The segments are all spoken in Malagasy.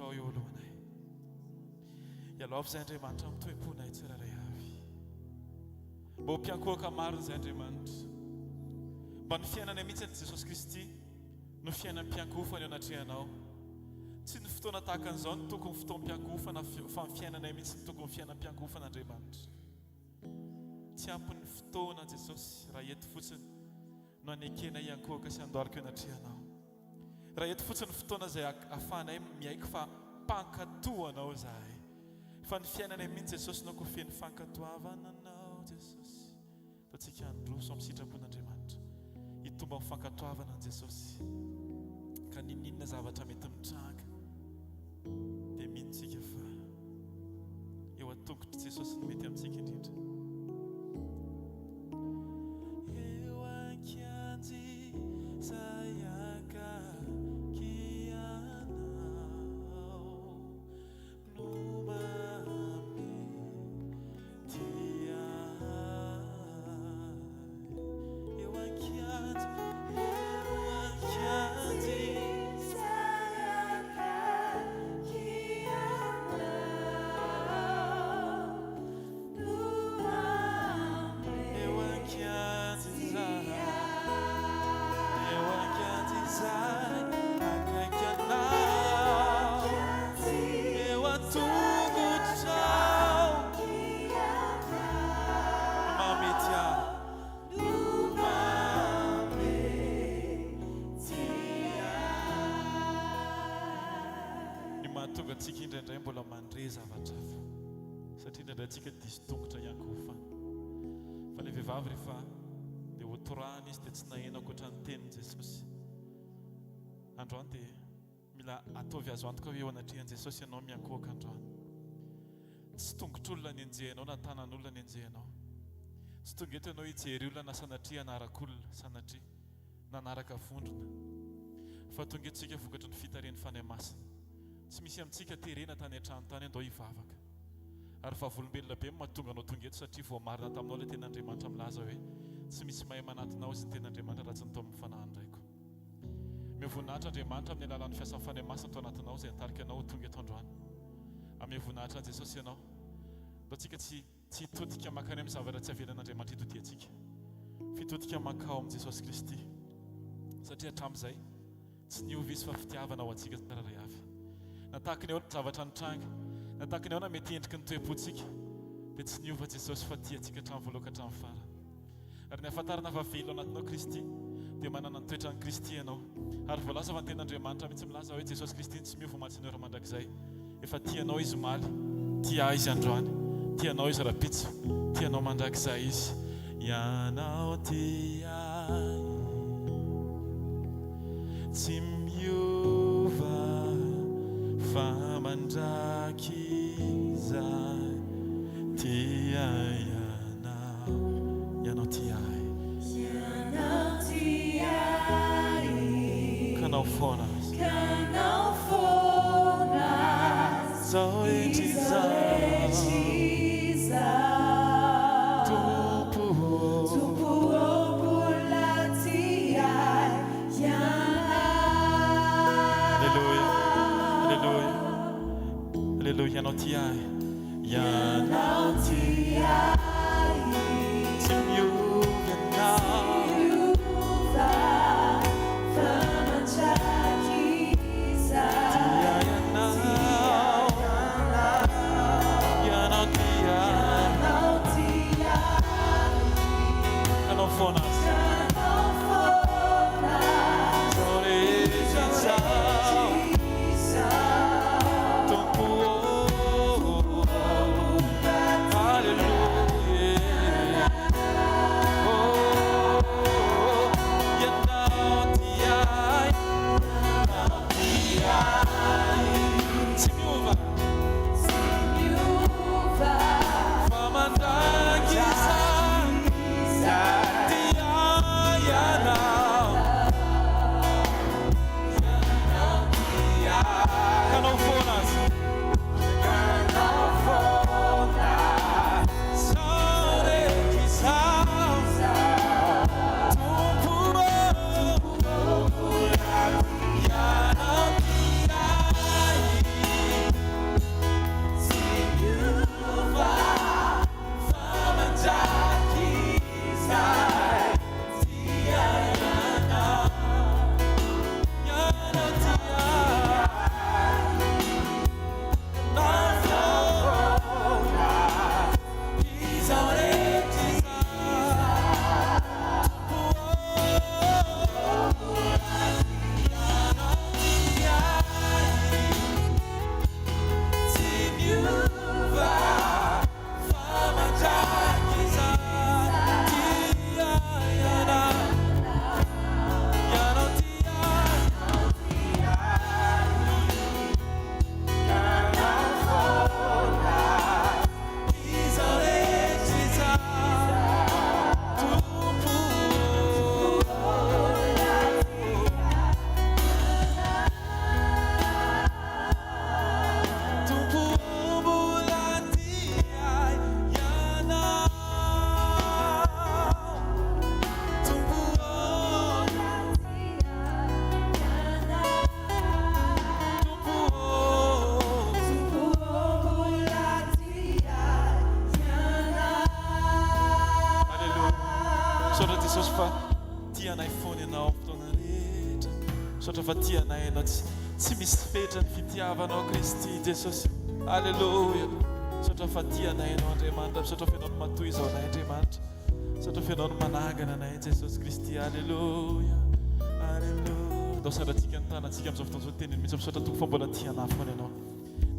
tongotrao eo alohanay. Ialao avy izay Andriamanitra amin'ny toe-ponay tsirairay avy. Mba ho mpiankohoka marina izay Andriamanitra. Mba ny fiainanay mihitsy an'i Jesosy Kristy no fiainam-piankohofana eo anatrehanao. Tsy ny fotoana tahaka an'izao no tokony fotoam-piankohofana fa ny fiainanay mihitsy no tokony fiainam-piankohofana Andriamanitra. Tsy ampy ny fotoana Jesosy raha eto fotsiny no anekena hiankohoka sy handohalika eo anatrehanao. Raha eto fotsiny ny fotoana izay ahafahanay miaiky fa mpankatò Anao izahay. Fa ny fiainanay mihitsy Jesosy no kofehy ny fankatoavana Anao Jesosy. Ataontsika handroso amin'ny sitrapon'Andriamanitra. Hitombo amin'ny fankatoavana an'i Jesosy. Ka n'inon'inona zavatra mety mitranga dia mino tsika fa eo an-tongotr'i Jesosy no mety amintsika indrindra. Eo an-kianjy izay akaiky anao no mahamety ahy. Eo an-kianjy, eo an-kianjy izay akaiky anao. Eo an-kianja izahay, eo an-kianja izahay, akaiky anao, eo an-tongotrao, no mahamety ahy, no mahamety ahy. Ny mahatonga antsika indraindray mbola mandre zavatra hafa. Satria indraindray tsika diso tongotra hiankohofana. Fa ilay vehivavy rehefa dia ho torahana izy dia tsy naheno ankoatra ny tenin'i Jesosy. Androany dia mila ataovy azo antoka hoe eo anatrehan'i Jesosy ianao miankohoka androany. Tsy tongotr'olona ny enjehinao na tanan'olona ny enjehinao. Tsy tonga eto ianao hijery olona na sanatria hanaraka olona, sanatria nanaraka vondrona. Fa tonga eto isika vokatry ny fitarihan'ny Fanahy Masina. Tsy misy amintsika terena tany an-trano tany andao hivavaka. Ary vavolombelona be no mahatonga anao tonga eto satria voamarina taminao ilay tenin'Andriamanitra milaza hoe tsy misy mahay manatona ahy izy ny tenin'Andriamanitra raha tsy ny tao amin'ny fanahin'ny Raiko. Omeo voninahitra Andriamanitra amin'ny alalan'ny fiasan'ny Fanahy Masina ato anatinao izay nitarika anao ho tonga eto androany. Ameo voninahitra an'i Jesosy ianao. Ndao tsika tsy tsy hitodika mankany amin'ny zavatra tsy avelan'Andriamanitra hitodiantsika. Fitodika mankao amin'i Jesosy Kristy. Satria hatramin'izay Tsy niova izy fa fitiavana ho antsika tsirairay avy. Na tahaka ny ahoana ny zavatra nitranga, na tahaka ny ahoana mety endriky ny toe-pontsika, dia tsy niova Jesosy fa tia antsika hatramin'ny voalohany ka hatramin'ny farany. Ary ny ahafantarana fa velona anatinao Kristy, dia manana ny toetran'i Kristy ianao. Ary voalaza fa ny Tenin'Andriamanitra mihitsy milaza hoe Jesosy Kristy no tsy miova omaly sy ny ora mandrakizay. Efa tia anao Izy omaly, tia ahy Izy androany, tia anao Izy rahampitso, tia anao mandrakizay Izy. Ianao tia ahy, tsy miova fa mandrakizay, tia Ianao, Ianao tia ahy. Ianao tia ahy. Kanao foana. Kanao foana. Izao rehetra izao. Tompo ô. Tompo ô mbola tia ahy Ianao. Aleloia, aleloia, aleloia, Ianao tia ahy. Ianao tia ahy. Tsy miova Ianao. Tsy miova fa mandrakizay. Tia Ianao. Ianao tia ahy. Ianao tia ahy. Kanao foana. Kanao foana. Izao rehetra izao. Tompo ô, Aleloia. Jesosy fa tia anay foana Ianao amin'ny fotoana rehetra. Misaotra fa tia anay Ianao. Tsy, tsy misy fetra ny fitiavanao Kristy Jesosy. Aleloia. Misaotra fa tia anay Ianao Andriamanitra. Misaotra fa Ianao no matoy izao anay Andriamanitra. Misaotra fa Ianao no manangana anay Jesosy Kristy. Aleloia. Aleloia. Ndao sandratsika ny tanantsika amin'izao fotoana izao teneno mihitsy misaotra Tompo fa mbola tia anah foana Ianao.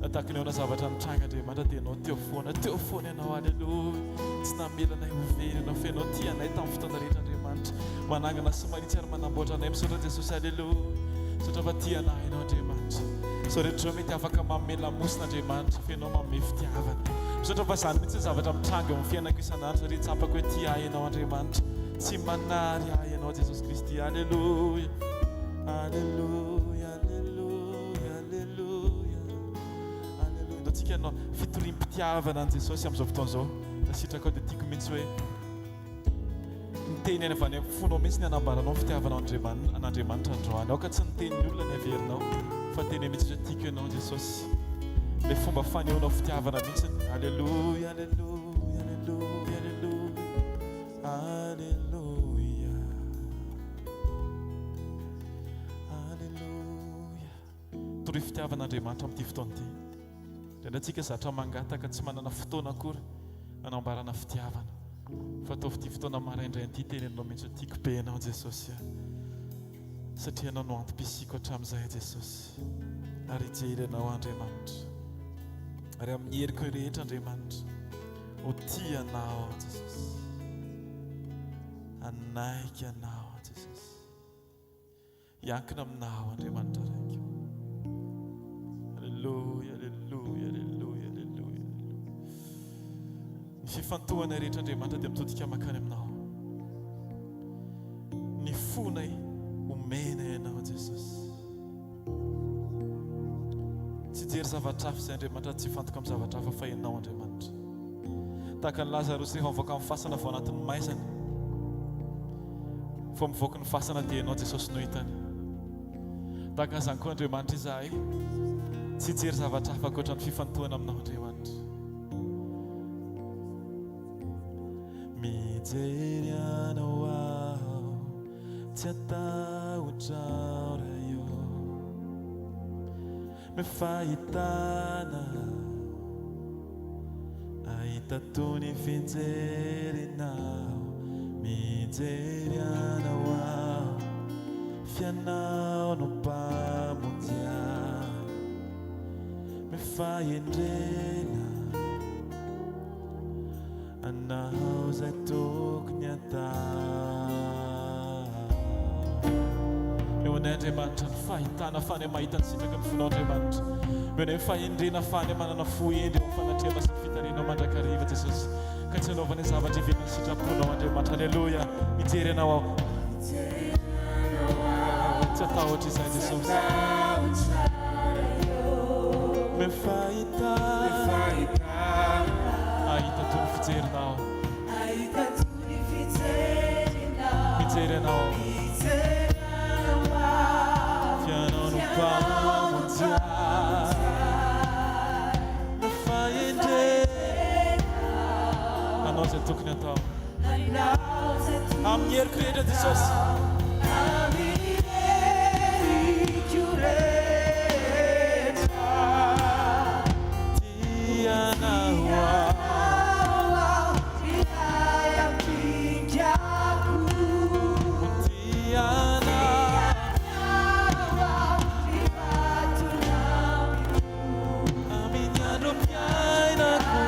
Na tahaka ny ahoana zavatra nitranga Andriamanitra dia Ianao teo foana, teo foana Ianao, Aleloia. Tsy namela anay ho very Ianao fa Ianao tia anay tamin'ny fotoana rehetra Andriamanitra. Manangana sy manitsy ary manamboatra anay. Misaotra Jesosy, Aleloia. Misaotra fa tia anay Ianao Andriamanitra. Izao rehetra izao mety afaka manome lamosina Andriamanitra fa Ianao manome fitiavana. Misaotra fa izany mihitsy ny zavatra mitranga eo amin'ny fiainako isan'andro satria tsapako hoe tia ahy Ianao Andriamanitra. Tsy manary ahy Ianao Jesosy Kristy. Aleloia. Aleloia. Aleloia. Aleloia, aleloia. Ndao tsika hanao fitoriam-pitiavana an'i Jesosy amin'izao fotoana izao. Raha sitrakao dia tiako mihitsy hoe ny teny avy any amin'ny fonao mihitsy ny hanambaranao ny fitiavanao an'Andriamanitra androany. Aoka tsy ny tenin'ny olona ny averinao fa teny mihitsy hoe tiako ianao Jesosy. Ilay fomba fanehoanao fitiavana mihitsy. Aleloia, aleloia, aleloia, aleloia. Aleloia. Aleloia. Toroy fitiavana Andriamanitra amin'ity fotoana ity. Indraindray tsika zatra mangataka tsy manana fotoana akory hanambarana fitiavana. Fa ataovy ity fotoana maraindraina ity tenenao mihitsy hoe tiako be ianao Jesosy a. Satria ianao no antom-pisiako hatramin'izay Jesosy. Ary hijery anao Andriamanitra. Ary amin'ny heriko rehetra Andriamanitra ho tia anao Jesosy. Hanaiky anao Jesosy. Hiankina aminao Andriamanitra Raiko. Aleloia, aleloia, aleloia, aleloia. Ny fifantohanay rehetra Andriamanitra dia mitodika mankany aminao. Ny fonay omenay Ianao Jesosy. Tsy hijery zavatra hafa izay Andriamanitra, tsy hifantoka amin'ny zavatra hafa fa Ianao Andriamanitra. Tahaka an'i Lazarosy rehefa mivoaka amin'ny fasana vao anatin'ny maizana. Vao mivoaka ny fasana dia Ianao Jesosy no hitany. Tahaka an'izany koa Andriamanitra izahay, tsy hijery zavatra hafa ankoatra ny fifantohana aminao Andriamanitra. Mijery anao aho, tsy hatahotra aho Ray ô. Me fahitana ahita toy ny fijerinao. Mijery anao aho, f'ianao no Mpamonjy ahy. Me fahendrena. Anao izay tokony atao. Eo anay Andriamanitra ny fahitana fa any mahita ny sitraky ny fonao Andriamanitra. Eo anay ny fahendrena fa any manana fo hendry eo amin'ny fanatrehanao sy ny fitarihanao mandrakariva Jesosy. Ka tsy hanaovana zavatra ivelan'ny sitraponao Andriamanitra. Aleloia. Mijery anao aho. Tsy atahotra izay Jesosy. Me fahitana. Ahita toy ny fijerinao. Ahita toy ny fijerinao. Mijery anao. Mijery anao aho. F'ianao no Mpamonjy ahy. No fahendrena. Hanao izay tokony hatao. Hanao izay tokony Amin'ny heriko rehetra Jesosy. Amin'ny heriko rehetra. Tia anao aho. Tia anao. Amin'ny androm-piainako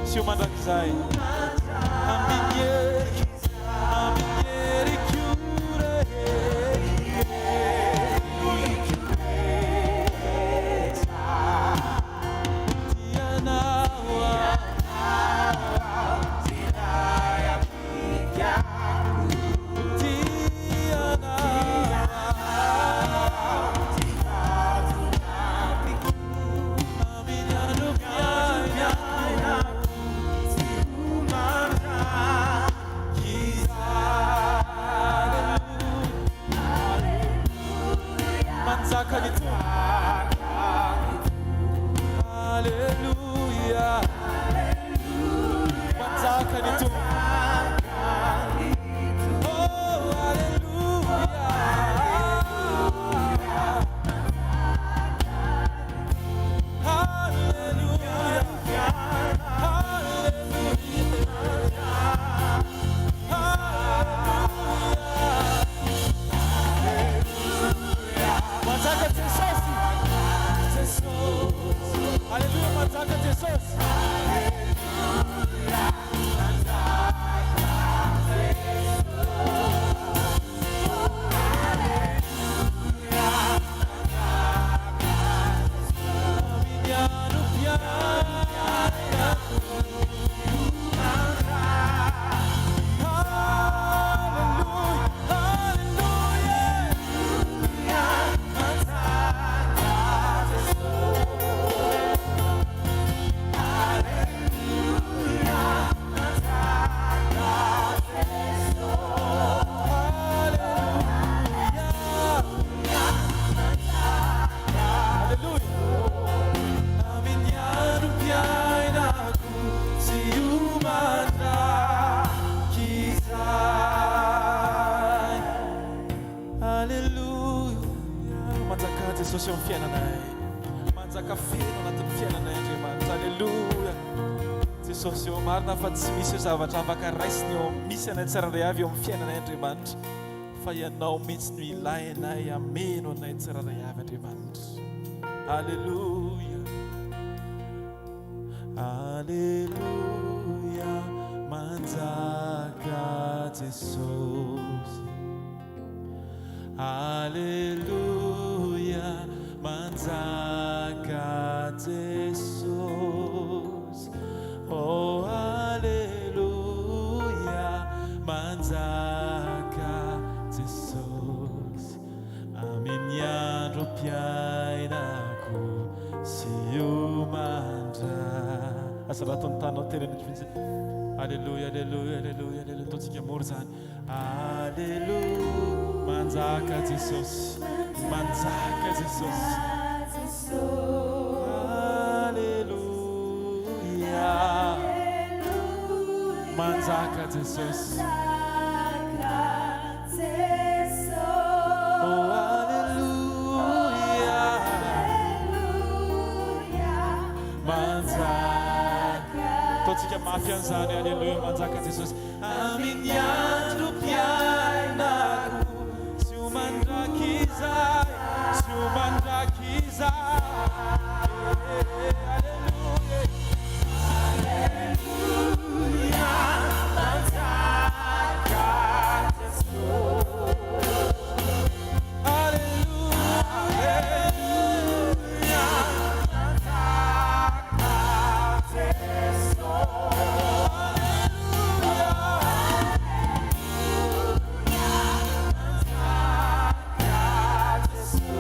sy ho mandrakizay. Amin'ny heriko, amin'ny heriko rehetra. Jesosy eo amin'ny fiainanay. Manjaka feno anatin'ny fiainanay Andriamanitra. Aleloia. Jesosy eo marina fa tsy misy zavatra afaka raisina eo misy anay tsirairay avy eo amin'ny fiainanay Andriamanitra. Fa ianao mihitsy no ilainay hameno anay tsirairay avy Andriamanitra. Aleloia. Aleloia. Manjaka Jesosy. Aleloia, manjaka Jesosy. Oh, aleloia, manjaka Jesosy. Amin'ny androm-piainako sy io mandra. Aza rato ny tanao tena mihitsy. Aleloia, aleloia, aleloia, aleloia. Ataontsika mora izany. Aleloia Manjaka Jesosy Manjaka Jesosy Aleloia Manjaka Jesosy Oh Aleloia Manjaka Ataontsika mafy an'izany Aleloia Manjaka Jesosy Amin'ny androm-piainako sy ho mandrakizay, sy ho mandrakizay. Aleloia. Aleloia, manjaka Jesosy. Aleloia, manjaka Jesosy.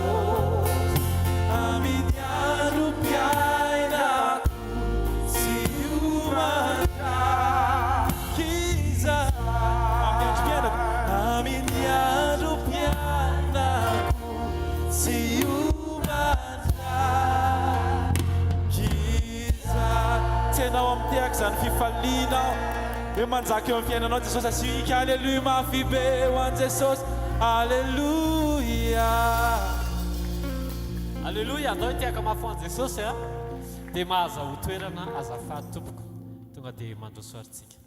Tsenao amin'ny tehaka izany fifaliana hoe manjaka eo amin'ny fiainanao Jesosy. Asio hika Aleloia mafy be ho an'i Jesosy. Aleloia. Aleloia, andao hitehaka mafy ho an'i Jesosy a. Dia mahazahoa toerana azafady tompoko. Tonga dia mandroso ary tsika.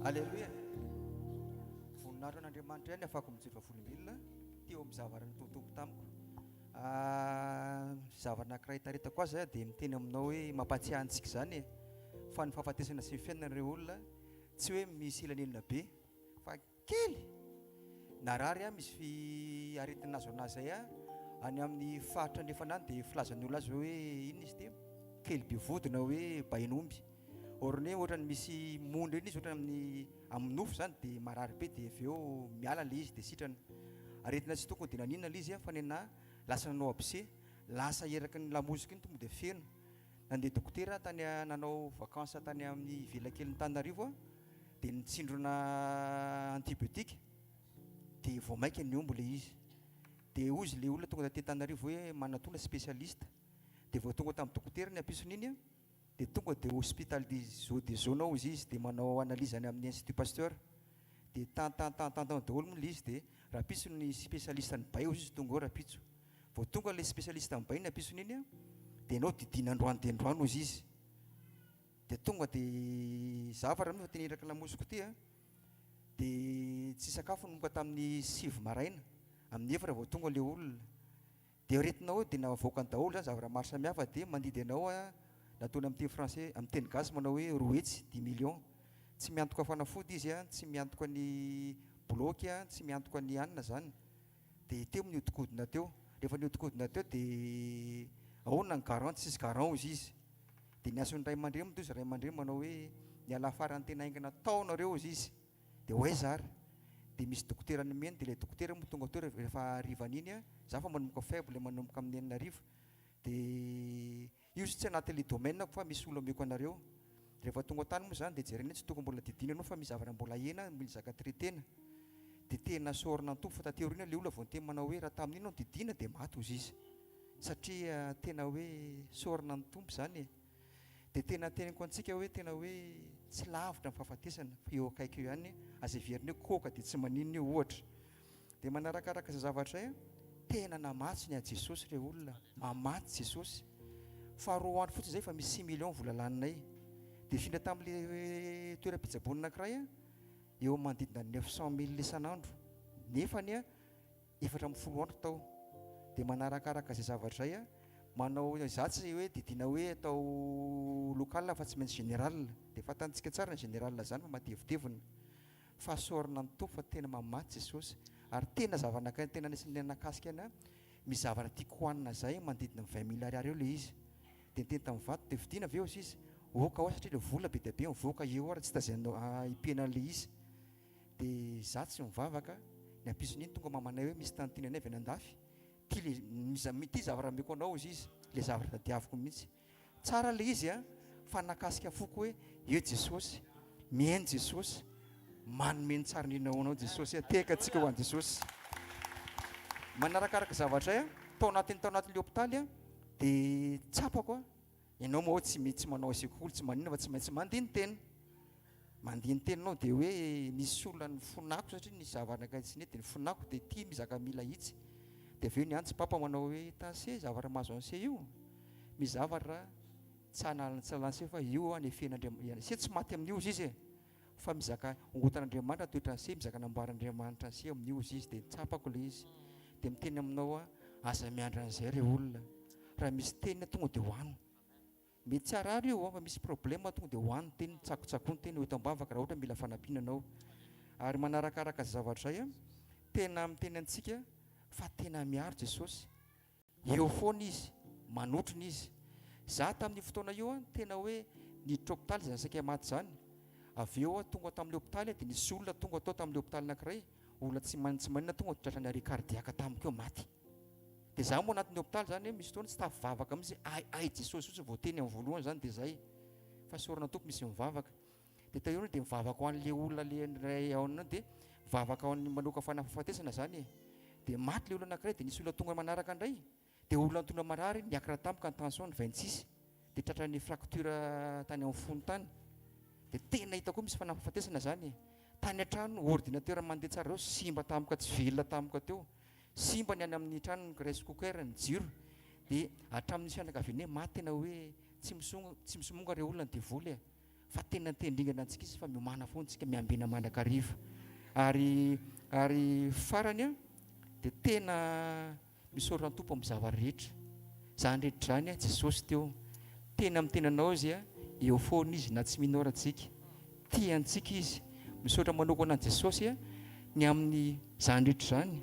Aleloia. Voninahitra an'Andriamanitra ihany afako mijery vavolombelona teo amin'ny zavatra nitotobo tamiko. Ah, zavatra anankiray itaritako azy dia miteny aminao hoe mampahatsiahy antsika izany e, fa ny fahafatesana sy ny fiainana ireo olona tsy hoe misy elanelana be fa kely. Narary aho misy fi aretina nahazo anazy zay a, any amin'ny faritra andrefana any dia filazan'ny olona azy hoe inona izy ity, kely be vody na hoe bain'omby. Or ny hoe ohatran'ny misy mony ireny izy ohatran'ny amin'ny amin'ny nofo izany dia marary be dia avy eo miala ilay izy dia sitrana. Aretina tsy tokony dia naninona ilay izy fa ny anà lasa nanao abcès, lasa eraky ny lamosiko iny tonga dia feno. Nandeha dokotera aho tany nanao vacances tany amin'ny ivelankelin'i Antananarivo aho dia nitsindrona antibiotique dia vao mainka nihombo ilay izy. Dia hozy ilay olona tonga taty Antananarivo hoe manatona spécialiste. Dia vao tonga tamin'ny dokotera ny ampitson'iny aho dia tonga dia hospitalisé des zones ao izy dia manao analyse any amin'ny Institut Pasteur. Dia tan tan tan tan tan daholo moa ilay izy dia rahampitso ny spécialiste ny bay hozy izy tonga ao rahampitso. Vao tonga ilay spécialiste ny bay ny ampitson'iny an, dia ianao didiana androany dia androany hozy izy. Dia tonga dia zavatra moa fa tena iraky lamosiko ity an, dia tsy sakafo nanomboka tamin'ny sivy maraina, amin'ny efatra vao tonga ilay olona. Dia aretina ao dia navoakany daholo izany zavatra maro samihafa dia mandidy anao an, nataony amin'ny teny français, amin'ny teny gasy manao hoe 200, dix millions. Tsy miantoka fanafody izy an, tsy miantoka ny bloc an, tsy miantoka ny anona izany. Dia teo nihodinkodina teo. Rehefa nihodinkodina teo dia ahoana ny garant, tsisy garant hozy izy. Dia niantso ny ray aman-dreny moa izy, ray aman-dreny manao hoe mialà farany tena haingana tao nareo hozy izy. Dia ho aiza ary? Dia misy dokotera nomeny, dia ilay dokotera moa tonga teo rehefa harivan'iny an, za fa manomboka faible manomboka amin'ny 6000, dia io izy tsy anatin'ilay domaine-ko fa misy olona omeko anareo. Rehefa tonga tany moa izany dia jerena hoe tsy tokony mbola didiana ianao fa misy zavatra mbola ahena mila zaka traiter-na. Dia tena sorona ny Tompo fa taty aoriana ilay olona vao niteny manao hoe raha tamin'iny ianao no didiana dia maty hozy izy. Satria tena hoe sorona ny Tompo izany e. Dia tena teneniko antsika hoe tena hoe tsy lavitra ny fahafatesana fa eo akaiky eo ihany, aza heverina hoe koka dia tsy maninona io ohatra. Dia manarakaraka izay zavatra izay an, Tena namatsy ny an'i Jesosy re olona, mamatsy Jesosy. Fa roa andro fotsiny izay fa misy six millions vola laninay. Dia nifindra tamin'ilay toeram-pitsaboana anankiray aho, eo amin'ny manodidina ny neuf cent mille isan'andro. Nefany aho 14 andro tao. Dia manarakaraka izay zavatra izay aho, manao, izaho tsy hoe didiana hoe atao local fa tsy maintsy général. Dia fantantsika tsara ny général izany fa matevitevina. Fahasoarana ny Tompo fa tena mamatsy Jesosy ary tena zava-naka tena anisan'ny nakasika anah misy zavatra tiako hohanina zay manodidina ny vingt mille ariary eo le izy de niteny tamin'ny vadiko de vidiana ve ozy izy ok hoa satria le vola be dia be mivoaka eo ary tsy hita zay hipihana an'le izy de za tsy mivavaka ny ampitson'iny tonga mamanay hoe misy tantine anay avy any andafy ty le ty zavatra ameko anao ozy izy le zavatra tadiaviko mihitsy Tsara le izy a, fa nakasika foko hoe eo Jesosy, mihaino Jesosy, manome ny tsara indrindra ho anao Jesosy a, tehaka antsika ho an'i Jesosy. Manarakaraka zavatra a, tao anatin'ny tao anatin'ny hopitaly a, dia tsapako a, ianao moa tsy tsy manao sekoly tsy maninona fa tsy maintsy mandini-tena. Mandini-tena ianao dia hoe nisy olona nifonako satria nisy zavatra tsy nety, nifonako dia ity mizaka mila ahitsy. Dia avy eo niantso papa manao hoe hitan'se zavatra mahazo an'se io. Misy zavatra tsy hanalana tsy lalan'se fa io an efen'Andriamanitra, se tsy maty amin'io ozy izy e, fa mizaka ongotan'Andriamanitra toetran'se, mizaka namboarin'Andriamanitra an'se amin'io ozy izy, dia tsapako le izy, dia miteny aminao aho, aza miandry an'izay re olona, raha misy teny tonga dia hoano, mety tsy harary io an, fa misy problème tonga dia hoano teny, tsakotsakoa ny teny, ho eto am-bavaka raha ohatra mila fanampiana anao, ary manarakaraka zavatra izay an, tena miteny antsika fa tena miaro Jesosy. Eo foana izy, manotrona izy. Za tamin'io fotoana io an, tena hoe niditra hopitaly izany saika maty izany. Avy eo aho tonga tamin'ilay hopitaly dia nisy olona tonga tao tamin'ilay hopitaly anankiray, olona tsy manin tsy maninona tonga dia tratran'ny arrêt cardiaque tamiko eo, maty. Dia za moa anatin'ny hopitaly izany misy fotoana tsy tafivavaka mihitsy, hay hay Jesosy fotsiny vao teny amin'ny voalohany izany dia zay. Fa isaorana Tompo misy mivavaka. Dia teo eo dia mivavaka ho an'ilay olona ilay iray ao anao dia mivavaka ho an'ny manoka fanafafatesana izany e. Dia maty ilay olona anankiray dia nisy olona tonga manaraka indray. Dia olona nitondra marary niakatra tampoka ny tension ny 26. Dia tratran'ny fracture tany amin'ny fony tany. Dia tena hitako hoe misy fanafafatesana izany e. Tany an-trano ordinateur mandeha tsara ireo simba tampoka tsy velona tampoka teo. Simba ny any amin'ny tranony rice cooker ny jiro. Dia hatramin'ny fianakavianay maty tena hoe tsy misonga tsy misomonga ireo olona ny devoly e. Fa tena te-handringana antsika izy fa miomàna foana tsika, miambena mandrakariva. Ary ary farany an, dia tena misaotra ny Tompo amin'ny zava-rehetra. Izany rehetra izany an, Jesosy teo. Tena miteny anao Izy an, eo foana Izy na tsy mino ara tsika. Tia antsika Izy. Misaotra manokana an'i Jesosy an, ny amin'izany rehetra izany.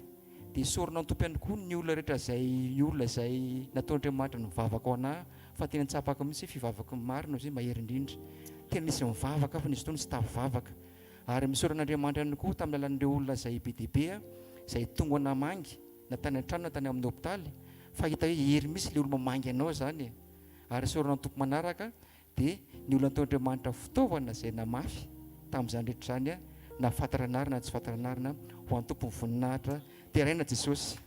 Dia isaorana ny Tompo ihany koa ny olona rehetra izay ny olona izay nataon'Andriamanitra nivavaka ho anah fa tena tsapako mihitsy hoe fivavako ny marina ozy mahery indrindra. Tena nisy nivavaka aho fa nisy fotoana tsy tafivavaka. Ary misaotra an'Andriamanitra ihany koa tamin'ny alalan'ireo olona izay be dia be izay tonga namangy na tany an-trano na tany amin'ny hopitaly fa hita hoe hery mihitsy ilay olona mamangy anao izany e. Ary isaorana ny Tompo manaraka Dia ny olona nataon'Andriamanitra fitaovana izay namafy tamin'izany rehetra izany, na fantatra anarana na tsy fantatra anarana, ho an'ny Tompo ny voninahitra. Deraina Jesosy.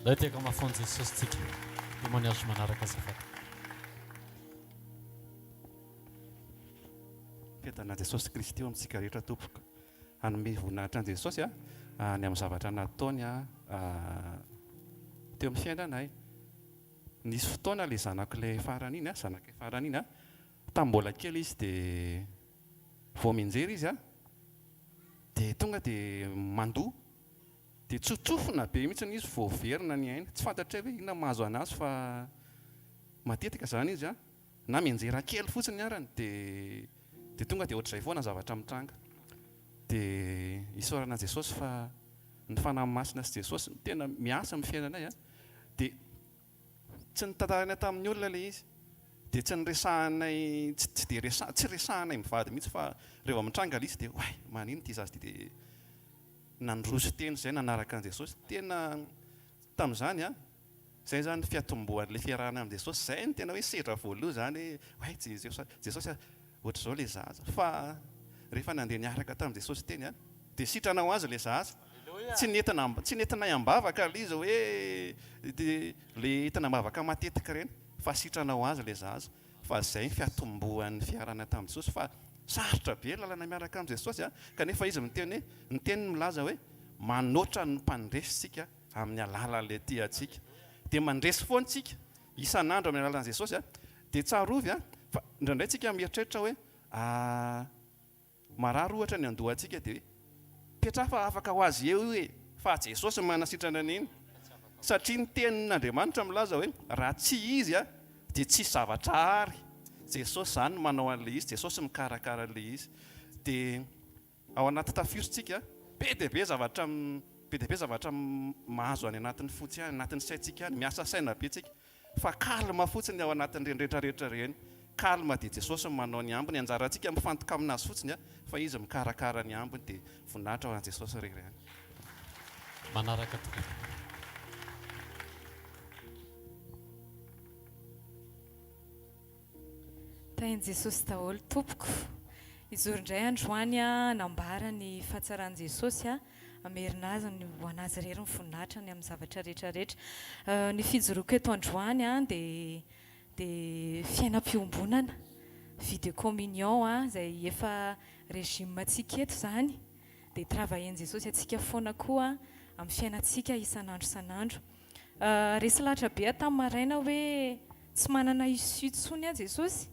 Ndao hitehaka mafy ho an'i Jesosy tsika. Témoignage manaraka azafady. Fiadanan'i Jesosy Kristy eo amintsika rehetra tompoko. Hanome voninahitra an'i Jesosy aho ny amin'ny zavatra nataony teo amin'ny fiainanay. Nisy fotoana ilay zanako ilay farany iny, zanakay farany iny, tamin'ny mbola kely izy dia vao mianjera izy dia tonga dia mandoa, dia tsotsofina be mihitsy izy vao verina ny ainy, tsy fantatray hoe inona mahazo an'azy fa matetika izany izy na mianjera kely fotsiny arany dia dia tonga dia ohatr'izay foana ny zavatra mitranga. Dia isaorana an'i Jesosy fa ny Fanahy Masina sy Jesosy no tena miasa amin'ny fiainanay. Dia tsy notantarainay tamin'ny olona ilay izy. Dia tsy niresahanay, tsy dia resa, tsy resahanay mivady mihitsy fa rehefa mitranga ilay izy dia oay, maninona ity zaza ity dia nandroso teny izay nanaraka an'i Jesosy. Tena tamin'izany an, izay izany ny fiatombohan'ilay fiarahana amin'i Jesosy. Izay no tena hoe sedra voalohany izany hoe oay Jesosy, Jesosy a, ohatr'izao ilay zaza. Fa rehefa nandeha niaraka tamin'i Jesosy teny an, dia sitrana ho azy ilay zaza. Tsy nentina tsy nentinay am-bavaka ilay izy hoe ilay entina am-bavaka matetika ireny fa sitrana ho azy ilay zaza. Fa izay ny fiatombohan'ny fiarahana tamin'i Jesosy fa sarotra be ny lalana miaraka amin'i Jesosy a! Kanefa izy miteny hoe, ny teniny milaza hoe manoatra ny mpandresy isika. Amin'ny alalan'ilay tia antsika. Dia mandresy foana isika isan'andro amin'ny alalan'i Jesosy a. Dia tsarovy a, fa indraindray tsika mieritreritra hoe marary ohatra ny andohantsika dia hoe petraha fa afaka ho azy eo io e, fa Jesosy manasitrana an'iny. Satria ny tenin'Andriamanitra milaza hoe raha tsy Izy a dia tsisy zavatra àry. Jesosy izany no manao an'ilay izy, Jesosy mikarakara an'ilay izy. Dia Ao anaty tafiotra tsika, be dia be zavatra be dia be zavatra mahazo any anatin'ny fontsika any, anatin'ny saintsika any, miasa saina be tsika, fa calme fotsiny ao anatin'ireny rehetra rehetra ireny, calme dia Jesosy no manao ny ambiny, anjarantsika mifantoka aminazy fotsiny fa Izy mikarakara ny ambiny dia voninahitra ho an'i Jesosy irery ihany. Manaraka tokoa. Tahin'i Jesosy daholo tompoko. Hijoro indray androany hanambara ny fahatsaran'i Jesosy, hamerina azy ny ho an'azy irery ny voninahitra ny amin'ny zavatra rehetra rehetra. Ny fijoroako eto androany dia dia fiainam-piombonana, vie de communion izay efa régime antsika eto izany, dia travailler-n'i Jesosy antsika foana koa amin'ny fiainantsika isan'andro isan'andro. Resy lahatra be aho tamin'ny maraina hoe tsy manana issue intsony aho Jesosy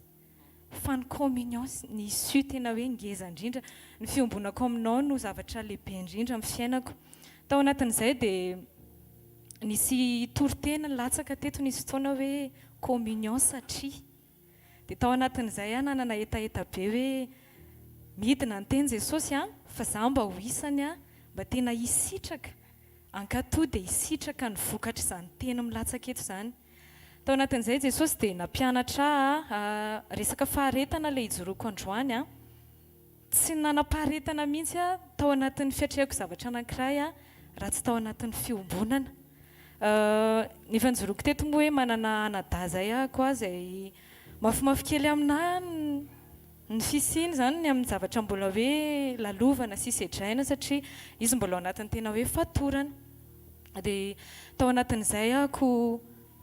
fa ny communion ny issue tena hoe ngeza indrindra, ny fiombonako aminao no zavatra lehibe indrindra amin'ny fiainako. Tao anatin'izay dia nisy toriteny nilatsaka teto nisy fotoana hoe communion satria. Dia tao anatin'izay aho nanana hetaheta be hoe midina ny teny Jesosy an, fa za mba ho isany an, mba tena hisitraka, hankatò dia hisitraka ny vokatr'izany teny milatsaka eto izany. Tao anatin'izay Jesosy dia nampianatra ahy resaka faharetana ilay ijoroako androany an. Tsy nanam-paharetana mihitsy aho tao anatin'ny fiatrehako zavatra anankiray aho raha tsy tao anatin'ny fiombonana. Ny efa nijoroako teto moa hoe manana anadahy izay aho koa izay mafimafy kely aminà ny fisiany izany ny amin'ny zavatra mbola hoe lalovana sy sedraina satria izy mbola ao anatin'ny tena hoe fatorana. Dia tao anatin'izay aho ko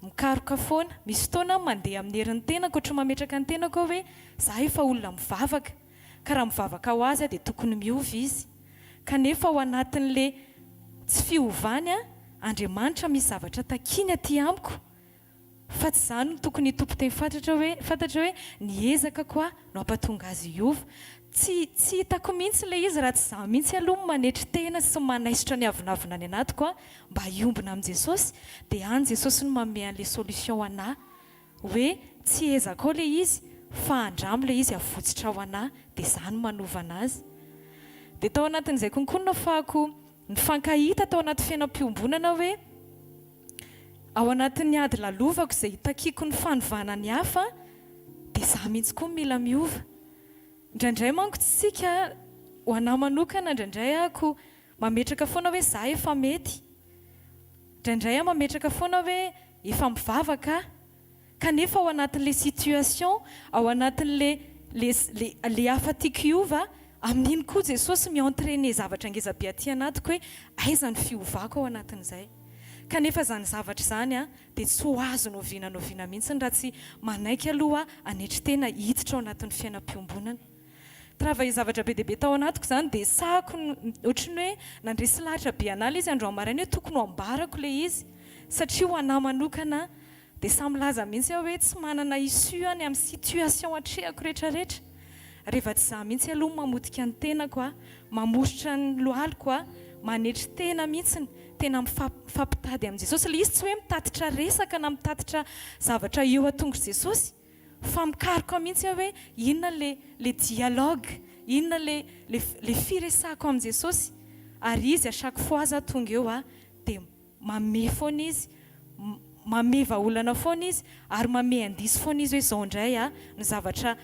mikaroka foana. Misy fotoana aho mandeha amin'ny herin'ny tenako ohatry ny mametraka ny tenako aho hoe za efa olona mivavaka. Ka raha mivavaka ho azy aho dia tokony miova izy. Kanefa ao anatin'le tsy fiovany an, Andriamanitra misy zavatra takiany aty amiko fa tsy za no tokony hitompo teny fatratra hoe fantatra hoe ny ezakako aho no hampatonga azy hiova. Tsy tsy hitako mihitsy ilay izy raha tsy za mihitsy aloha no manetry tena sy manaisotra ny avonavona any anatiko an, mba hiombona amin'i Jesosy, dia any Jesosy no manome an'le solution anah. Hoe tsy ezaka ao le izy fa andramo le izy avotsitra ho anah de za no manova anazy. De tao anatin'izay konko no nafahako nifankahita tao anaty fiainam-piombonana hoe ao anatin'ny ady lalovako izay hitakiako ny fanovana ny hafa de za mihitsy koa mila miova. Indraindray manko tsika, ho anah manokana indraindray ahako mametraka foana hoe za efa mety. Indraindray aho mametraka foana hoe efa mivavaka aho, kanefa ao anatin'ilay situation, ao anatin'ilay le le le hafa tiako hiova, amin'iny koa Jesosy mi-entrainer zavatra ngeza be aty anatiko hoe aiza ny fiovako ao anatin'izay. Kanefa izany zavatra izany an, dia tsy ho azo n'oviana n'oviana mihitsy raha tsy manaiky aloha hanetry tena hiditra ao anatin'ny fiainam-piombonana. Travailler zavatra be dia be tao anatiko izany dia sahako ohatry ny hoe nandresy lahatra be anah ilay izy androany maraina hoe tokony ho ambarako ilay izy satria ho anah manokana dia samy milaza mihitsy aho hoe tsy manana issue aho ny amin'ny situation atrehako rehetra rehetra rehefa tsy izaho mihitsy aloha no mamotika ny tenako aho mamoritra ny lohaliko aho manetry tena mihitsiny tena mifampitady amin'i Jesosy ilay izy tsy hoe mitatitra resaka na mitatitra zavatra eo an-tongotr'i Jesosy Fa mikaroka mihitsy aho hoe inona le le dialogue, inona le le le firesahako amin'i Jesosy, ary Izy à chaque fois za tonga eo a dia mamehy foana Izy, mamehy vahaolana foana Izy, ary mamehy indice foana Izy hoe zao indray a ny zavatra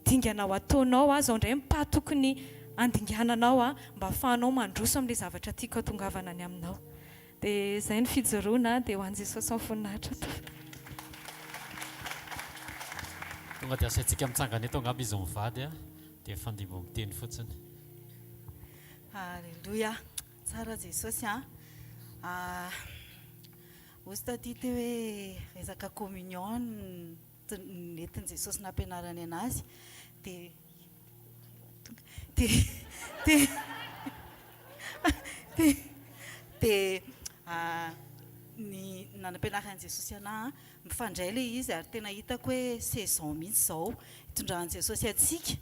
dingana ho ataonao a, zao indray ny pas tokony handingananao a mba ahafahanao mandroso amin'ilay zavatra tiako hatongavana any aminao. Dia izay ny fijoroana dia ho an'i Jesosy ny voninahitra tompoko. Tonga dia asaintsika mitsangana eto angamba izy mivady a, dia mifandimby miteny fotsiny. Aleloia, tsara Jesosy a. Hozy taty teo hoe resaka communion nentin'i Jesosy nampianarany anazy dia tonga dia dia dia dia. Ny nanampianaran'i Jesosy anah, mifandray ilay izy ary tena hitako hoe saison mihitsy izao itondran'i Jesosy antsika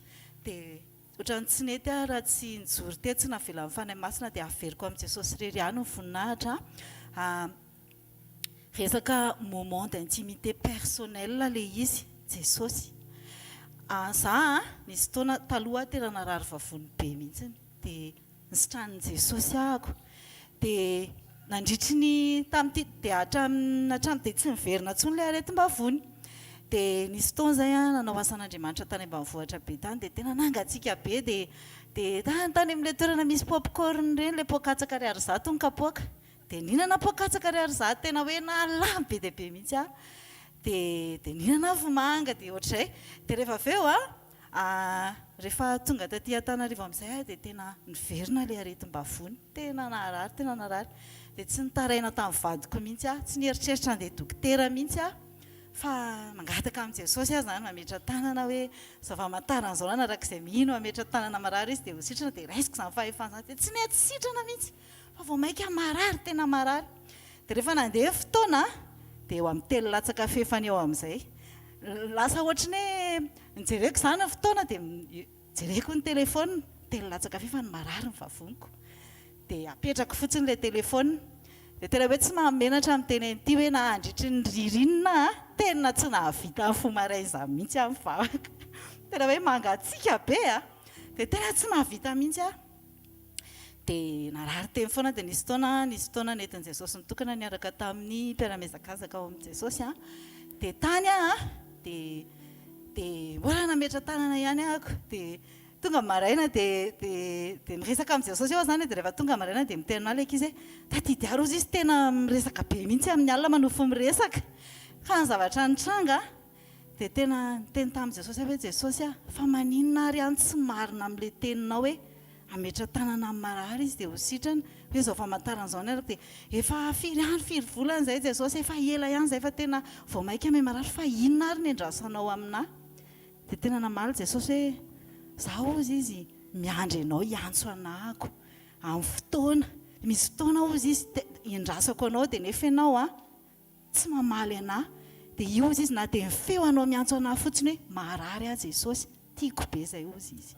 dia ohatran'ny tsy nety aho raha tsy nijoro tetsy tsy navelan'ny Fanahy Masina dia averiko amin'i Jesosy irery ihany ny voninahitra a. Resaka moment d'intimité personnelle ilay izy, Jesosy. Za a, nisy fotoana taloha aho tena narary vavony be mihitsy dia nisitranin'i Jesosy ahako. Dia nandritry ny tamin'ity dia hatramin'ny hatramin'ny dia tsy niverina intsony ilay aretim-bavony. Dia nisy fotoana izay aho nanao asan'Andriamanitra tany ambanivohitra be tany dia tena nangatsiaka be dia dia tany tany amin'ilay toerana misy popcorn ireny ilay poakatsaka ariary zato ny kapoaka. Dia nihinana poakatsaka ariary zato tena hoe nahalany be dia be mihitsy aho. Dia dia nihinana afomanga dia ohatr'izay. Dia rehefa avy eo an, rehefa tonga taty Antananarivo amin'izay aho dia tena niverina ilay aretim-bavony. Tena naharary, tena narary. Dia tsy nitaraina tamin'ny vadiko mihitsy aho, tsy nieritreritra handeha dokotera mihitsy aho, fa mangataka amin'i Jesosy aho izany, mametra-tanana hoe izao famantarana izao na araka izay mino hametra-tanana marary izy dia ho sitrana, dia raisiko izany fahefana izany. Dia tsy nety sitrana mihitsy, fa vao mainka marary, tena marary. Dia rehefa nandeha ny fotoana, dia eo amin'ny telo latsaka fahefany eo amin'izay, lasa ohatry ny hoe nijereko izany ny fotoana dia Jereko ny telephone, telo latsaka f'efa ny marary ny vavoniko. Dia apetrako fotsiny ilay telephone. Dia tena hoe tsy mahamenatra miteny an'ity hoe na handritry ny ririnina aho, tena tsy nahavita nifoha maraina izany mihitsy aho mivavaka. Tena hoe mangatsiaka be a! Dia tena tsy nahavita mihitsy aho. Dia narary teny foana dia nisy fotoana, nisy fotoana nentin'i Jesosy nitokana niaraka tamin'ny mpiara-mihazakazaka ao amin'i Jesosy aho. Dia tany aho dia dia mbola nametra-tanana ihany ahako. Dia tonga maraina dia dia dia miresaka amin'i Jesosy eo aho izany dia rehefa tonga maraina dia miteny an'ahy ilay ankizy hoe tadidy ahy rozy izy tena miresaka be mihitsy amin'ny alina manofy miresaka. Fa ny zavatra nitranga dia tena niteny tamin'i Jesosy aho hoe Jesosy a, fa maninona ary aho no tsy marina amin'ilay teninao hoe hametra-tanana amin'ny marary izy dia ho sitrana, hoe izao famantarana izao ny arako dia efa firy andro firy volana izay Jesosy, efa ela ihany izay fa tena vao mainka miha marary fa inona ary ny andrasanao aminà? Dia tena namaly Jesosy hoe izaho hozy izy miandry anao hiantso anahako amin'ny fotoana, misy fotoana hozy izy endrasako anao dia nefa ianao an tsy mamaly anah dia io ozy izy na dia ny feo anao miantso anah fotsiny hoe marary aho Jesosy tiako be zay ozy izy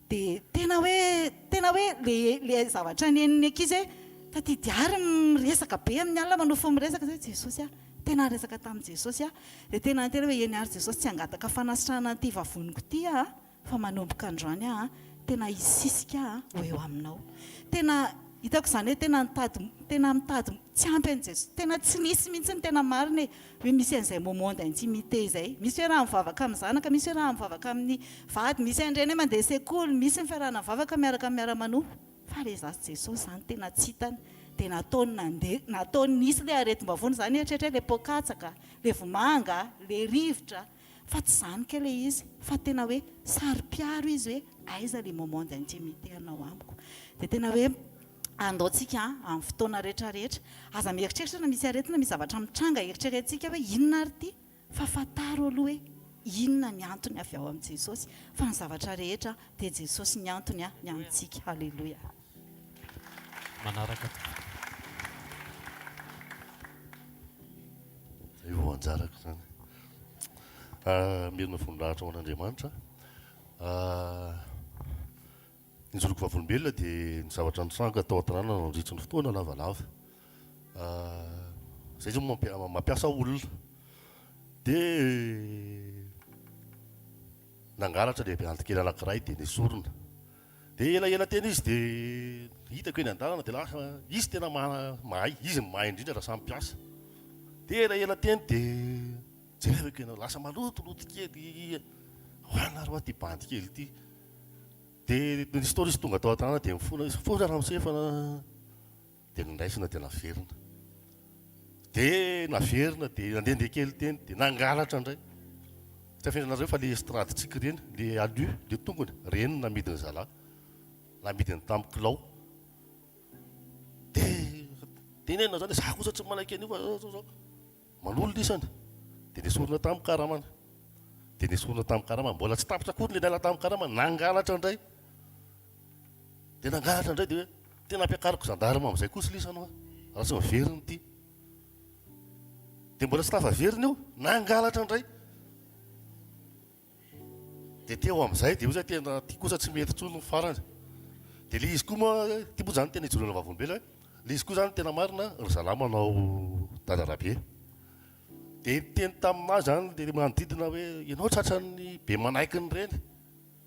dia tena hoe tena hoe le le zavatra nen'ny ankizy hoe tadidy ary miresaka be amin'ny alina manofy miresaka zay Jesosy ah tena niresaka tamin'i Jesosy aho dia tena niteny hoe eny ary Jesosy tsy hangataka fanasitranana an'ity vavoniko ity aho Fa manomboka androany aho tena hisisika aho ho eo aminao. Tena hitako izany hoe tena nitady tena mitady tsy ampy an'i Jesosy. Tena tsy nisy mihitsy ny tena marina e, hoe misy an'izay moment d'intimité izay. Misy hoe raha mivavaka amin'ny zanaka, misy hoe raha mivavaka amin'ny vady, misy an'ireny hoe mandeha sekoly, misy ny fiarahana mivavaka miaraka amin'ny miara-manompo. Fa ilay izaho sy Jesosy izany tena tsy hitany. Dia nataony nandeha, nataony nisy ilay aretim-bavony izany eritreritra hoe ilay poakatsaka, ilay vomanga, ilay rivotra. Fa tsy izany kay ilay izy fa tena hoe saro-piaro izy hoe aiza ilay moment d'intimité anao amiko. Dia tena hoe andao tsika amin'ny fotoana rehetra rehetra. Aza mieritreritra na misy aretina misy zavatra mitranga eritreretintsika hoe inona ary ity fa fantaro aloha hoe inona ny antony avy ao amin'i Jesosy fa ny zavatra rehetra dia Jesosy ny antony ny amintsika. Haleloia. Manaraka tompoko. Zay vao anjarako zany. Merina voninahitra ho an'Andriamanitra. Ny joloko vavolombelona dia ny zavatra nitranga tao an-tanàna nandritry ny fotoana lavalava. Zay zao mampiasa olona. Dia nangalatra lehibe antikely anankiray dia nesorina. Dia elaela teny izy dia hitako eny an-dalana dia lasa izy tena mahay, izy no mahay indrindra raha samy mpiasa. Dia elaela teny dia jerevako eny, lasa malotoloto kely, hoanina ary hoa ity bandy kely ity. Dia nisy fotoana izy tonga tao an-tanàna dia nifona izy, fona ramose fa dia noraisina dia naverina. Dia naverina dia nandehandeha kely teny dia nangalatra indray. Tsy afenanareo fa le estrade-tsika ireny, le alu, le tongony, ireny no namidin'ny zalahy. Namidiny tamin'ny kilao. Dia tenenina zany hoe za kosa tsy manaiky an'io fa zao zao zao. Manolona isany. Dia nesorina tamin'ny karamany. Dia nesorina tamin'ny karamany. Mbola tsy tapitra akory le niala tamin'ny karamany, nangalatra indray. Dia nangalatra indray dia hoe tena ampiakariko gendarme amin'izay kosa lisany hoa. Raha tsy miverina ity. Dia mbola tsy tafaverina io, nangalatra indray. Dia teo amin'izay dia hoy izy tena ity kosa tsy mety intsony ny farany. Dia ilay izy koa moa, ity moa izany tena ijoroana vavolombelona hoe, ilay izy koa izany tena marina ry zalahy manao dada Rabe. Dia niteny taminà izany ilay manodidina hoe ianao tratran'ny be manaiky ireny.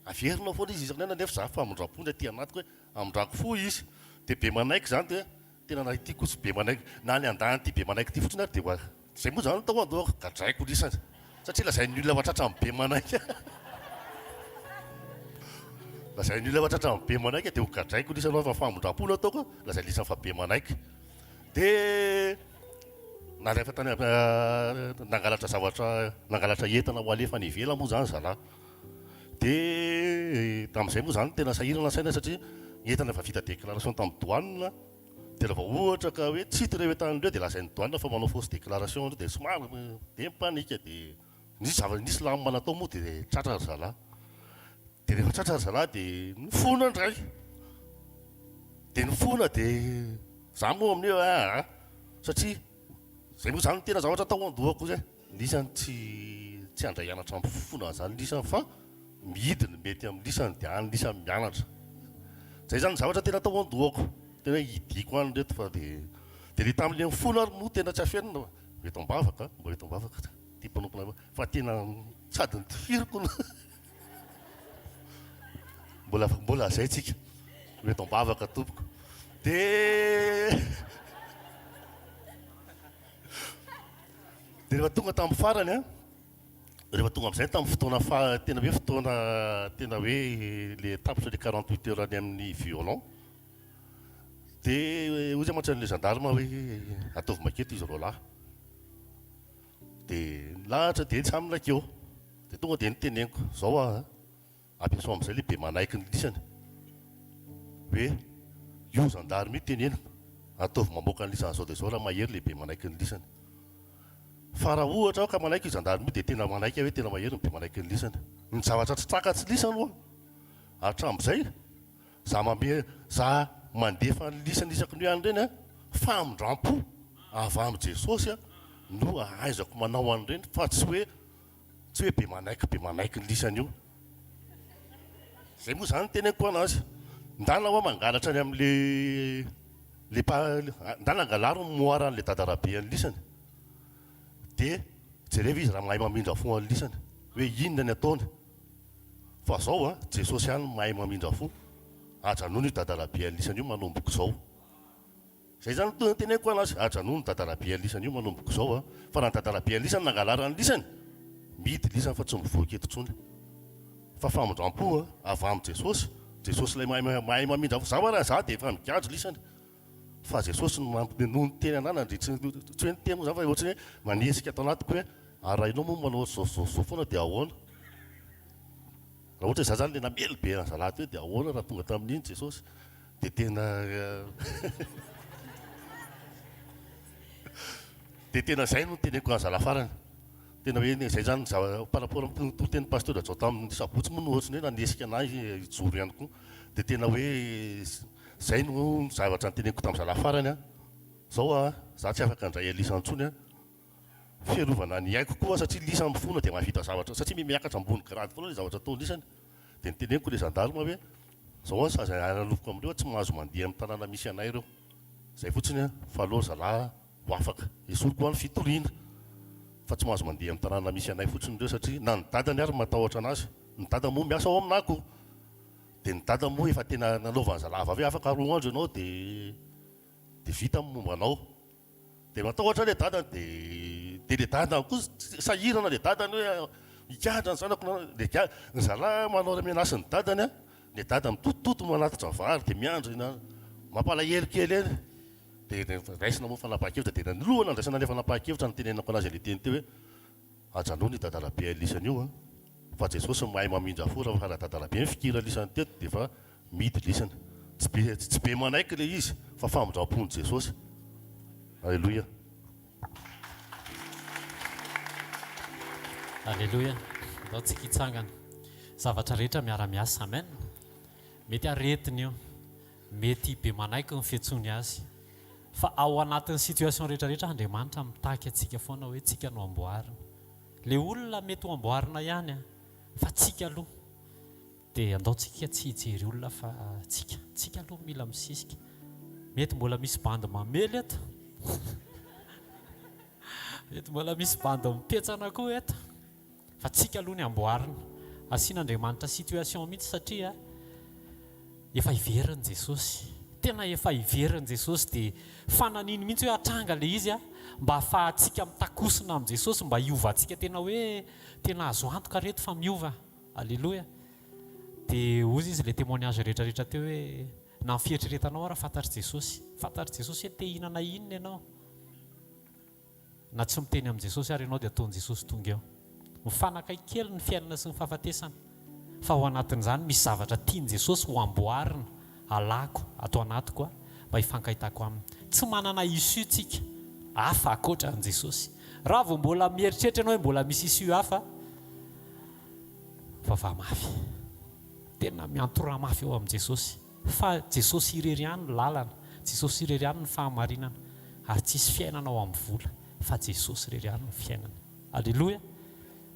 Averinao foana izy isan'andro nefa izaho famindram-po ny aty anatiko hoe amindrako fo izy. Dia be manaiky izany dia Tena na ity koa tsy be manaiky, na ny handà an'ity be manaiky ity fotsiny ary dia ho izay moa izany no tao an-dohako, gadraiko lisany satria lazain'ny olona fa tratran'ny be manaiky lazain'ny olona fa tratran'ny be manaiky dia ho gadraiko lisany fa famindram-po no ataoko, lazain'ny lisany fa be manaiky. Dia nalefa tany nangalatra zavatra, nangalatra entana ho alefa any ivelany moa izany zalahy. Dia tamin'izay moa izany tena sahirana saina satria ny entana efa vita déclaration tamin'ny douane dia raha vao ohatra ka hoe tsy hita ireo entana ireo dia lazain'ny douane fa manao fausse déclaration ireo dia somary dia mi-panique dia nisy zavatra nisy lamina natao moa dia tratra ry zalahy. Dia rehefa tratra ry zalahy dia nifona indray. Dia nifona dia za moa amin'io aa satria izay moa izany no tena zavatra tao an-dohako izay. Lisany tsy tsy handray hianatra am-pofona zany lisany fa mihidy ny mety amin'ny lisany dia any lisany mianatra. Zay zany ny zavatra tena tao an-dohako, tena hoe hidiako any reto fa dia dia le tamin'le nifona ary moa tena tsy afenina fa mba eto am-bavaka an, mba eto am-bavaka ty mpanompona fa tena sady nitifiriko no Mbola mbola zay tsika. Ho eto am-bavaka tompoko. Dia Dia rehefa tonga tamin'ny farany an, rehefa tonga amin'izay tamin'ny fotoana fa tena hoe fotoana tena hoe le tapitra le 48 heures any amin'ny violon, dia hoy zay mantsy an'ilay gendarme hoe ataovy maketo izy roalahy. Dia nilahatra dia samy nakeo. Dia tonga dia niteneniko, zao aho an, ampiasao amin'izay le be manaiky ny lisany. Hoe io gendarme io teneno, ataovy mamoaka ny lisany zao dia zao raha mahery le be manaiky ny lisany. Fa raha ohatra aho ka manaiky io gendarme io dia tena manaiky aho hoe tena mahery ny be manaiky ny lisany. Ny zavatra tsy takatsy lisany ho'a hatramin'izay. Za mame za mandefa ny lisany isaky ny hoe any ireny an, famindrampo avy amin'i Jesosy an no ahaizako manao an'ireny fa tsy hoe tsy hoe be manaiky be manaiky ny lisany io. Zay moa zany teneniko anazy. Ndana hoa mangalatra any amle le pa ndana angalaro ny moara an'le dadarabe an'ny lisany de jereva izy raha mahay mamindra fo an'ny lisany hoe inona ny ataony. Fa zao a, Jesosy ihany no mahay mamindra fo, ajanony io dadarabe alisany io manomboka izao. Zay zany no teneniko anazy, ajanony dadarabe alisany io manomboka izao a, fa raha ny dadarabe alisany nangalarany lisany, mihidy lisany fa tsy mivoaka eto intsony. Fa famindram-po a, avy amin'i Jesosy, Jesosy ilay mahay mahay mamindra fo, za ho'a raha za dia efa migadro lisany, fa Jesosy no mamp no niteny anah nandritry ny, tsy hoe niteny moa zany fa ohatry ny hoe manesika ato anatiko hoe ary raha ianao moa manao zao zao zao foana dia ahoana? Raha ohatra hoe za zany le namely be an'zalahy teo dia ahoana raha tonga tamin'iny Jesosy? Dia tena dia tena zay no teneniko an'zalahy farany. Tena hoe zay zany ny zava par rapport amin'ny toritenin'i Pasteur Rajao tamin'ny sabotsy moa no ohatry ny hoe nanesika anah hijoro ihany koa. Dia tena hoe zay no zavatra noteneniko tamin'zalahy farany an. Zao an, za tsy afaka handray an'lisa intsony an. Fiarovana ny aiko koa satria lisa mifona dia mahavita zavatra satria miakatra ambony grade foana ilay zavatra ataony lisany dia noteneniko ilay gendarme hoe zao an sazy analoviko amin'ireo tsy mahazo mandeha amin'ny tanàna misy anay ireo zay fotsiny an fa aleo zalahy ho afaka esoriko hoa ny fitoriana fa tsy mahazo mandeha amin'ny tanàna misy anay fotsiny ireo satria na ny dadany ary matahotra anazy ny dada moa miasa ao aminà ko dia ny dada moa efa tena nanaovan'ny zalahy vavy hoe afaka roa andro ianao dia dia vita ny momba anao Dia matahotra le dadany dia dia le dadany koa sahirana le dadany hoe higadra ny zanako na le ga ny zalahy manao le menace ny dadany a, le dada mitotototo manatitra vary dia miandry na mampalahelo kely eny dia raisina moa fanapahan-kevitra dia ny loha nandraisana ilay fanapahan-kevitra nitenenako anazy ilay teny teo hoe ajanony io dadarabe alisany io a fa Jesosy mahay mamindra fo raha fa raha dadarabe mifikira alisany teto dia efa Mihidy lisany. Tsy be tsy be manaiky le izy fa famindrampon'i Jesosy. Aleloia. Aleloia. Andao tsika hitsangana. Zavatra rehetra miara miasa. Amen. Mety aretina io. Mety be manaiky ny fiantsoany azy. Fa ao anatin'ny situation rehetra rehetra Andriamanitra mitaky antsika foana hoe tsika no amboarina. Le olona mety ho amboarina ihany an, fa tsika aloha. Dia andao tsika tsy hijery olona fa tsika, tsika aloha mila misisika. Mety mbola misy bandy mamely eto. Mety mbola misy bandy mipetsana koa eto. Fa tsika aloha ny amboarina. Asian'Andriamanitra situation mihitsy satria efa hiverina Jesosy. Tena efa hiverina Jesosy dia fananiny mihitsy hoe hatranga ilay izy mba hahafahantsika mitakosina amin'i Jesosy mba hiovantsika tena hoe tena azo antoka reto fa miova. Aleloia. Dia hozy izy ilay témoignage rehetra rehetra teo hoe na ny fieritreretanao ara fantatr'i Jesosy. Fantatr'i Jesosy hoe te hihinana inona ianao. Na tsy miteny amin'i Jesosy ary ianao dia ataon'i Jesosy tonga eo. Mifanakaiky kely ny fiainana sy ny fahafatesana. Fa ao anatin'izany misy zavatra tian'i Jesosy ho amboarina, alako ato anatiko aho mba hifankahitako aminy. Tsy manana issue tsika hafa ankoatra an'i Jesosy. Raha vao mbola mieritreritra ianao hoe mbola misy issue hafa, vavaha mafy. Tena miantoraha mafy eo amin'i Jesosy. Fa Jesosy irery ihany ny lalana, Jesosy irery ihany ny fahamarinana, ary tsisy fiainana ao amin'ny vola fa Jesosy irery ihany ny fiainana. Aleloia!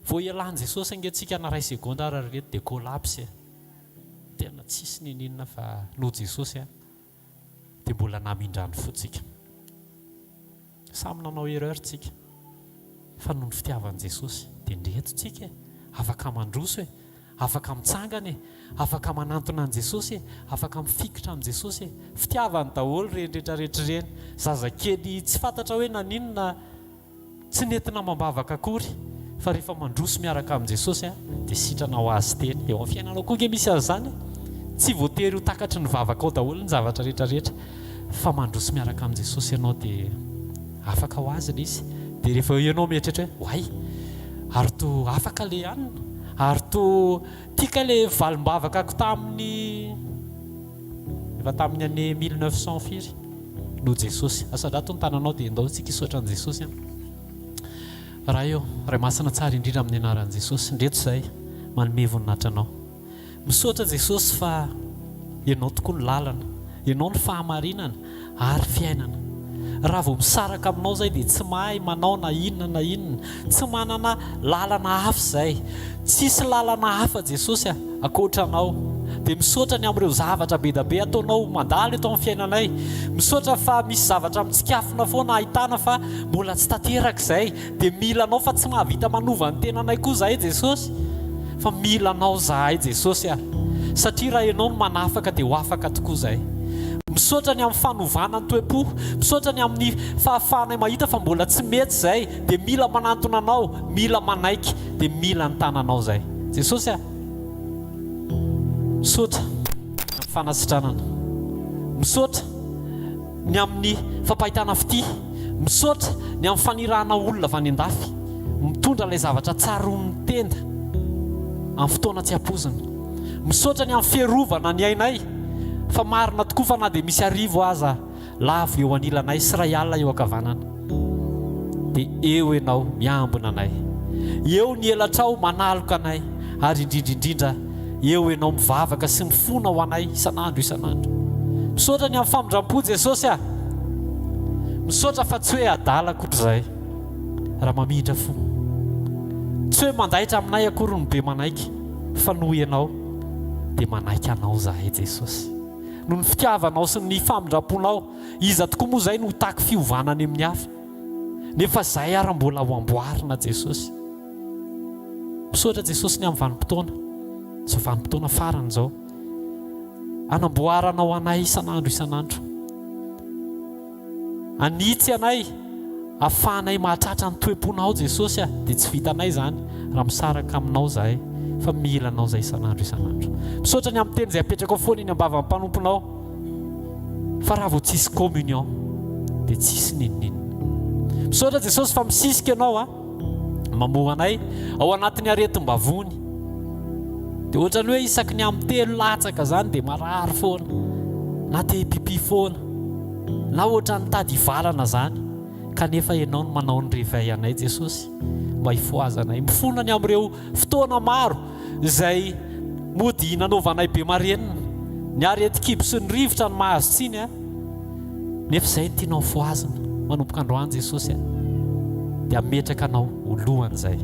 Vao hialan'i Jesosy ange tsika na ray segondra ara ry reto dia collapse e! Tena tsisy niniana fa noho Jesosy a! Dia mbola namindrany fo tsika. Samy nanao erreur tsika fa noho ny fitiavan'i Jesosy dia ndreto tsika e! Afaka mandroso e! Afaka mitsangana e! Afaka manantona an'i Jesosy e! Afaka mifikitra amin'i Jesosy e! Fitiavany daholo ireny rehetra rehetra ireny. Zazakely tsy fantatra hoe naninona Tsy nety namam-bavaka akory fa rehefa mandroso miaraka amin'i Jesosy dia sitrana ho azy teny. Eo amin'ny fiainanao koa ange misy an'izany e! Tsy voatery ho takatry ny vavakao daholo ny zavatra rehetra rehetra fa mandroso miaraka amin'i Jesosy ianao dia afaka ho azy ilay izy. Dia rehefa eo ianao mieritreritra hoe oay! Ary toa afaka ilay anona, ary toa tia kay ilay valim-bavakako tamin'ny efa tamin'ny année 1900 firy. Noho Jesosy. Asandrato ny tananao dia ndao tsika hisaotra an'i Jesosy an. Ray ô, Ray masina tsara indrindra amin'ny anaran'i Jesosy, ndreto izahay manome voninahitra Anao. Misaotra Jesosy fa Ianao tokoa no lalana, Ianao no fahamarinana ary fiainana. Raha vao misaraka aminao izay dia tsy mahay manao na inona na inona, tsy manana lalana hafa izay. Tsisy lalana hafa Jesosy a, ankoatra Anao. Dia misaotra ny amin'ireo zavatra be da be ataonao mandalo eto amin'ny fiainanay. Misaotra fa misy zavatra mitsikafona foana ahitana fa mbola tsy tanteraka izay. Dia mila Anao fa tsy mahavita manova ny tenanay koa izahay Jesosy. Fa mila Anao izahay Jesosy a. Satria raha Ianao no manafaka dia ho afaka tokoa izahay. Misaotra ny amin'ny fanovana ny toe-po. Misaotra ny amin'ny fahafahanay mahita fa mbola tsy mety izay. Dia mila manantona Anao, mila manaiky. Dia mila ny tananao zay. Jesosy a! Misaotra ny amin'ny fanasitranana. Misaotra ny amin'ny fampahitana fitia. Misaotra ny amin'ny fanirahana olona avy any an-dafy mitondra ilay zavatra tsaroan'ny tenda amin'ny fotoana tsy ampoizina. Misaotra ny amin'ny fiarovana ny ainay fa marina tokoa fa na dia misy arivo aza Lavo eo anilanay sy ray alina eo ankavanana dia eo ianao miambina anay. Eo ny elatrao manaloka anay ary indrindra indrindra eo ianao mivavaka sy mifona ho anay isan'andro isan'andro. Misaotra ny amin'ny famindram-po Jesosy a! Misaotra fa tsy hoe adala akory izahay raha mamindra fo. Tsy hoe mandaitra aminay akory ny be manaiky fa noho ianao dia manaiky anao izahay Jesosy. Noho ny fitiavanao sy ny famindram-ponao, iza tokoa moa izay no hitaky fiovana any amin'ny hafa? Nefa izahay ary mbola ho amboarina Jesosy. Misaotra Jesosy ny amin'ny vanim-potoana, izao vanim-potoana farany izao. Anamboaranao anay isan'andro isan'andro. Hanitsy anay, ahafahanay mahatratra ny toe-ponao Jesosy a, dia tsy vitanay izany raha misaraka aminao izahay fa mila anao izahay isan'andro isan'andro. Misaotra ny amin'ny teny izay apetrakao foana eny am-bavan'ny mpanomponao fa raha vao tsisy communion dia tsisy n'inon'inona. Misaotra Jesosy fa misisika ianao a. Mamoha anay ao anatin'ny aretim-bavony. Dia ohatran'ny hoe isaky ny amin'ny telo latsaka izany dia marary foana, na te hipipi foana, na ohatran'ny mitady hivalana izany. Kanefa Ianao no manao ny réveil anay Jesosy, mba hifohazanay. Mifona ny amin'ireo fotoana maro izay mody nanaovanay be marenina. Ny aretin-kibo sy ny rivotra no mahazo tsiny a. Nefa izay no tianao fohazina manomboka androany Jesosy a! Dia hametraka anao ho lohan'izay.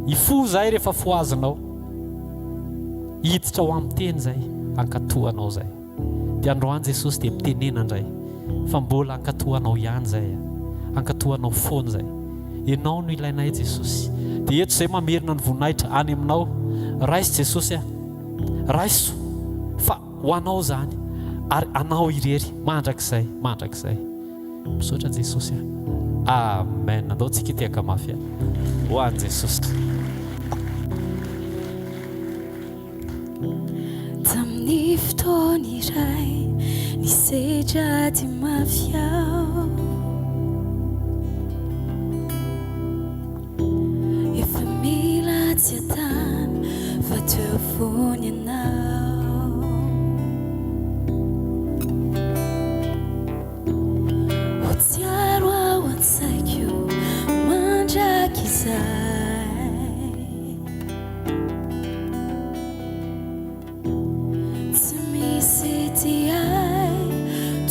Hifoha izahay rehefa fohazinao. Hiditra ho amin'ny teny izay, hankatò anao izay. Dia androany Jesosy dia mitenena indray fa mbola hankatò anao ihany izay a! Hankatò anao foana izay. Ianao no ilainay Jesosy. Dia eto izay mamerina ny voninahitra any aminao. Raiso Jesosy a! Raiso fa ho anao izany ary anao irery mandrakizay mandrakizay. Misaotra Jesosy a. Amen. Andao tsika hitehaka mafy a. Ho an'i Jesosy. Tamin'ny fotoana iray nisedra ady mafy aho. Efa mila tsy atany fa teo foana ianao. Ho tsiaro ao an-tsaiko mandrakizay. Tsy misy tia ahy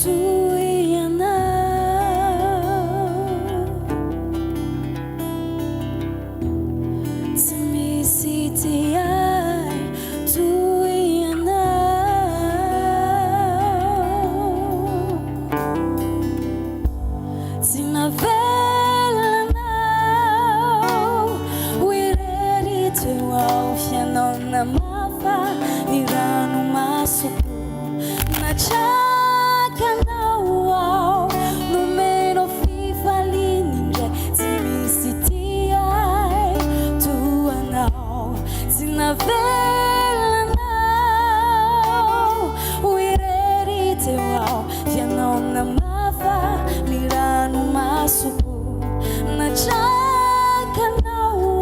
toy ianao. Tsy misy tia ahy toy ianao. Tsy navelanao ho irery teo ao Ianao namafa ny ranomasoko. Natrakanao aho, nomenao fifaliana indray. Tsy misy tia ahy toa anao. Tsy navelanao ho irery teo aho. Ianao namafa ny ranomasoko. Natrakanao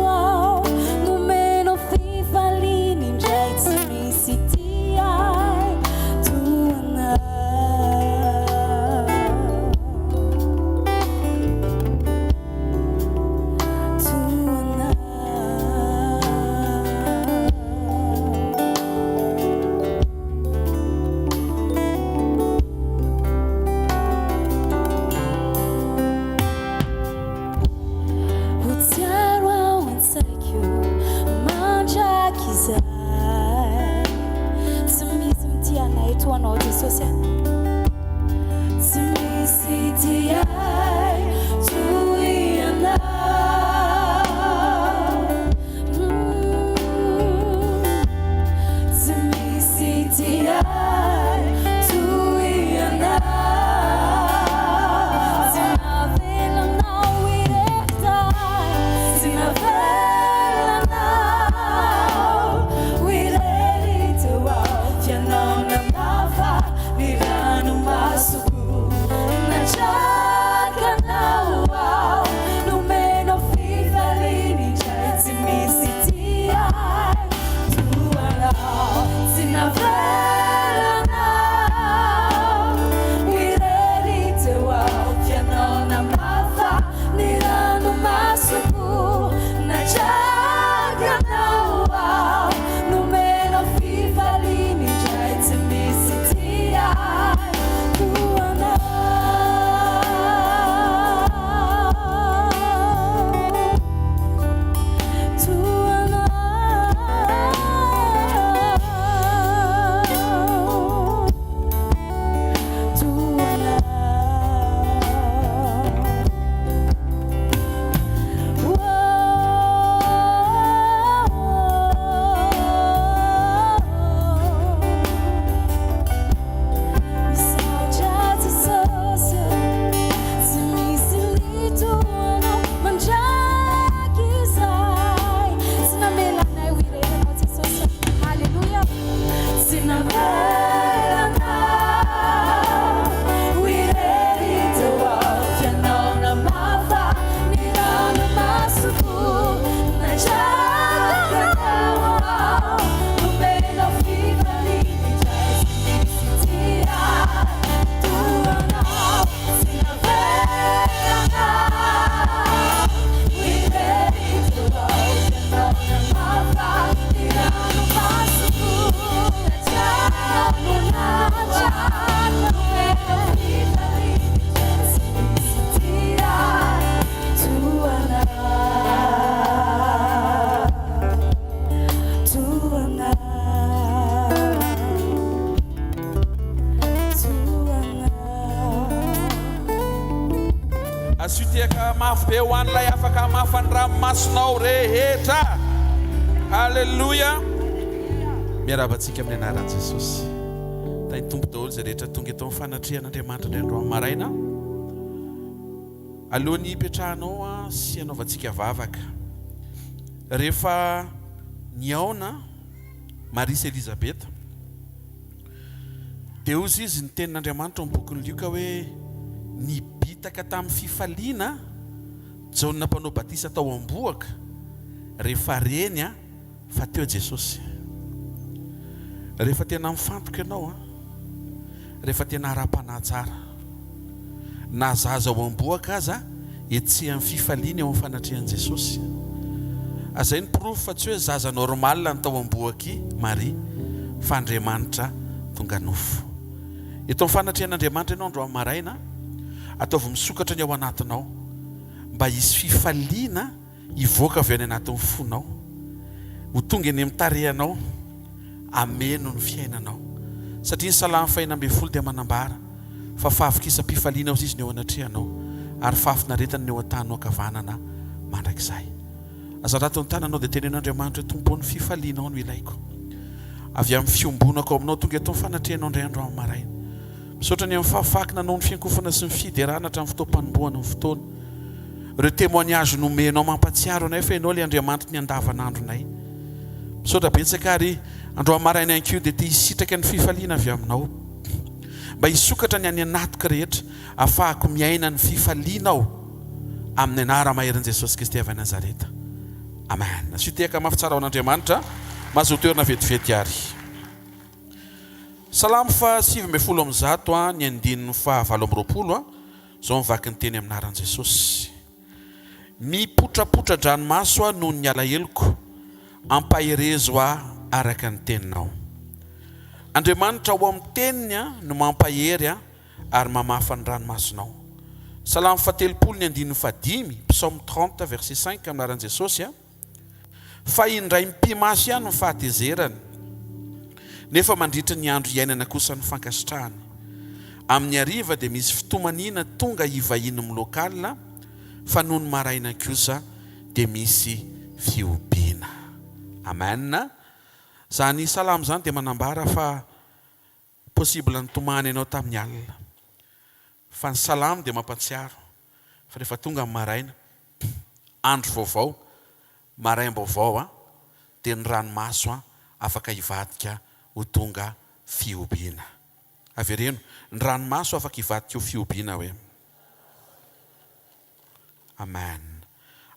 aho, nomenao fifaliana indray. Tsy misy tia ahy toa anao. Toa anao. Ho tsiaro ao an-tsaiko mandrakizay. Tsy misy mitia anay toa anao Jesosy a. Tsy misy tia ahy toy ianao. Tsy misy tia ahy toy ianao. Tsy navelanao irery zahay. Tsy navelanao ho irery teo aho. F'ianao namafa ny ranomasoko. mafy be ho an'ilay afaka hamafa ny ranomasonao rehetra. Alléluia. Miarahaba antsika amin'ny anaran'i Jesosy. Tahin'ny Tompo daholo izay rehetra tonga eto amin'ny fanatrehan'Andriamanitra indray androany maraina. Alohan'ny hipetrahanao sy hanaovantsika vavaka. Rehefa nihaona Maria sy Elizabeta, Dia hozy izy ny tenin'Andriamanitra ao amin'ny bokin'i Lioka hoe, Nibitaka tamin'ny fifaliana Jaona Mpanao Batisa tao am-bohoka, rehefa reny fa teo Jesosy. Rehefa tena mifantoka ianao, rehefa tena ara-panahy tsara, na zaza ao am-bohoka aza hetsehan'ny fifaliana eo amin'ny fanatrehan'i Jesosy. Izay no porofo fa tsy hoe zaza normal ny tao am-bohok'i Maria fa Andriamanitra tonga nofo. Eto amin'ny fanatrehan'Andriamanitra ianao androany maraina, ataovy misokatra ny ao anatinao mba hisy fifaliana Hivoaka avy any anatin'ny fonao. Ho tonga eny amin'ny tarehanao. Hameno ny fiainanao. Satria ny Salamo fahenina ambin'ny folo dia manambara fa fahavokisam-pifaliana hozy izy ny eo anatrehanao, ary fahafinaretana ny eo an-tahanao ankavanana mandrakizay. Aza rato ny tananao dia teneno Andriamanitra hoe, Tompo ô, ny fifalianao no ilaiko. Avy amin'ny fiombonako aminao, tonga eto amin'ny fanatrehanao indray andro amin'ny maraina. Misaotra ny amin'ny fahafahako nanao ny fiankofana sy ny fiderana hatramin'ny fotoam-panombohana ny fotoana. Ireo témoignage nomenao mampatsiaro anay fa ianao ilay Andriamanitry ny andavanandronay. Misaotra betsaka ary androany maraina ihany koa dia te hisitraka ny fifaliana avy aminao. Mba hisokatra ny any anatiko rehetra afahako miaina ny fifalianao amin'ny anara-maherin'i Jesosy Kristy avy any Nazareta. Amen. Asio tehaka mafy tsara ho an'Andriamanitra. Mahazoa toerana vetivety ary. Salamo faha 119 ny andininy faha 28. Izao ny vaky ny teny amin'ny anaran'i Jesosy. Mipotrapotra-dranomaso aho noho ny alaheloko, ampaherezo aho araka ny teninao. Andriamanitra ao amin'ny teniny no mampahery ary mamafa ny ranomasonao. Salamo fahatelopolo ny andininy fahadimy, Psaume 30 verset 5 amin'ny anaran'i Jesosy. Fa indray mipi-maso ihany ny fahatezerany, nefa mandritra ny andro iainana kosa ny fankasitrahany. Amin'ny hariva dia misy fitomaniana tonga hivahiny milocal, fa nony maraina kosa dia misy fihobiana. Amen. Izany salamo izany dia manambara fa possible nitomany ianao tamin'ny alina. Fa ny salamo dia mampatsiaro fa rehefa tonga ny maraina, andro vaovao, maraim-baovao an, dia ny ranomaso an afaka hivadika ho tonga fihobiana. Avereno, ny ranomaso afaka hivadika ho fihobiana hoe. Amen.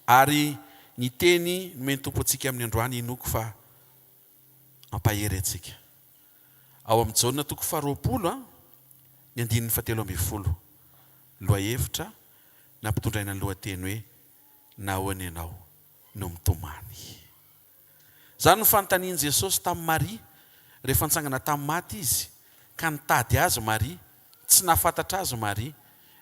Ary ny teny nomen'ny Tompo antsika amin'ny androany inoako fa hampahery antsika. Ao amin'ny Jaona toko faharoapolo ny andininy fahatelo ambin'ny folo, lohahevitra nampitondraina ny lohateny hoe Nahoana ianao no mitomany? Izany no fanontanian'i Jesosy tamin'i Maria rehefa nitsangana tamin'ny maty izy ka nitady azy Maria, tsy nahafantatra azy Maria.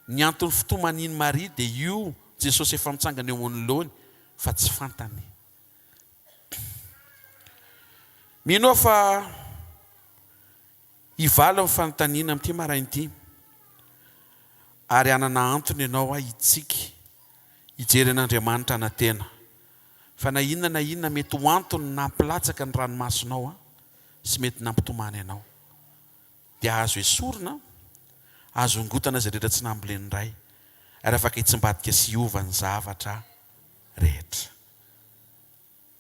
Ny anton'ny fitomanian'i Maria dia io Jesosy efa mitsangana eo anoloany fa tsy fantany. Mino aho fa hivaly ny fanontaniana amin'ity maraina ity, ary hanana antony ianao hitsiky, hijery an'Andriamanitra hanantena, fa na inona na inona mety ho antony nampilatsaka ny ranomasonao sy mety nampitomany anao, dia azo esorina, azo ongotana izay rehetra tsy nambolen'ny Ray, ary afaka hitsimbadika sy hiova ny zavatra rehetra.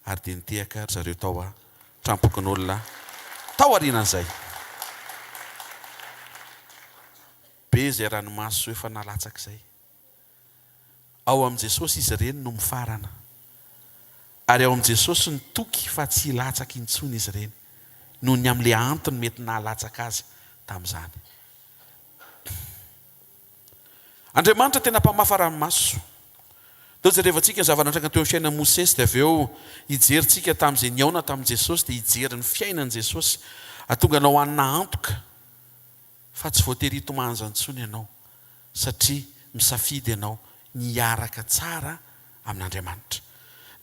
Ary dia nitehaka ry zareo tao an-tranom-pokonolona tao aorianan'izay. Be izay ranomaso efa nalatsaka izay. Ao amin'i Jesosy izy ireny no mifarana. Ary ao amin'i Jesosy ny toky fa tsy hilatsaka intsony izy ireny, noho ny amin'ilay antony mety nahalatsaka azy tamin'izany. Andriamanitra tena mpamafa ranomaso. Ndao jerevantsika ny zava-nitranga teo amin'ny fiainan'i Mosesy dia avy eo hijery tsika tamin'izay nihaona tamin'i Jesosy dia hijery ny fiainan'i Jesosy. Hahatonga anao hanana antoka fa tsy voatery hitomanja intsony ianao satria misafidy ianao ny hiaraka tsara amin'Andriamanitra.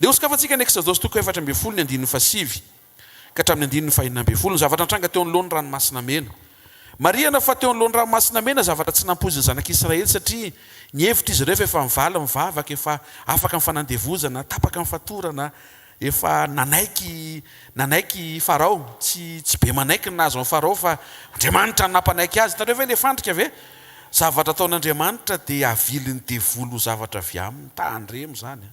Dia hosokafantsika ny Eksodosy toko 14 ny andininy fahasivy ka hatramin'ny andininy fahenina ambin'ny folo, ny zavatra nitranga teo anoloan'ny Ranomasina Mena. Marihana fa teo anoloan'ny Ranomasina Mena zavatra tsy nampoizin'ny zanak'Israely satria nihevitra izy ireo fa efa mivaly ny vavaka, efa afaka ny fanandevozana, tapaka ny fatorana, efa nanaiky nanaiky i Farao, tsy tsy be manaiky ny nahazo an'i Farao fa Andriamanitra no nampanaiky azy. Hitanareo ve ilay fandrika ve? Zavatra ataon'Andriamanitra dia avilin'ny devoly ho zavatra avy aminy. Tandremo izany an!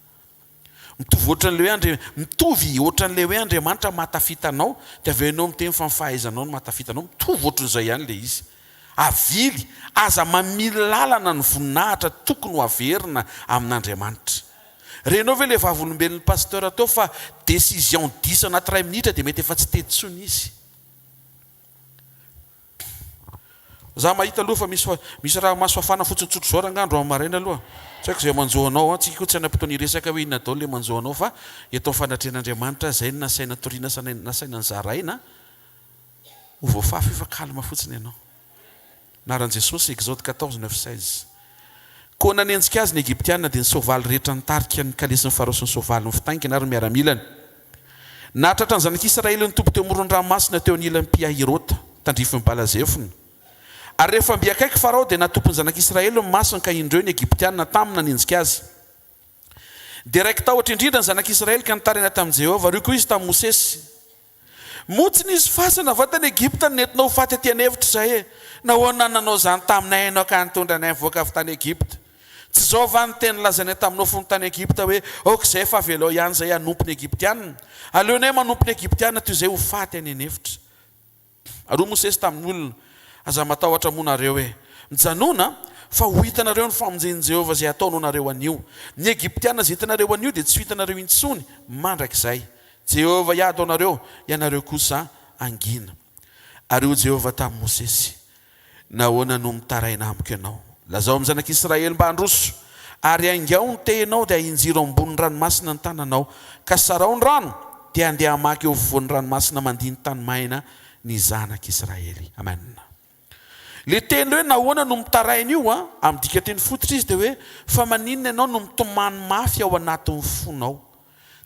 Mitovy ohatran'ilay hoe Andri, mitovy ohatran'ilay hoe Andriamanitra mahatafita anao, dia avy eo ianao miteny fa ny fahaizanao no mahatafita anao, mitovy ohatran'izay ihany ilay izy. Avily, aza mamily lalana ny voninahitra tokony ho averina amin'Andriamanitra. Renao ve ilay vavolombelon'ny Pasteur teo fa décision diso anaty iray minitra dia mety efa tsy tety intsony izy. Za mahita aloha fa misy misy raha maso fafana fotsiny tsotra izao rangah androany maraina aloha. Tsy haiko izay manjo anao an, tsika koa tsy hanam-potoana hiresaka hoe inona daholo ilay manjo anao fa eto amin'ny fanatrehan'Andriamanitra izay no nasaina toriana sy nasaina nozaraina, ho voafafy io fa calme fotsiny ianao. Anaran'i Jesosy, Exode 14, 9, 16. Koa nanenjika azy ny Egyptiana, dia ny soavaly rehetra nitarika ny kalesin'i Farao sy ny soavaliny fitaingina ary ny miaramilany. Nahatratra ny zanak'Israely ny Tompo teo amoron'ny ranomasina teo anilan'i Pi-Hahirota, tandrifin'i Bala-Zefona. Ary rehefa mby akaiky Farao, dia natopin'ny zanak'Israely ny masony ka indreo ny Egyptiana tamy nanenjika azy. Dia raiki-tahotra indrindra ny zanak'Israely ka nitaraina tamin'i Jehovah. Ary hoy koa izy tamin'i Mosesy, Moa tsy nisy fasana va tany Egypta no nentinao ho faty aty an'efitra izay e? Nahoana no nanao izany taminay ianao ka nitondra anay nivoaka avy tany Egypta? Tsy izao va ny teny nolazainay taminao fony tany Egypta hoe, 'Aoka izay fa avelao ihany izahay hanompo ny Egyptiana'? Aleonay manompo ny Egyptiana toy izay ho faty any an'efitra. Ary hoy Mosesy tamin'ny olona, Aza matahotra moa nareo e! Mijanòna, fa ho hitanareo ny famonjen'i Jehovah izay hataony ho anareo anio. Ny Egyptiana izay hitanareo anio dia tsy ho hitanareo intsony mandrakizay. Jehovah hiady ho anareo, ianareo kosa hangina. Ary hoy Jehovah tamin'i Mosesy, Nahoana no mitaraina amiko ianao? Lazao amin'ny zanak'Israely mba handroso. Ary aingao ny tehinao dia ahinjiro ambonin'ny ranomasina ny tananao, ka sarao ny rano, dia handeha hamaky eo afovoan'ny ranomasina mandia ny tany maina ny zanak'Israely. Amen. Le teny hoe nahoana no mitaraina io an, amin'ny dikateny fototra izy dia hoe fa maninona ianao no mitomany mafy ao anatin'ny fonao.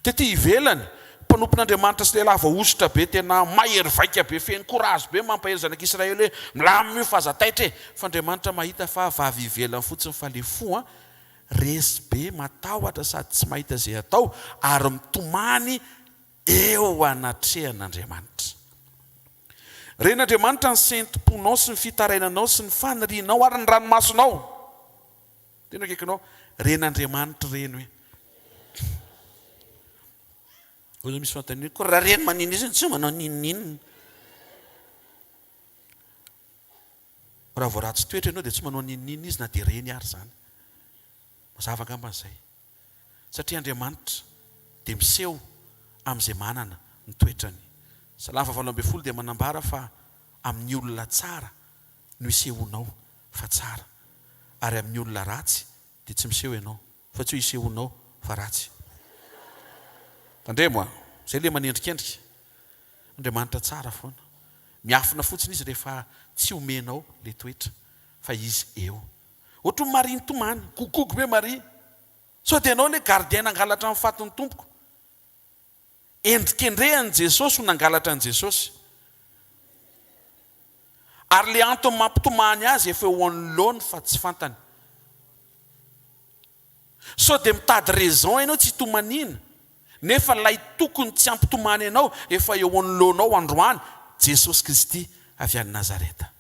Tety ivelany, mpanompon'Andriamanitra sy lehilahy voahosotra be, tena mahery vaika be, feno courage be, mampahery zanak'Israely hoe, milamina io fa aza taitra e! Fa Andriamanitra mahita fa vavy ivelany fotsiny fa le fo an, resy be, matahotra sady tsy mahita izay atao ary mitomany eo anatrehan'Andriamanitra. Ren'Andriamanitra ny sentom-ponao sy ny fitarainanao sy ny fanirianao ary ny ranomasonao. Tena akaikinao, ren'Andriamanitra ireny hoe. Hoy zao misy fanontaniana hoe, koa raha reny maninona izy no tsy manao n'inon'inona? Raha vao ratsy toetra ianao dia tsy manao n'inon'inona izy na dia reny ary izany. Mazava angamba izay. Satria Andriamanitra dia miseho amin'izay manana ny toetrany. Salamo fahavalo 18 dia manambara fa amin'ny olona tsara no isehoanao fa tsara, ary amin'ny olona ratsy dia tsy miseho ianao fa tsy hoe isehoanao fa ratsy. Tandremo a! Zay le manendrikendrika. Andriamanitra tsara foana. Miafina fotsiny izy rehefa tsy omenao le toetra fa izy eo. Ohatry ny Maria nitomany, gogogo be Maria. Sao dia ianao le gardien nangalatra ny fatin'ny tompoko. Endrikendrehan'i Jesosy ho nangalatra an'i Jesosy. Ary le antony mampitomany azy efa eo anoloany fa tsy fantany. Sao dia mitady raison ianao tsy hitomaniana nefa lay tokony tsy hampitomany anao efa eo anoloanao androany, Jesosy Kristy avy any Nazareta.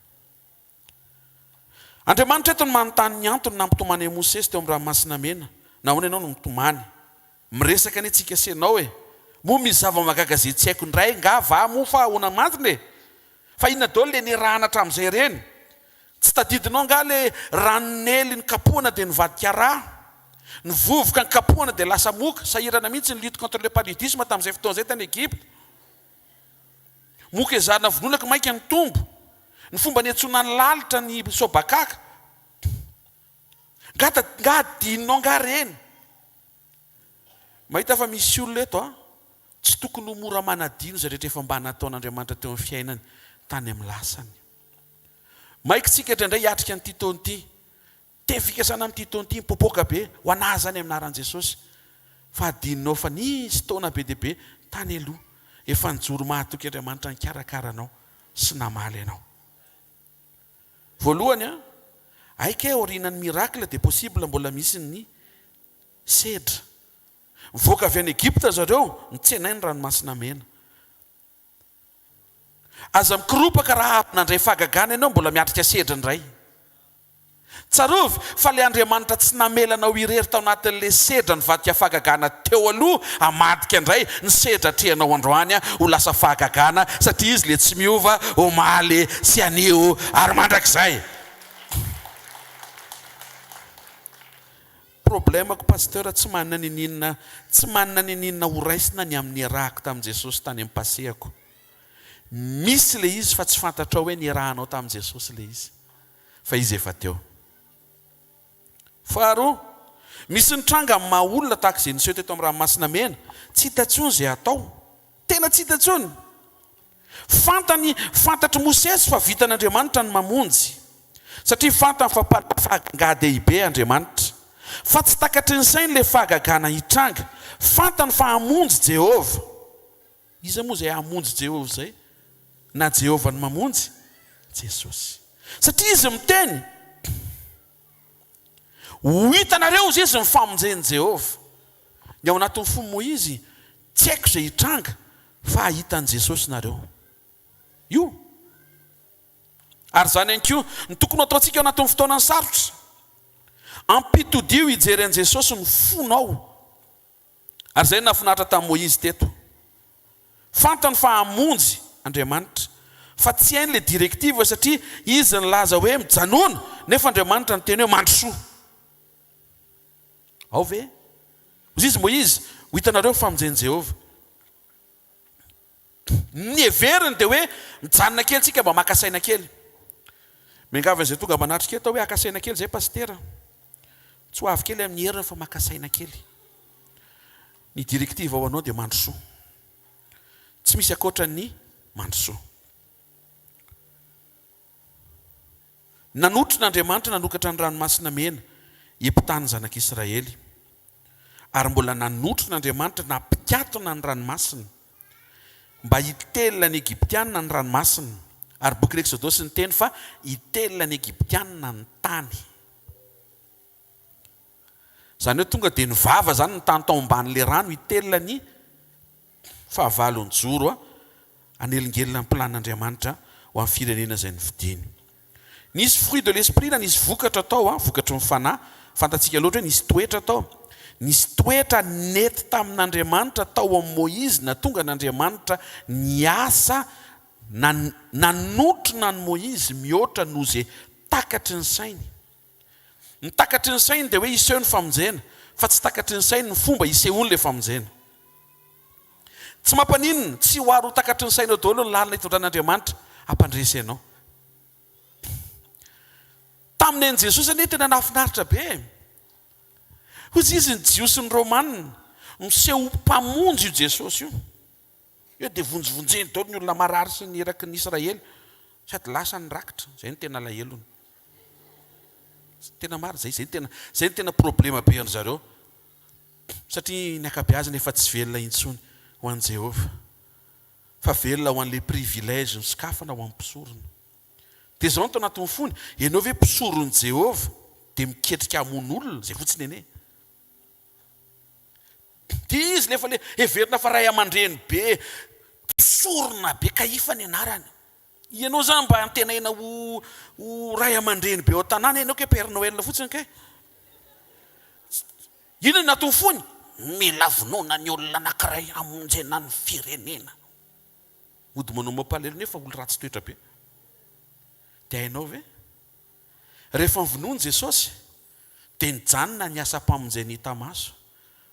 Andriamanitra eto no manontany ny antony nampitomany an'i Mosesy teo amin'ny Ranomasina Mena. Nahoana ianao no mitomany? Miresaka anie tsika sy ianao e! Moa misy zava-mahagaga izay tsy haiko indray nga va moa fa ahoana marina e? Fa inona daholo le nirahana hatramin'izay ireny? Tsy tadidinao nga le ranon'ely nikapohana dia nivadika rà? Ny vovoka nikapohana dia lasa moka? Sahirana mihitsy ny lutte contre le paludisme tamin'izay fotoana izay tany Egypte. Moka ezahana vonoina ka mainka nitombo. Ny fomba niantsoana ny lalitra ny sobakaka. Nga nga adinonao nga reny? Mahita fa misy olona eto a, tsy tokony ho mora manadino izay rehetra efa mba nataon'Andriamanitra teo amin'ny fiainany tany amin'ny lasany. Maika isika indraindray hiatrika an'ity taona ity. Teny fikasana amin'ity taona ity mipoapoaka be ho an'ahy izany amin'ny anaran'i Jesosy. Fa adinonao fa nisy taona be dia be tany aloha efa nijoro mahatoky Andriamanitra nikarakara anao sy namaly anao. Voalohany an, hay kay aorianan'ny miracle dia possible mbola misy ny sedra. Mivoaka avy any Egypta zareo, mitsenay ny ranomasina mena. Aza mikoropaka raha avy nandray fahagagana ianao mbola miatrika sedra indray. Tsarovy fa ilay Andriamanitra tsy namela anao irery tao anatin'ilay sedra nivadika fahagagana teo aloha hamadika indray ny sedra atrehanao androany ho lasa fahagagana satria Izy ilay tsy miova omaly sy anio ary mandrakizay. Problème-ko Pasteur tsy manana niniana tsy manana niniana ho raisina ny amin'ny niarahako tamin'i Jesosy tany amin'ny passé-ako. Misy ilay izy fa tsy fantatrao hoe niarahanao tamin'i Jesosy ilay izy. Fa izy efa teo. Faharoa, misy ny tranga amin'ny maha olona tahaka izay niseho teto amin'ny ranomasina mena, tsy hita intsony izay hatao. Tena tsy hita intsony. Fantany, fantatr'i Mosesy fa vitan'Andriamanitra ny mamonjy, satria fantany fa mpanao fahagagà-dehibe Andriamanitra. Fa tsy takatry ny sainy ilay fahagagana hitranga. Fantany fa hamonjy Jehovah. Iza moa izay hamonjy Jehovah izay? Na Jehovah no mamonjy? Jesosy. Satria Izy miteny. Ho hitanareo, hozy izy, ny famonjen'i Jehovah. Ny ao anatin'ny fon'i Moizy, tsy haiko izay hitranga, fa hahita an'i Jesosy nareo. Io. Ary izany ihany koa, ny tokony ho ataontsika ao anatin'ny fotoanan'ny sarotra. Ampitodio hijery an'i Jesosy ny fonao. Ary izay no nahafinaritra tamin'i Moizy teto. Fantany fa hamonjy Andriamanitra. Fa tsy hainy ilay directive satria izy nilaza hoe mijanona nefa Andriamanitra niteny hoe mandrosoa. Ao ve? Hoy izy Moizy, ho hitanareo ny famonjen'i Jehovah. Ny heveriny dia hoe mijanona kely tsika mba maka saina kely. Miangavy an'izay tonga manatrika eto aho hoe haka saina kely izay Pasitera. Tsy ho avy kely amin'ny heriny fa maka saina kely. Ny directive ho anao dia mandrosoa. Tsy misy ankoatra ny mandrosoa. Nanotrona Andriamanitra nanokatra ny Ranomasina Mena hiampitany zanak'Israely. Ary mbola nanotrona Andriamanitra nampikatona ny ranomasina, mba hitelina ny Egyptiana ny ranomasina. Ary bokin'ny Eksodosy niteny fa hitelina ny Egyptiana ny tany. Izany hoe tonga dia nivava izany ny tany tao ambanin'ilay rano hitelina ny fahavalo nijoro hanelingelina ny planin'Andriamanitra ho an'ny firenena izay nofidiny. Nisy fruit de l'esprit na nisy vokatra tao, vokatry ny fanahy, fantatsika loatra hoe nisy toetra tao. Nisy toetra nety tamin'Andriamanitra tao amin'i Moizy nahatonga an'Andriamanitra niasa nanotrona an'i Moizy mihoatra noho izay takatry ny sainy. Ny takatry ny sainy dia hoe hiseho ny famonjena, fa tsy takatry ny sainy ny fomba hisehoan'ilay famonjena. Tsy mampaninona, tsy ho ary ho takatry ny sainao daholo ny lalana itondran'Andriamanitra hampandresy anao. Tamin'ny ain'i Jesosy anie tena nahafinaritra be e! Hoy izy ny Jiosy sy ny Romanina, miseho ho mpamonjy io Jesosy io. Eo dia vonjivonjeny daholo ny olona marary sy ny eraky ny Israely, sady lasa ny rakitra, izay no tena alahelony. Tena marina izay, izay no tena, izay no tena problema be an-dry zareo. Satria ny ankabeazany efa tsy velona intsony ho an'i Jehovah, fa velona ho an'ilay privilège nosokafana ho an'ny mpisorona. Dia izao no tao anatin'ny fony, ianao ve mpisoron'i Jehovah dia miketrika hamono olona? Izay fotsiny anie. Dia izy nefa le heverina fa ray aman-dreny be, mpisorona be, Kaifa ny anarany. Ianao zany mba antenaina ho ho ray aman-dreny be ao an-tanàna ianao kay Père Noël fotsiny kay. Inona no natao fony? Mila vonoina ny olona anankiray hamonjena ny firenena. Mody manao mampalahelo nefa olo ratsy toetra be. Dia hainao ve? Rehefa novonoina Jesosy dia nijanona ny asam-pamonjena hita maso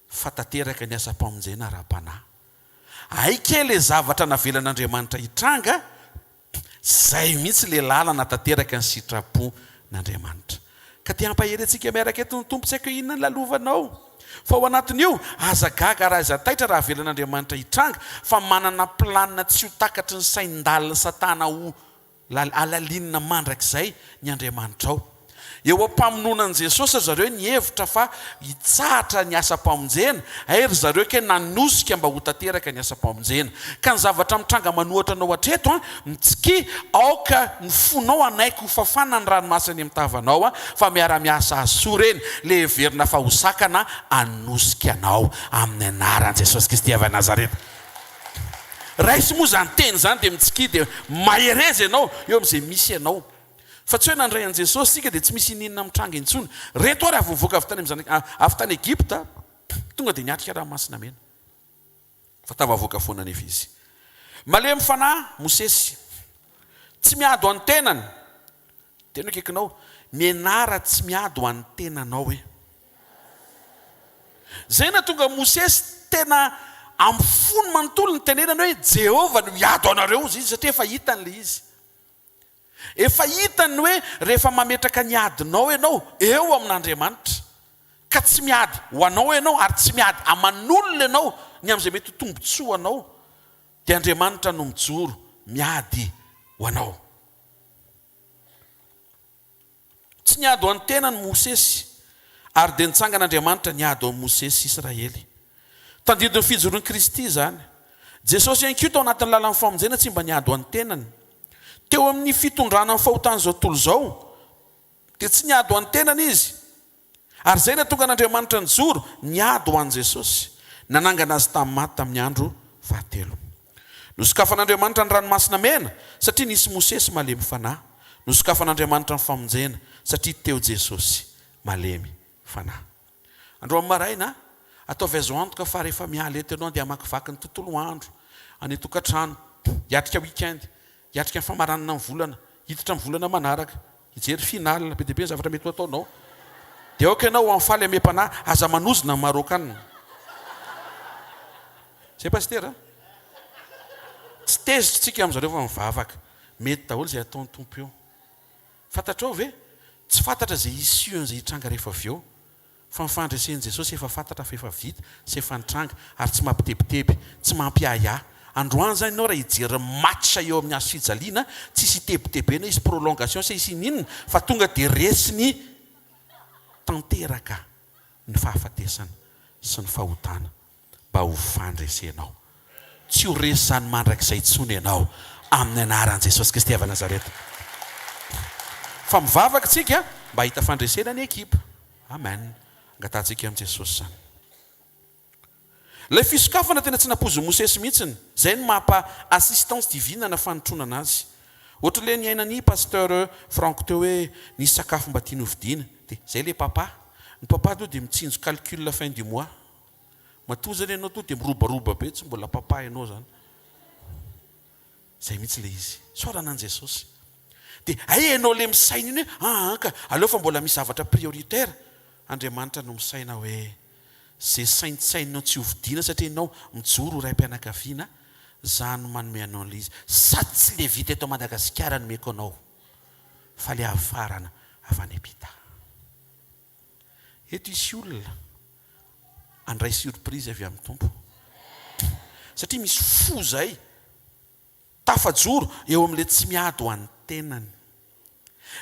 fa tanteraka ny asam-pamonjena ara-panahy. Hay kay le zavatra navelan'Andriamanitra hitranga, zay mihitsy le lalana tanteraka ny sitrapon'Andriamanitra. Ka te hampahery antsika miaraka eto ny Tompo, tsy haiko hoe inona ny lalovanao fa ao anatin'io, aza gaga ary aza taitra raha avelan'Andriamanitra hitranga fa manana planina tsy ho takatry ny sain-dalin'i Satana ho Lal alalinina mandrakizay ny Andriamanitrao. Eo am-pamonoana an'i Jesosy ry zareo nihevitra fa hitsahatra ny asam-pamonjena, hay ry zareo kay nanosika mba ho tanteraka ny asam-pamonjena. Ka ny zavatra mitranga manohatra anao hatreto an, mitsikia, aoka ny fonao hanaiky ho fafana ny ranomaso eny amin'ny tavanao an, fa miara-miasa hahasoa ireny, le heverina fa ho sakana hanosika anao, amin'ny anaran'i Jesosy Kristy avy any Nazareta. Raiso moa izany teny izany dia mitsikia dia mahereza ianao eo amin'izay misy anao. Fa tsy hoe nandray an'i Jesosy isika dia tsy misy ininona mitranga intsony. Reto ary avy nivoaka avy tany amin'ny zanak'i, avy tany Egypta, tonga dia niatrika ranomasina mena. Fa tafavoaka foana anefa izy. Malemy fanahy Mosesy. Tsy miady ho an'ny tenany. Tena akaikinao, mianara tsy miady ho an'ny tenanao e. Izay nahatonga Mosesy tena amin'ny fony manontolo nitenenany hoe Jehovah no hiady ho anareo, hozy izy, satria efa hitany ilay izy. Efa hitany ny hoe rehefa mametraka ny adinao ianao eo amin'Andriamanitra, ka tsy miady ho anao ianao ary tsy miady aman'olona ianao ny amin'izay mety ho tombontsoanao, dia Andriamanitra no mijoro miady ho anao. Tsy niady ho an'ny tenany Mosesy, ary dia nitsangana Andriamanitra niady ho an'i Mosesy sy Israely. Tandindon'ny fijoroan'i Kristy izany. Jesosy ihany koa tao anatin'ny lalan'ny famonjena tsy mba niady ho an'ny tenany. Teo amin'ny fitondrana ny fahotan'izao tontolo izao, dia tsy niady ho an'ny tenany Izy. Ary izay nahatonga an'Andriamanitra nijoro, niady ho an'i Jesosy. Nanangana Azy tamin'ny maty tamin'ny andro fahatelo. Nosokafan'Andriamanitra ny Ranomasina Mena, satria nisy Mosesy malemy fanahy. Nosokafan'Andriamanitra ny famonjena, satria teo Jesosy malemy fanahy. Androany maraina, ataovy azo antoka fa rehefa miala eto ianao dia hamakivaky ny tontolo andro, any an-tokantrano, hiatrika week-end, Hiatrika ny famaranana ny volana, hiditra amin'ny volana manaraka, hijery finale, be dia be ny zavatra mety ho ataonao. Dia aoka ianao ho amin'ny faly amem-panahy, aza manozona ny Marokanina. Zay Pasitera a! Tsy tezitra tsika amin'zareo fa mivavaka. Mety daholo izay ataon'ny Tompo eo. Fantatrao ve? Tsy fantatra izay issue an'izay hitranga rehefa avy eo. Fa ny fandresen'i Jesosy efa fantatra fa efa vita sy efa nitranga ary tsy mampitebiteby, tsy mampiahiahy. Androany zany ianao raha hijery match eo amin'ny hazo fijaliana, tsisy hitebitebena hisy prolongation sa hisy ininona fa tonga dia resiny tanteraka ny fahafatesana sy ny fahotana. mba ho fandresenao. Tsy ho resy izany mandrakizay intsony ianao, amin'ny anaran'i Jesosy Kristy avy Nazareta. Fa mivavaka isika mba hahita fandresena ny ekipa. Amen. Angatahantsika amin'i Jesosy izany. Ilay fisokafana tena tsy nampoizin'i Mosesy mihitsiny. Izay no maha assistance divine na fanotronana azy. Ohatry ilay niainan'i Pasteur Franck teo hoe nisy sakafo mba tiany hovidiana. Dia izay ilay papa. Ny papa aloha dia mitsinjo calcul fin du mois. Matoa zany ianao tonga dia mirobaroba be tsy mbola papa ianao zany. Zay mihitsy le izy. Isaorana an'i Jesosy. Dia hay ianao le misaina iny hoe aa ka aleo fa mbola misy zavatra prioritaire. Andriamanitra no misaina hoe ze saintsaininao tsy hovidiana satria ianao mijoro ho raim-pianakaviana, za no manome anao an'le izy. Sady tsy le vita eto Madagasikara no omeko anao fa le hafarana avy any am-pita. Eto hisy olona handray surprise avy amin'ny Tompo. Satria misy fo izay tafajoro eo amin'ilay tsy miady ho an'ny tenany.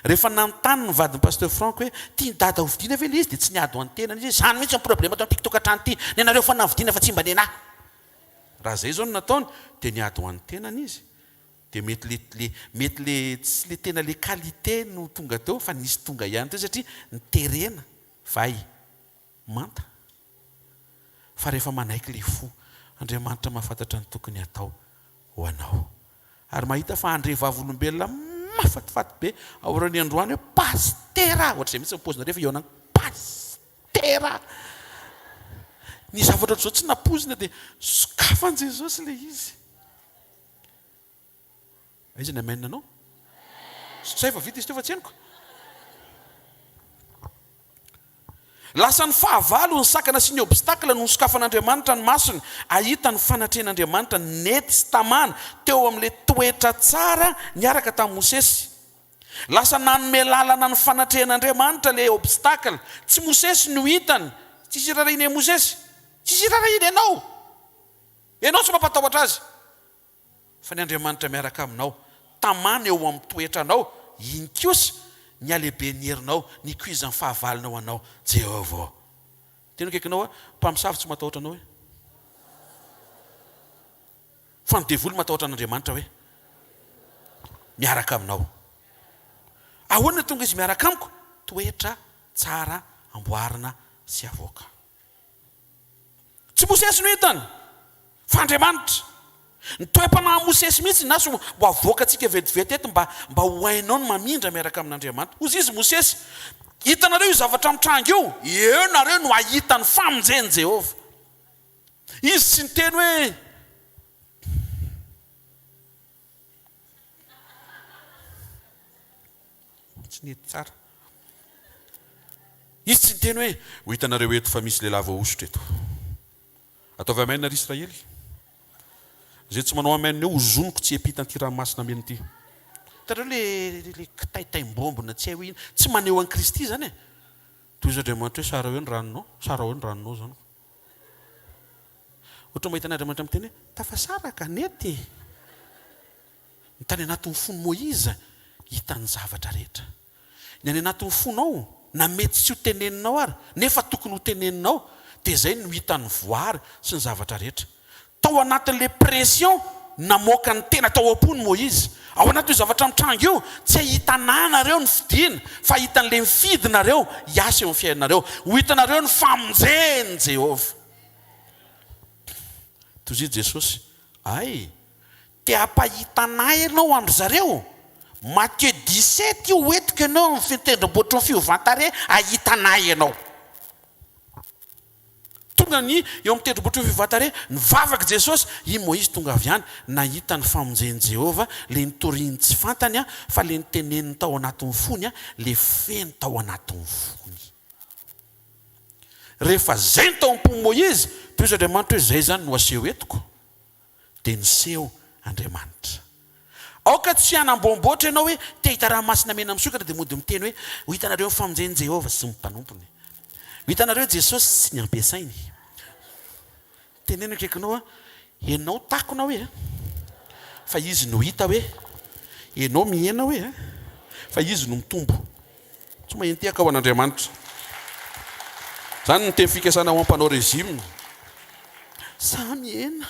Rehefa nanontany ny vadin'i Pasteur Franck hoe tian'i Dada hovidiana ve ilay izy dia tsy niady ho an'ny tenany izy hoe izany mihitsy ny problème ato amin'ity tokantrano ity, ny anareo foana no vidiana fa tsy mba ny anah. Raha izay izao no nataony dia niady ho an'ny tenany izy. Dia mety le le mety le tsy le tena le qualité no tonga teo fa nisy tonga ihany teo satria niterena vay manta fa rehefa manaiky le fo Andriamanitra mahafantatra ny tokony hatao ho anao ary mahita fa handre vavolombelona mafatifaty be aorian'ny androany hoe pasitera ohatr'izay mihitsy ny paozinareo fa eo anany pasitera ny zavatra ohatr'izao tsy nampoizina dia sokafan'i Jesosy le izy. Aiza ny amen anao? Sa efa vita izy teo fa tsy henoko? Lasa ny fahavalo, ny sakana sy ny obstacle no nosokafan'Andriamanitra ny masony hahita ny fanatrehan'Andriamanitra nety sy tamana teo amin'ilay toetra tsara niaraka tamin'i Mosesy. Lasa nanome lalana ny fanatrehan'Andriamanitra ilay obstacle. Tsy Mosesy no hitany. Tsisy irarahiana i Mosesy. Tsisy irarahiana ianao. Ianao tsy mampatahotra azy, fa ny Andriamanitra miaraka aminao, tamana eo amin'ny toetranao, iny kosa Ny halehiben'ny herinao, ny ikoizan'ny fahavalonao anao, Jehovah ô. Teny akaikinao aho, mpamosavy tsy matahotra anao hoe. Fa ny devoly matahotra an'Andriamanitra hoe. Miaraka aminao. Ahoana no tonga izy miaraka amiko? Toetra tsara amboarina sy avoaka. Tsy Mosesy no hitany, fa Andriamanitra. Ny toe-panahin'i Mosesy mihitsy na so ho avoakantsika vetivety eto mba mba ho hainao ny mamindra miaraka amin'Andriamanitra. Hozy izy Mosesy, Hitanareo io zavatra mitranga io? Eo nareo no hahita ny famonjen'i Jehovah. Izy tsy niteny hoe. Tsy nety tsara. Izy tsy niteny hoe, Ho hitanareo eto fa misy lehilahy voahosotra eto. Ataovy amen ry Israely. Izay tsy manao amen eo hozoniko tsy hiampita an'ity ranomasina mena ity. Hitanareo le le kitaitaim-bombona tsy hay hoe inona. Tsy maneho an'i Kristy izany e. Tohizo Andriamanitra hoe sarao eo ny ranonao, sarao eo ny ranonao izany. Ohatra mahita an'Andriamanitra miteny hoe tafasaraka, nety e. Ny tany anatin'ny fon'i Moiza hitany zavatra rehetra. Ny any anatin'ny fonao, na mety tsy ho teneninao ary, nefa tokony ho teneninao, dia izay no hitan'ny voary sy ny zavatra rehetra. Tao anatin'ilay pression namoaka ny tena tao am-pony Moiza. Ao anatin'io zavatra mitranga io, tsy hahita anà nareo ny fidiana, fa hahita an'ilay mifidy nareo hiasa eo amin'ny fiainanareo. Ho hitanareo ny famonjen'i Jehovah. Toy izay Jesosy, Ay! Te hampahita anah ianao amin-dry zareo? Matthieu 17 io hoentiko ianao amin'ny fitendrombohitry ny fiovan-tarehy hahita anah ianao. Tonga ny eo amin'ny tendrombohitry ny fiovan-tarehy, nivavaka Jesosy, i Moizy tonga avy any, nahita ny famonjen'i Jehovah, le nitoriany tsy fantany fa le niteneniny tao anatin'ny fony, le feno tao anatin'ny fony. Rehefa zay ny tao am-pon'i Moizy, toy izy Andriamanitra hoe zay zany no aseho entiko. dia niseho Andriamanitra. Aoka tsy hanamboamboatra ianao hoe te hahita ranomasina mena misokatra dia mody miteny hoe ho hitanareo ny famonjen'i Jehovah sy ny mpanompony. Ho hitanareo Jesosy sy ny ampiasainy. Teneno akaikinao hoe ianao takona hoe fa izy no hita hoe ianao mihena hoe fa izy no mitombo. Tsy mahentehaka ho an'Andriamanitra. Izany ny teny fikasana ho mpanao régime. Samy hena.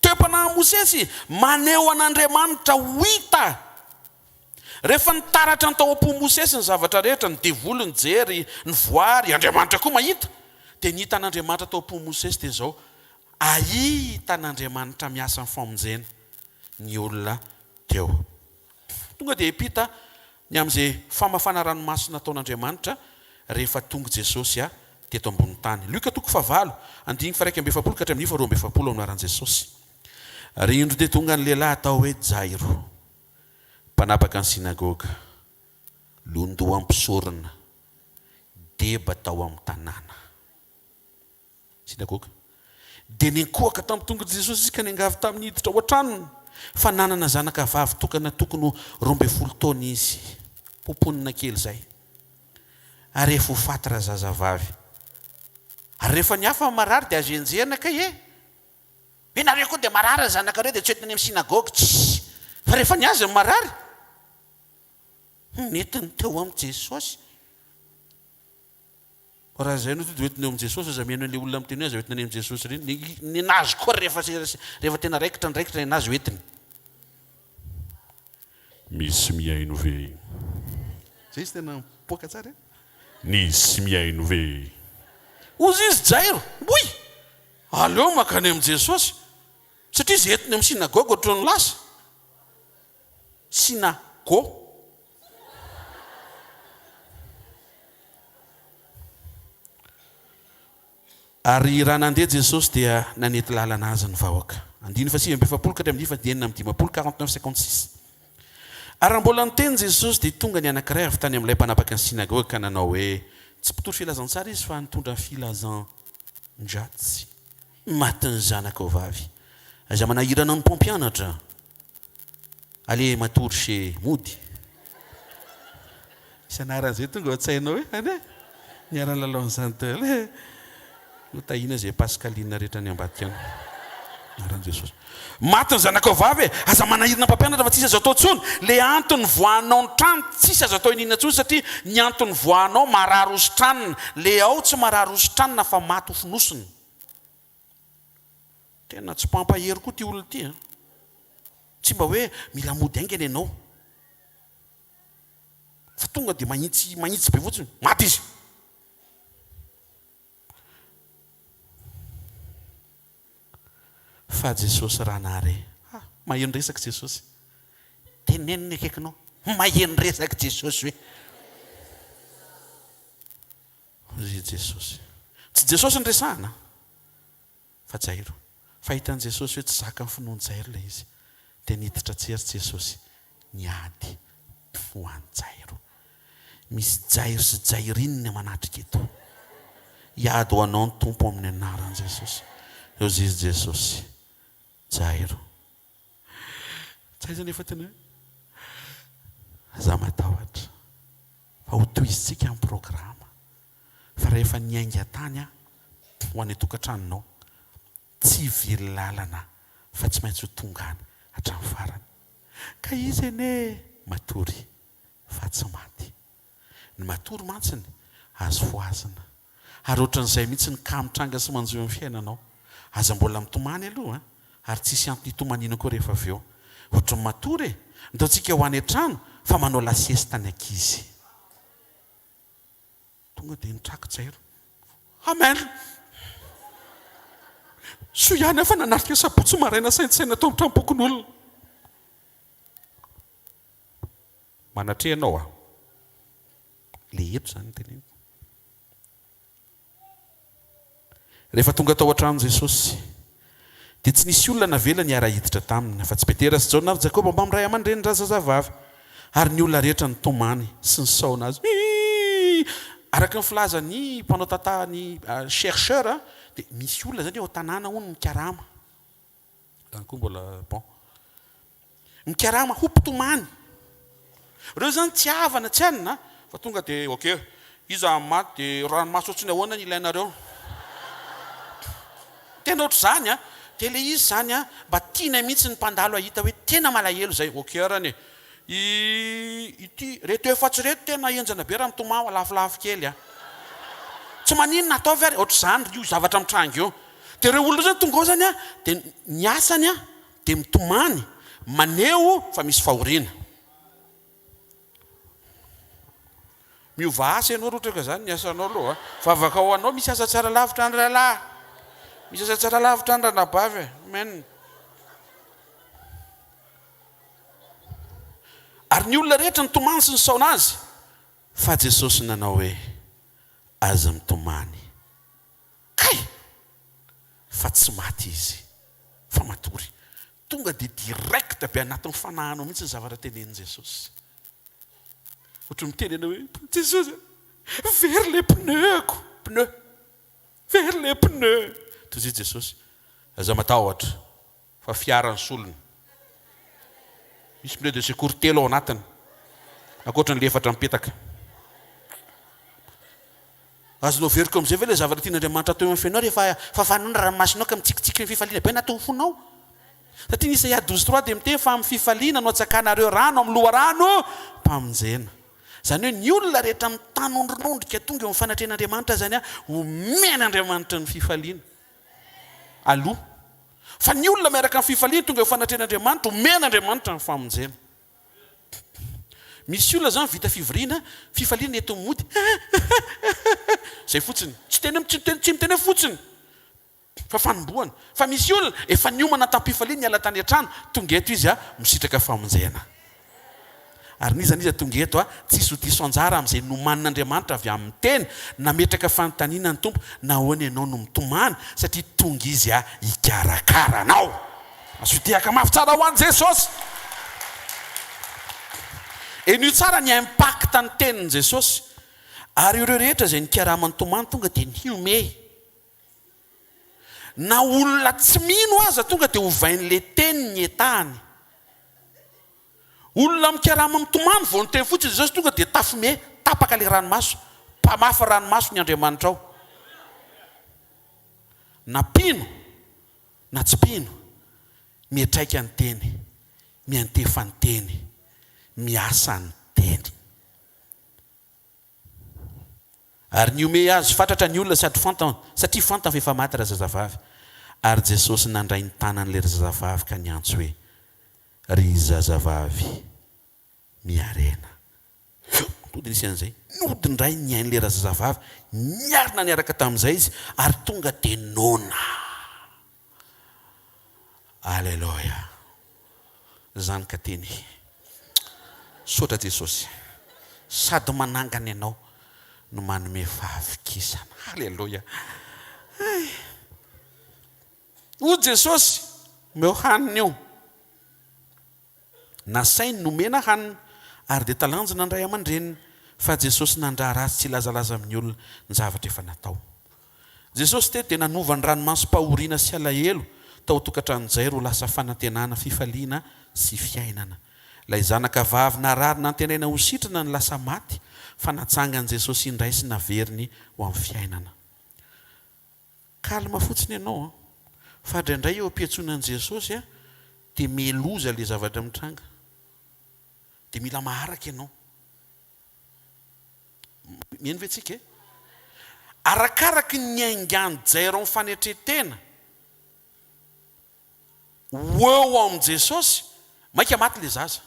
Toe-panahin'i Mosesy maneho an'Andriamanitra ho hita. Rehefa nitaratra ny tao am-pon'i Mosesy ny zavatra rehetra, ny devoly nijery, ny voary, Andriamanitra koa mahita, dia ny hitan'Andriamanitra tao am-pon'i Mosesy dia izao, Ahita an'Andriamanitra miasa ny famonjena. ny olona teo. Tonga dia hiampita ny amin'izay famafana ranomaso nataon'Andriamanitra rehefa tonga Jesosy teto ambony tany. Lioka toko fahavalo, andininy faha-41 ka hatramin'ny faha-42 amin'ny anaran'i Jesosy. Ary indro dia tonga ny lehilahy atao hoe Jairo, mpanapaka ny synagoga, londoham-pisorona, deba tao amin'ny tanàna. Synagoga. Dia niankohoka tamin'ny tongotr'i Jesosy izy ka niangavy taminy hiditra ao an-tranony, fa nanana zanaka vavy tokana tokony ho 12 taona izy, pomponina kely izay, ary efa ho faty razazavavy. Ary rehefa ny hafa marary dia azo enjehina kay e! Hoe nareo koa dia marary ny zanakareo dia tsy hoentina any amin'ny synagoga, tsia! Fa rehefa ny azy no marary, nentiny teo amin'i Jesosy. Fa raha izay no to dia hoentina eo amin'i Jesosy, aza mihaino an'ilay olona miteny hoe aza hoentina any amin'i Jesosy ireny. Ny nenazy koa rehefa rehefa tena raikitra ny raikitra nenazy hoentiny. Misy mihaino ve? Zay izy tena mipoaka tsara e. Nisy mihaino ve? Hozy izy Jairo, hoy! Aleo mankany amin'i Jesosy, satria izay entiny amin'ny synagoga ohatran'ny lasa. Synago. Ary raha nandeha Jesosy dia nanety lalana Azy ny vahoaka. Andininy faha-49 ka hatramin'ny faha-56, 49, 56. Ary raha mbola niteny Jesosy dia tonga ny anankiray avy tany amin'ilay mpanapaka ny synagoga ka nanao hoe, Tsy mpitory filazantsara izy fa nitondra filazan-dratsy. Maty ny zanakao vavy. Aza manahirana ny mpampianatra. Allez matory chez mody. Misy anarana izay tonga ao an-tsainao hoe any e? Niara-nilalao an'izany daholo e. Notahiana izay Pascaline rehetra any ambadika any. Anaran'i Jesosy. Maty ny zanakao vavy e! Aza manahirana mpampianatra fa tsisy azo atao intsony. Le antony nivoahanao ny trano tsisy azo atao iniana intsony satria ny antony nivoahanao marary hositranina. Le ao tsy marary hositranina fa maty ho fonosina. Tena tsy mpampahery koa ity olona ity an! Tsy mba hoe mila mody haingana ianao. Fa tonga dia mahitsy mahitsy be fotsiny. Maty izy! Fa Jesosy raha nahare. Ha! Maheno resaka Jesosy. Teneno ny akaikinao. Maheno resaka Jesosy hoe. Hoy Jesosy. Tsy Jesosy no resahana fa Jairo. Fa hitan'i Jesosy hoe tsy zakan'ny finoan'i Jairo ilay izy. Dia niditra an-tsery Jesosy niady ho an'i Jairo. Misy Jairo sy Jairine manatrika eto. Hiady ho anao ny Tompo amin'ny anaran'i Jesosy. Hoy Jesosy, Jairo. Tsy aiza nefa tena hoe aza matahotra fa ho tohizintsika ny programa fa rehefa niainga tany aho ho any an-tokantranonao tsy hivily lalana fa tsy maintsy ho tonga any hatramin'ny farany. Ka izy anie matory fa tsy maty. Ny matory mantsiny azo fohazina. Ary ohatran'izay mihitsy ny cas mitranga sy manjo eo amin'ny fiainanao. Aza mbola mitomany aloha an! Ary tsisy antony hitomaniana koa rehefa avy eo. Ohatran'ny matory e! Ndao tsika ho any an-trano fa manao la sieste ny ankizy. Tonga dia nitraka Jairo. Amen! Soa ihany aho fa nanatrika sabotsy maraina saintsaina tao amin'ny tranompokonolona. Manatreha anao aho. Le eto izany no teneniko. Rehefa tonga tao an-trano Jesosy, dia tsy nisy olona navelany hiara-hiditra taminy, afa-tsy Petera sy Jaona ary Jakoba mbamin'ny ray aman-drenin-drazazavavy. Ary ny olona rehetra nitomany sy nisaona azy. Hii! Araka ny filazan'ny mpanao tantara, ny chercheur, dia misy olona izany eo an-tanàna hono mikarama. Zany koa mbola bon. Mikarama ho mpitomany. Reo zany tsy havana tsy anona fa tonga de ok iza maty de ranomaso ohatrany ahoana ny ilainareo. Tena ohatr'izany an. De le izy zany an mba tianay mihitsy ny mpandalo hahita hoe tena malahelo zay. Ok arany e. I ity reto efatsy reto tena henjana be raha mitomany lafolafo kely an. Tsy maninona ataovy ary ohatr'izany io zavatra mitranga io. Dia ireo olona ireo zany tonga ao zany an, dia ny asany an, dia mitomany, maneho fa misy fahoriana. Miova asa ianao raha ohatra ka zany ny asanao aloha an. Vavaka ho anao, misy asa tsara lavitra any rahalahy, misy asa tsara lavitra any ranabavy e. Amen. Ary ny olona rehetra nitomany sy nisaona azy, fa Jesosy nanao hoe, Aza mitomany. Kay! Fa tsy maty izy fa matory. Tonga dia direct be anatin'ny fanahinao mihitsy ny zavatra tenenin'i Jesosy. Ohatran'ny miteny ianao hoe, Jesosy a, very ilay pneu-ko, pneu, very ilay pneu. Toy izay Jesosy, aza matahotra fa fiara ny solony. Misy pneu de secours telo ao anatiny, ankoatra ny efatra mipetaka. Azonao averiko amin'izay ve ilay zavatra tian'Andriamanitra atao eo amin'ny fiainao rehefa fafanao ny ranomasonao ka mitsikitsiky ny fifaliana be anatin'ny fonao? Satria ny Isaia 12 trois dia miteny fa amin'ny fifaliana no hatsakanareo rano amin'ny loharano mpamonjena. Izany hoe ny olona rehetra mitanondronondrika tonga eo amin'ny fanatrehan'Andriamanitra izany omen'Andriamanitra ny fifaliana aloha. Fa ny olona miaraka amin'ny fifaliana tonga eo fanatrehan'Andriamanitra omen'Andriamanitra ny famonjena. Misy olona zany vita fivoriana, fifaliana entiny mody zay fotsiny. Tsy teny tsy miteny tsy miteny hoe fotsiny fa fanombohana. Fa misy olona efa niomana tam-pifaliana niala tany an-trano, tonga eto izy misitraka famonjena. Ary n'iza n'iza tonga eto tsisy ho diso anjara amin'izay nomanin'Andriamanitra avy amin'ny teny. Nametraka fanontaniana ny Tompo, nahoana ianao no mitomany? Satria tonga Izy hikarakara anao. Asio tehaka mafy tsara ho an'i Jesosy. Henoy tsara ny impact ny tenin'i Jesosy. Ary ireo rehetra izay nikarama nitomany tonga dia nihomehy. Na olona tsy mino aza tonga dia ovain'ilay teny ny état-ny. Olona mikarama mitomany vao niteny fotsiny Jesosy tonga dia tafime, tapaka ilay ranomaso. Mpamafa ranomaso ny Andriamanitrao. Na mpino na tsy mpino. Miantraika ny teny, miantefa ny teny, miasa ny teny. Ary nihomehy azy fatratra ny olona sady fantany, satria fantany fa efa maty razazavavy. Ary Jesosy nandray ny tanan'ilay razazavavy ka niantso hoe, Ry zazavavy, miarena. Tody nisy an'izay. Nody indray ny ain'ilay razazavavy, niarina niaraka tamin'izay izy, ary tonga dia noana. Aleloia. Zany ka teny. Misaotra Jesosy. Sady manangana ianao no manome fahavikisana. Aleloia. Hay. Hoy Jesosy, omeo hanina io. Nasainy nomena hanina ary dia talanjona ny ray aman-dreniny fa Jesosy nandrara azy tsy hilazalaza amin'ny olona ny zavatra efa natao. Jesosy teto dia nanova ny ranomasom-pahoriana sy alahelo tao an-tokantranon'i Jairo ho lasa fanantenana, fifaliana sy fiainana. Ilay zanaka vavy narary nantenaina ho sitrana no lasa maty fa natsangan'i Jesosy indray sy naveriny ho amin'ny fiainana. Calme fotsiny ianao an! Fa indraindray eo am-piantsoana an'i Jesosy an, dia miha-loza ilay zavatra mitranga. Dia mila maharaka ianao. Mino ve tsika e? Arakaraky ny niaingan'i Jairo amin'ny fanetren-tena ho eo amin'i Jesosy, mainka maty ilay zaza.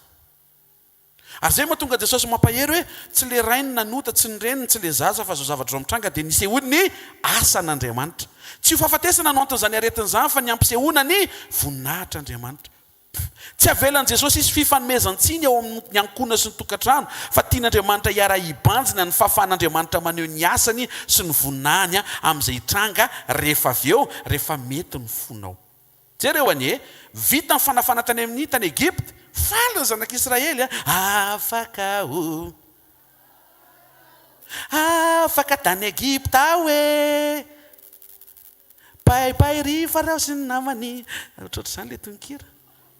Ary izay mahatonga Jesosy mampahery hoe, tsy ilay rainy nanota, tsy ny reniny, tsy ilay zaza, fa izao zavatra izao mitranga dia nisehoany ny asan'Andriamanitra. Tsy ho fahafatesana no anton'izany aretina izany fa ny hampisehoana ny voninahitr'Andriamanitra. Tsy avelan'i Jesosy hisy fifanomezan-tsiny ao amin'ny ankohonana sy ny tokantrano, fa tian'Andriamanitra hiara-hibanjina ny fahafahan'Andriamanitra maneho ny asany sy ny voninahiny amin'izay hitranga rehefa avy eo, rehefa mety ny fonao. Jereo anie, vita ny fanafana tany amin'ny tany Egypta, faly ny zanak'Israely, afaka aho, afaka tany Egypta aho e! Bye bye ry Farao sy ny namany. Ohatrohatr'izany ilay tononkira.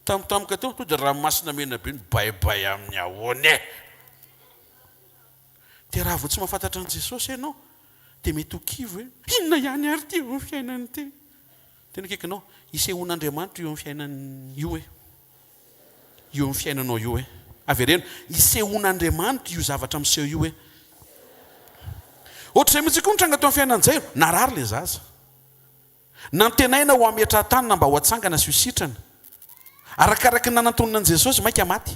Tampotampoka teo, tonga dia ranomasina mena be no bye bye amin'ny ahoana e! Dia raha vao tsy mahafantatra an'i Jesosy ianao, dia mety ho kivy hoe, inona ihany ary ity eo amin'ny fiainana ity? Tena akaikinao, isehoan'Andriamanitra io amin'ny fiainana io e! Io amin'ny fiainanao io e! Avereno, isehoan'Andriamanitra io zavatra miseho io e! Ohatr'izay mihitsy koa ny tranga teo amin'ny fiainan'i Jairo, narary ilay zaza. Nantenaina ho hametraha-tanana mba ho atsangana sy ho sitrana. Arakaraky ny nanantonana an'i Jesosy, mainka maty.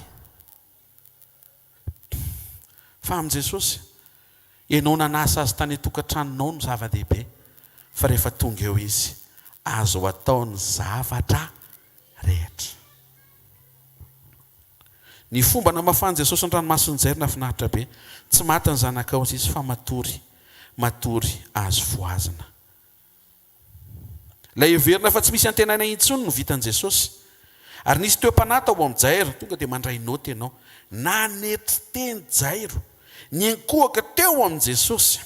Fa amin'i Jesosy, ianao nanasa Azy tany an-tokantranonao no zava-dehibe, fa rehefa tonga eo Izy, azo atao ny zavatra rehetra. Ny fomba namafan'i Jesosy ny ranomason'i Jairo nahafinaritra be. Tsy maty ny zanakao hozy Izy fa matory, matory azo vohazina. Ilay heverina fa tsy misy antenaina intsony no vitan'i Jesosy. Ary nisy toe-panahy tao amin'i Jairo, tonga dia mandray naoty ianao. Nanetry teny Jairo, niankohoka teo amin'i Jesosy.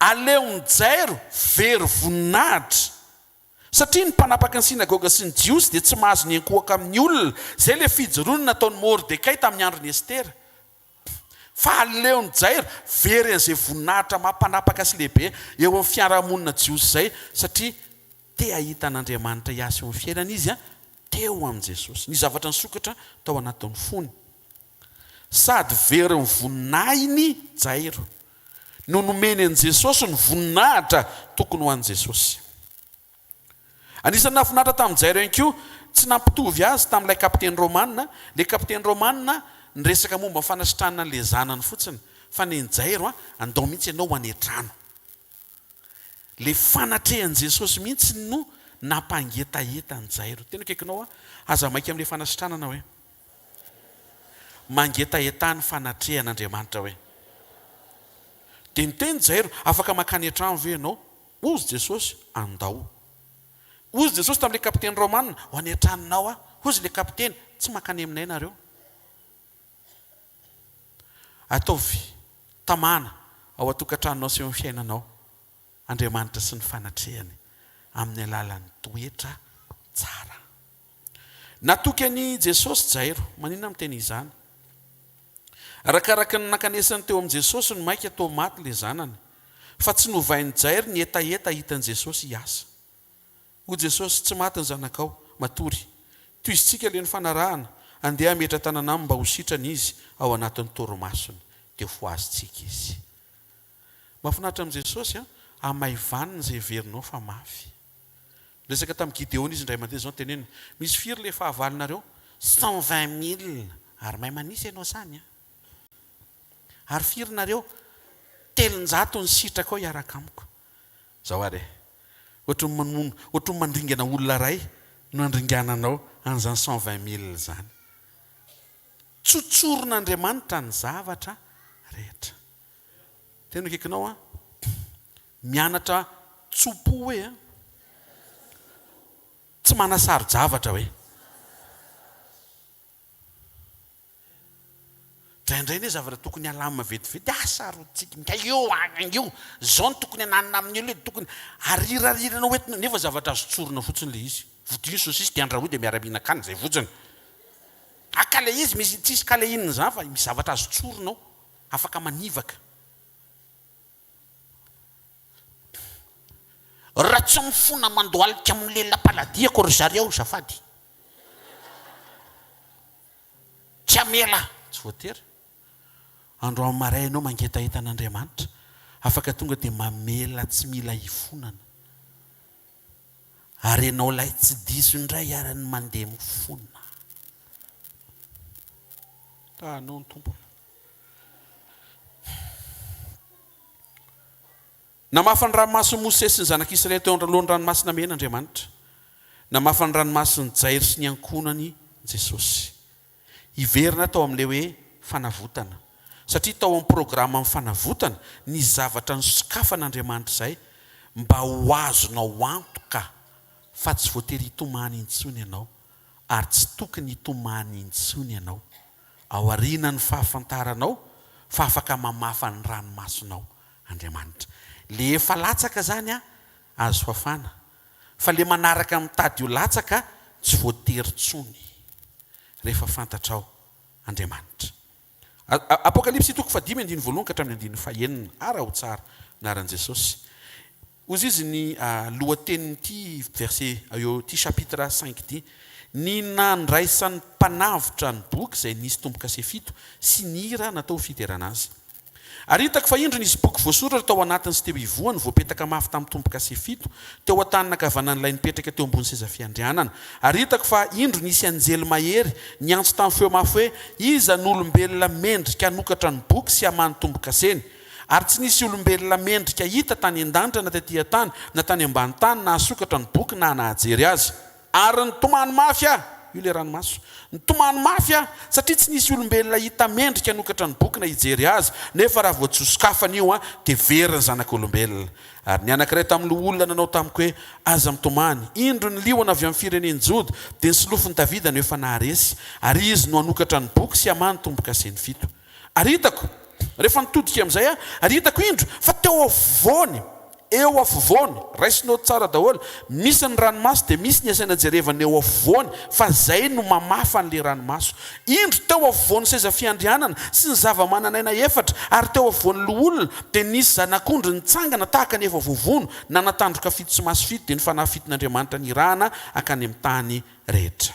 Aleon'i Jairo very voninahitra. Satria ny mpanapaky ny synagoga sy ny Jiosy dia tsy mahazo niankohoka amin'ny olona. Izay ilay fijoroana nataon'i Mordekay tamin'ny andron'i Estera. Fa aleon'i Jairo very an'izay voninahitra maha mpanapaka sy lehibe eo amin'ny fiarahamonina jiosy izay, satria te hahita an'Andriamanitra hiasa eo amin'ny fiainany izy, teo amin'i Jesosy. Nisy zavatra nisokatra tao anatin'ny fony. Sady very ny voninahiny Jairo, no nomeny an'i Jesosy ny voninahitra tokony ho an'i Jesosy. Anisan'ny nahafinaritra tamin'i Jairo ihany koa, tsy nampitovy azy tamin'ilay kapiteny romana, ilay kapiteny romana niresaka momba ny fanasitranana an'ilay zanany fotsiny, fa nen'i Jairo, andao mihitsy ianao ho any an-trano. Ilay fanatrehan'i Jesosy mihitsy no nampangetaheta an'i Jairo. Tena akaikinao aho, aza maika amin'ilay fanasitranana hoe. Mangetaheta ny fanatrehan'Andriamanitra hoe. Dia niteny Jairo, afaka mankany an-trano ve ianao? Hozy Jesosy, andao. Hozy Jesosy tamin'ilay kapiteny romana, ho any an-tranonao aho. Hozy ilay kapiteny, tsy mankany aminay nareo. Ataovy tamana ao an-tokantranonao sy eo amin'ny fiainanao Andriamanitra sy ny fanatrehany amin'ny alalan'ny toetra tsara. Natoky an'i Jesosy Jairo. Maninona miteny izany? Arakaraka ny nankanesany teo amin'i Jesosy no maika toa maty ilay zanany. Fa tsy novain'i Jairo ny hetaheta hitan'i Jesosy hiasa. Hoy Jesosy, Tsy maty ny zanakao. matory. Tohizintsika ilay nifanarahana, andeha hametra-tanana aminy mba ho sitrana izy ao anatin'ny torimasony, dia fohazintsika izy. Mahafinaritra amin'i Jesosy an, hamaivaniny izay heverinao fa mafy. Niresaka tamin'i Gideona izy indray mandeha izao noteneniny, Misy firy ilay fahavalonareo? 120000. Ary mahay manisa ianao sany an! Ary firy nareo? 300 ny sitraka ao hiaraka amiko. Izao ary e! Ohatry ny mamono, ohatry ny mandringana olona iray no andringananao an'izany 120000 izany. Tsotsorin'Andriamanitra ny zavatra rehetra. Tena akaikinao an! Mianatra tso-po hoe an! Tsy manasaro-javatra hoe. Indraindray anie zavatra tokony halamina vetivety, ah sarotintsika, mika io agny io, zao no tokony hananina amin'io le tokony arirarirana ho entina, nefa zavatra azo tsorina fotsiny le izy, vodio ny sosisy de andrahoy de miara-mihinan-kanina, zay fotsiny. Ah ka le izy misy tsisy ka le inona zany fa misy zavatra azo tsorina ao, afaka manivaka. Raha tsy mifona mandohalika amin'ny lelam-paladiako ry zareo azafady. Tsy hamela. Tsy voatery. Androany maraina ianao mangetaheta an'Andriamanitra, afaka tonga dia mamela tsy mila hifonana. Ary ianao ilay tsy diso indray ary ny mandeha mifona. Tahanao ny Tompo. Namafa ny ranomason'i Mosesy sy ny zanak'Israely teo anoloan'ny Ranomasina Mena Andriamanitra. Namafa ny ranomason'i Jairo sy ny ankohonany Jesosy. Hiverina tao amin'ilay hoe fanavotana. Satria tao amin'ny programan'ny fanavotana, nisy zavatra nosokafan'Andriamanitra izay mba ho azonao antoka fa tsy voatery hitomany intsony ianao, ary tsy tokony hitomany intsony ianao. Aorianan'ny fahafantaranao fa afaka mamafa ny ranomasonao Andriamanitra. Le efa latsaka zany an, azo fafana. Fa le manaraka mitady ho latsaka tsy voatery tsony. Rehefa fantatrao Andriamanitra. Apokalypsy toko fahadimy andininy voalohany ka hatramin'ny andininy fahenina. Araho tsara. Anaran'i Jesosy. Hozy izy ny lohatenin'ity verset eo ity chapitre cinq ity, Ny nandraisan'ny Mpanavotra ny boky izay nisy tombo-kase fito sy ny hira natao ho fiderana azy. Ary hitako fa indro nisy boky voasoratra tao anatiny sy teo ivohany, voapetaka mafy tamin'ny tombo-kase fito, teo an-tanana ankavanan'ilay nipetraka teo ambony seza fiandrianana. Ary hitako fa indro nisy anjely mahery niantso tamin'ny feo mafy hoe, Iza no olombelona mendrika hanokatra ny boky sy hamaha ny tombo-kaseny? Ary tsy nisy olombelona mendrika hita tany an-danitra na tetỳ an-tany, na tany ambany tany, nahasokatra ny boky na nahajery azy. Ary nitomany mafy aho, io ilay ranomaso, nitomany mafy aho, satria tsy nisy olombelona hita mendrika hanokatra ny boky na hijery azy, nefa raha vao tsy hosokafana io an, dia very ny zanak'olombelona. Ary ny anankiray tamin'ny loholona nanao tamiko hoe, Aza mitomany, indro ny liona avy amin'ny firenen'i Joda, dia ny solofon'i Davida no efa naharesy, ary izy no hanokatra ny boky sy hamaha ny tombo-kaseny fito. Ary hitako, rehefa nitodika amin'izay aho, ary hitako, indro, fa teo afovoany, eo afovoany, raiso naoty tsara daholo, misy ny ranomaso dia misy ny asaina jerevana eo afovoany, fa izay no mamafa an'ilay ranomaso. Indro, teo afovoan'ny seza fiandrianana sy ny zava-manan'aina efatra, ary teo afovoan'ny loholona, dia nisy zanak'ondry nitsangana tahaka ny efa voavono, nanan-tandroka fito sy maso fito, dia ny fanahy fiton'Andriamanitra nirahana hankany amin'ny tany rehetra.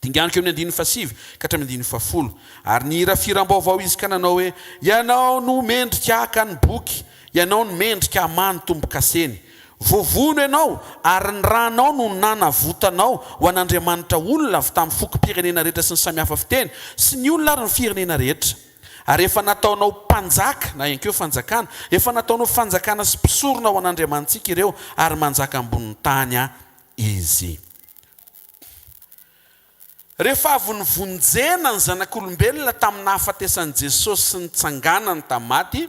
Dinganiko eo amin'ny andininy fahasivy ka hatramin'ny andininy fahafolo. Ary nihira fihiram-baovao izy ka nanao hoe, Ianao no mendrika haka ny boky, Ianao no mendrika hamaha ny tombo-kaseny. Voavono Ianao, ary ny ranao no nanavotanao ho an'Andriamanitra olona avy tamin'ny fokom-pirenena rehetra sy ny samihafa fiteny, sy ny olona ary ny firenena rehetra. Ary efa nataonao mpanjaka, na ihany koa fanjakana, efa nataonao fanjakana sy mpisorona ho an'Andriamanitsika ireo, ary manjaka ambonin'ny tany izy. Rehefa avy novonjena ny zanak'olombelona tamin'ny nahafatesan'i Jesosy sy nitsanganany tamin'ny maty,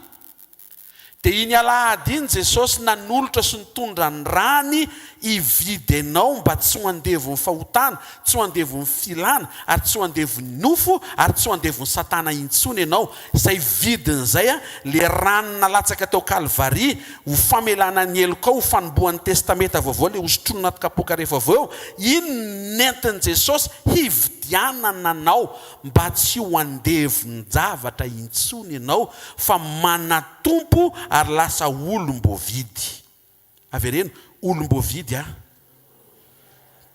dia iny alahady iny Jesosy nanolotra sy nitondra ny rany hividy anao mba tsy ho andevon'ny fahotana, tsy ho andevon'ny filana, ary tsy ho andevon'ny nofo, ary tsy ho andevon'i Satana intsony ianao. Izay vidiny izay, ilay rany nalatsaka teo Kalvary, Ho famelana ny helokao, ho fanombohan'ny Testamenta Vaovao ilay hosotroina anaty kapoaka rehefa avy eo, iny no nentin'i Jesosy hividianana anao mba tsy ho andevon-javatra intsony ianao fa manatompo ary lasa olom-boavidy. Avereno, olom-boavidy aho.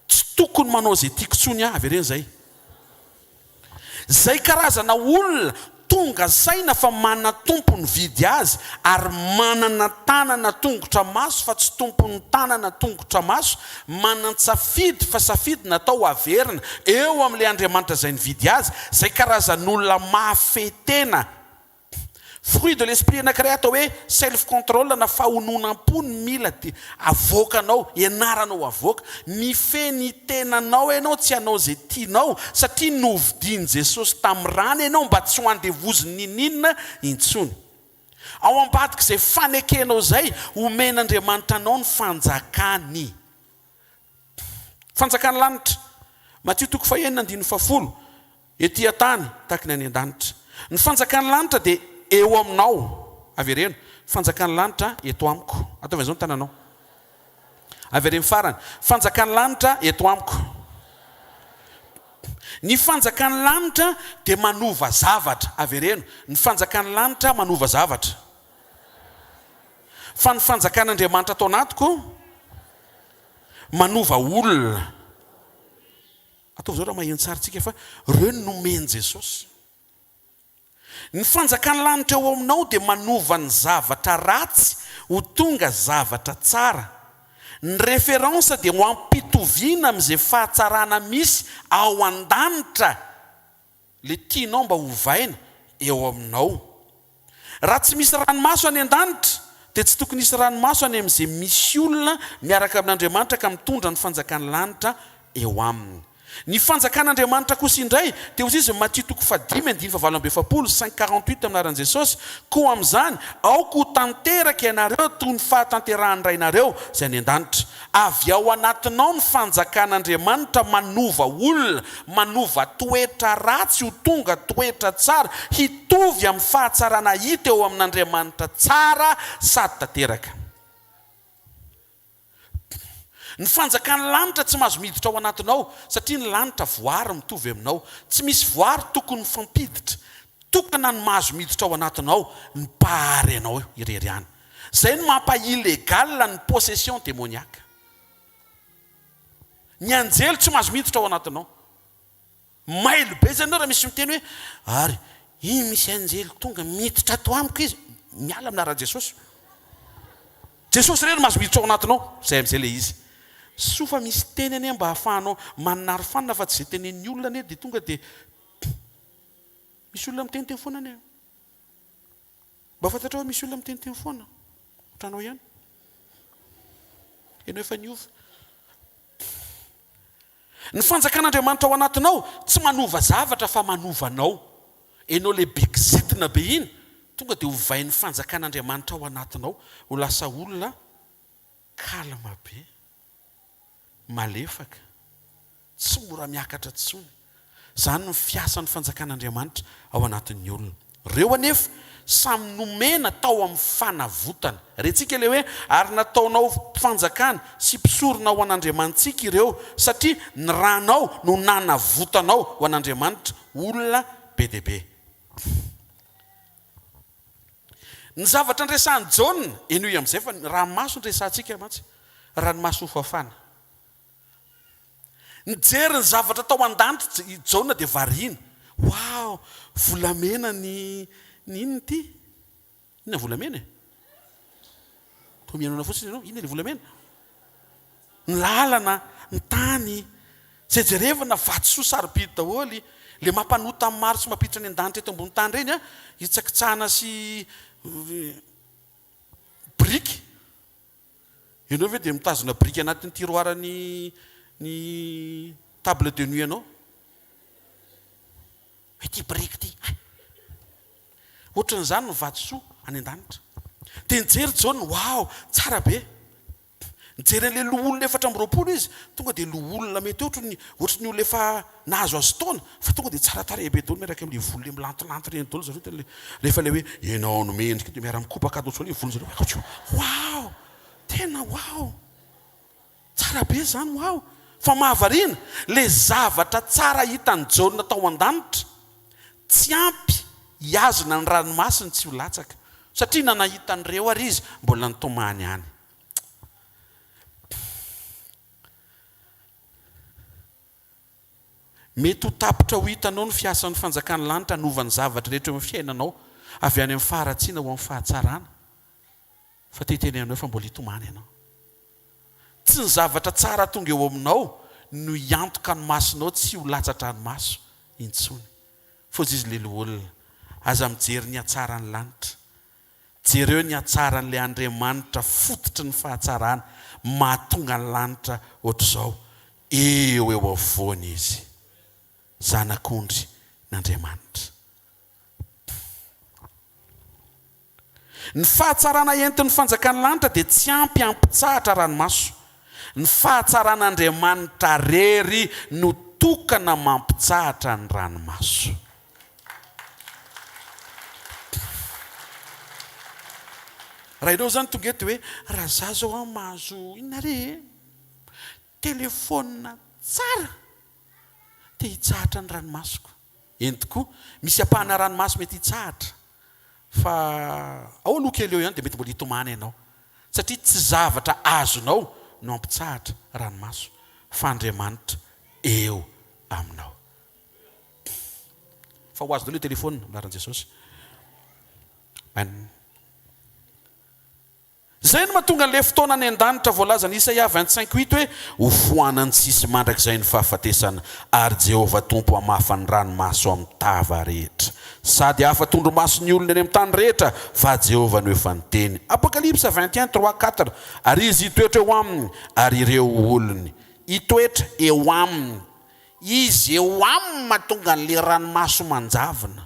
Tsy. tokony manao izay tiako intsony aho. Avereno izay. Izay karazana olona tonga saina fa mana-tompo nividy azy ary manana tanana tongotra maso fa tsy tompon'ny tanana tongotra maso, manan-tsafidy fa safidy natao haverina eo amin'ilay Andriamanitra izay nividy azy, izay karazan'olona mahafehy tena Fruit de l'esprit anankiray atao hoe self control na fahononam-po no mila dia avoakanao, ianaranao avoaka. Mifehy ny tenanao ianao tsy hanao izay tianao satria novidian'i Jesosy tamin'ny rany ianao mba tsy ho andevozin'ny ninoninona intsony. Ao ambadik'izay fanekenao izay, omen'Andriamanitra anao ny fanjakany. Fanjakan'ny lanitra. Matio toko fahenina andininy fahafolo, Ety an-tany tahaka ny any an-danitra. Ny fanjakan'ny lanitra dia eo aminao. Avereno, Fanjakan'ny lanitra eto amiko. Ataovy an'izao ny tananao. Avereno farany, Fanjakan'ny lanitra eto amiko. Ny fanjakan'ny lanitra dia manova zavatra. Avereno, Ny fanjakan'ny lanitra manova zavatra. Fa ny fanjakan'Andriamanitra ato anatiko manova olona. Ataovy izao raha maheno tsara tsika fa reo no nomen'i Jesosy. Ny fanjakan'ny lanitra eo aminao dia manova ny zavatra ratsy ho tonga zavatra tsara. Ny référence dia ho ampitoviana amin'izay fahatsarana misy ao an-danitra. Le tianao mba hovaina eo aminao. Raha tsy misy ranomaso any an-danitra dia tsy tokony hisy ranomaso any amin'izay misy olona miaraka amin'Andriamanitra ka mitondra ny fanjakan'ny lanitra eo aminy. Ny fanjakan'Andriamanitra kosa indray dia hoy izy Matio toko fahadimy andininy fahavalo amby efapolo, cinq 48 amin'ny anaran'i Jesosy, Koa amin'izany, aoka ho tanteraka ianareo toy ny fahatanterahan'ny Rainareo izay any an-danitra. Avy ao anatinao ny fanjakan'Andriamanitra manova olona, manova toetra ratsy ho tonga toetra tsara, hitovy amin'ny fahatsarana hita eo amin'Andriamanitra tsara sady tanteraka. Ny fanjakan'ny lanitra tsy mahazo miditra ao anatinao satria ny lanitra voary mitovy aminao. Tsy misy voary tokony mifampiditra. Tokana ny mahazo miditra ao anatinao, ny Mpahary anao irery ihany. Zay no mampa illegal ny possession demoniaque. Ny anjely tsy mahazo miditra ao anatinao. Mailo be zany ianao raha misy miteny hoe ary iny misy anjely tonga miditra ato amiko izy. Miala amin'ny anaran'i Jesosy. Jesosy irery no mahazo miditra ao anatinao. Zay amin'izay ilay izy. Soa fa misy teny anie mba ahafahanao manana arofanina fa tsy izay tenenin'ny olona anie dia tonga dia misy olona miteniteny foana anie. Mba fantatrao hoe misy olona miteniteny foana ohatranao ihany. Ianao efa niova. Ny fanjakan'Andriamanitra ao anatinao tsy manova zavatra fa manova anao. Ianao ilay be kizitina be iny, tonga dia ovain'ny fanjakan'Andriamanitra ao anatinao ho lasa olona calme be. Malefaka, tsy mora miakatra intsony. Izany no fiasan'ny fanjakan'Andriamanitra ao anatin'ny olona. Ireo anefa samy nomena tao amin'ny fanavotana. Rentsika ilay hoe, Ary nataonao mpanjakana sy mpisorona ho an'Andriamanitsika ireo, satria ny ranao no nanavotanao ho an'Andriamanitra olona be dia be. Ny zavatra niresahan'i Jaona, henoy amin'izay fa ny ranomaso no resahantsika mantsy, ranomaso hofafana. Nijery ny zavatra tao an-danitra i Jaona dia variana. Waouh! Volamena ny ny inona ity? Inona volamena e? Toa mihaino anao fotsiny ianao, inona ilay volamena? Ny lalana, ny tany, izay jerevana vatosoa sarobidy daholo, ilay mampanota ny maro sy mampiditra any an-danitra eto ambony tany ireny an, hitsakitsahana sy biriky. Ianao ve dia mitazona biriky anatin'ny tiroir ny ny table de nuit anao? Hoe ity biriky ity, hay! Ohatran'izany ny vatosoa any an-danitra. Dia nijery Jaona, waouh, tsara be. Nijery an'ilay loholona 24 izy, tonga dia loholona mety ohatry ny ohatry ny olona efa nahazoazo taona, fa tonga dia tsara tarehy be daholo miaraka amin'ilay volo ilay milantolanto ireny daholo zareo, tena ilay rehefa ilay hoe ianao no mendrika dia miara-mikopaka ato ohatr'izao ilay volon-jareo, waouh! Tena waouh! Tsara be izany waouh! Fa mahavariana, ilay zavatra tsara hitan'i Jaona tao an-danitra, tsy ampy hihazona ny ranomasiny tsy ho latsaka, satria na nahita an'ireo ary izy mbola nitomany ihany. Mety ho tapitra ho hitanao ny fiasan'ny fanjakan'ny lanitra hanova ny zavatra rehetra eo amin'ny fiainanao, avy any amin'ny faharatsiana ho amin'ny fahatsarana. Fa te hiteny aminao fa mbola hitomany ianao. Tsy ny zavatra tsara tonga eo aminao no hiantoka ny masonao tsy ho latsa-dranomaso intsony. F'hozy izy le loholona, aza mijery ny hatsaran'ny lanitra. Jereo ny hatsaran'ilay Andriamanitra fototry ny fahatsarana mahatonga ny lanitra ohatr'izao. Eo eo afovoany Izy. Zanak'ondry n'Andriamanitra. Ny fahatsarana entin'ny fanjakan'ny lanitra dia tsy ampy hampitsahatra ranomaso. Ny fahatsaran'Andriamanitra rery no tokana mampitsahatra ny ranomaso. Raha ianao izany tonga eto dia hoe, raha za zao an mahazo inona re e? Telephone tsara dia hitsahatra ny ranomasoko. Eny tokoa, misy ampahana ranomaso mety hitsahatra fa ao aloha kely eo ihany dia mety mbola hitomany ianao satria tsy zavatra azonao no hampitsahatra ranomaso fa Andriamanitra eo aminao. Fa ho azonao ilay telephone amin'ny anaran'i Jesosy. Amen. Izay no mahatonga an'ilay fotoana any an-danitra voalazan'i Isaia 25 huit hoe, Hofoanany tsy hisy mandrakizay ny fahafatesana, ary Jehovah Tompo hamafa ny ranomaso amin'ny tava rehetra. Sady hahafa-tondromaso ny olona eny amin'ny tany rehetra, fa Jehovah no efa niteny. Apokalypsa 21 trois, quatre, Ary Izy hitoetra eo aminy, ary ireo ho olony. Hitoetra eo aminy. Izy eo aminy mahatonga an'ilay ranomaso manjavona.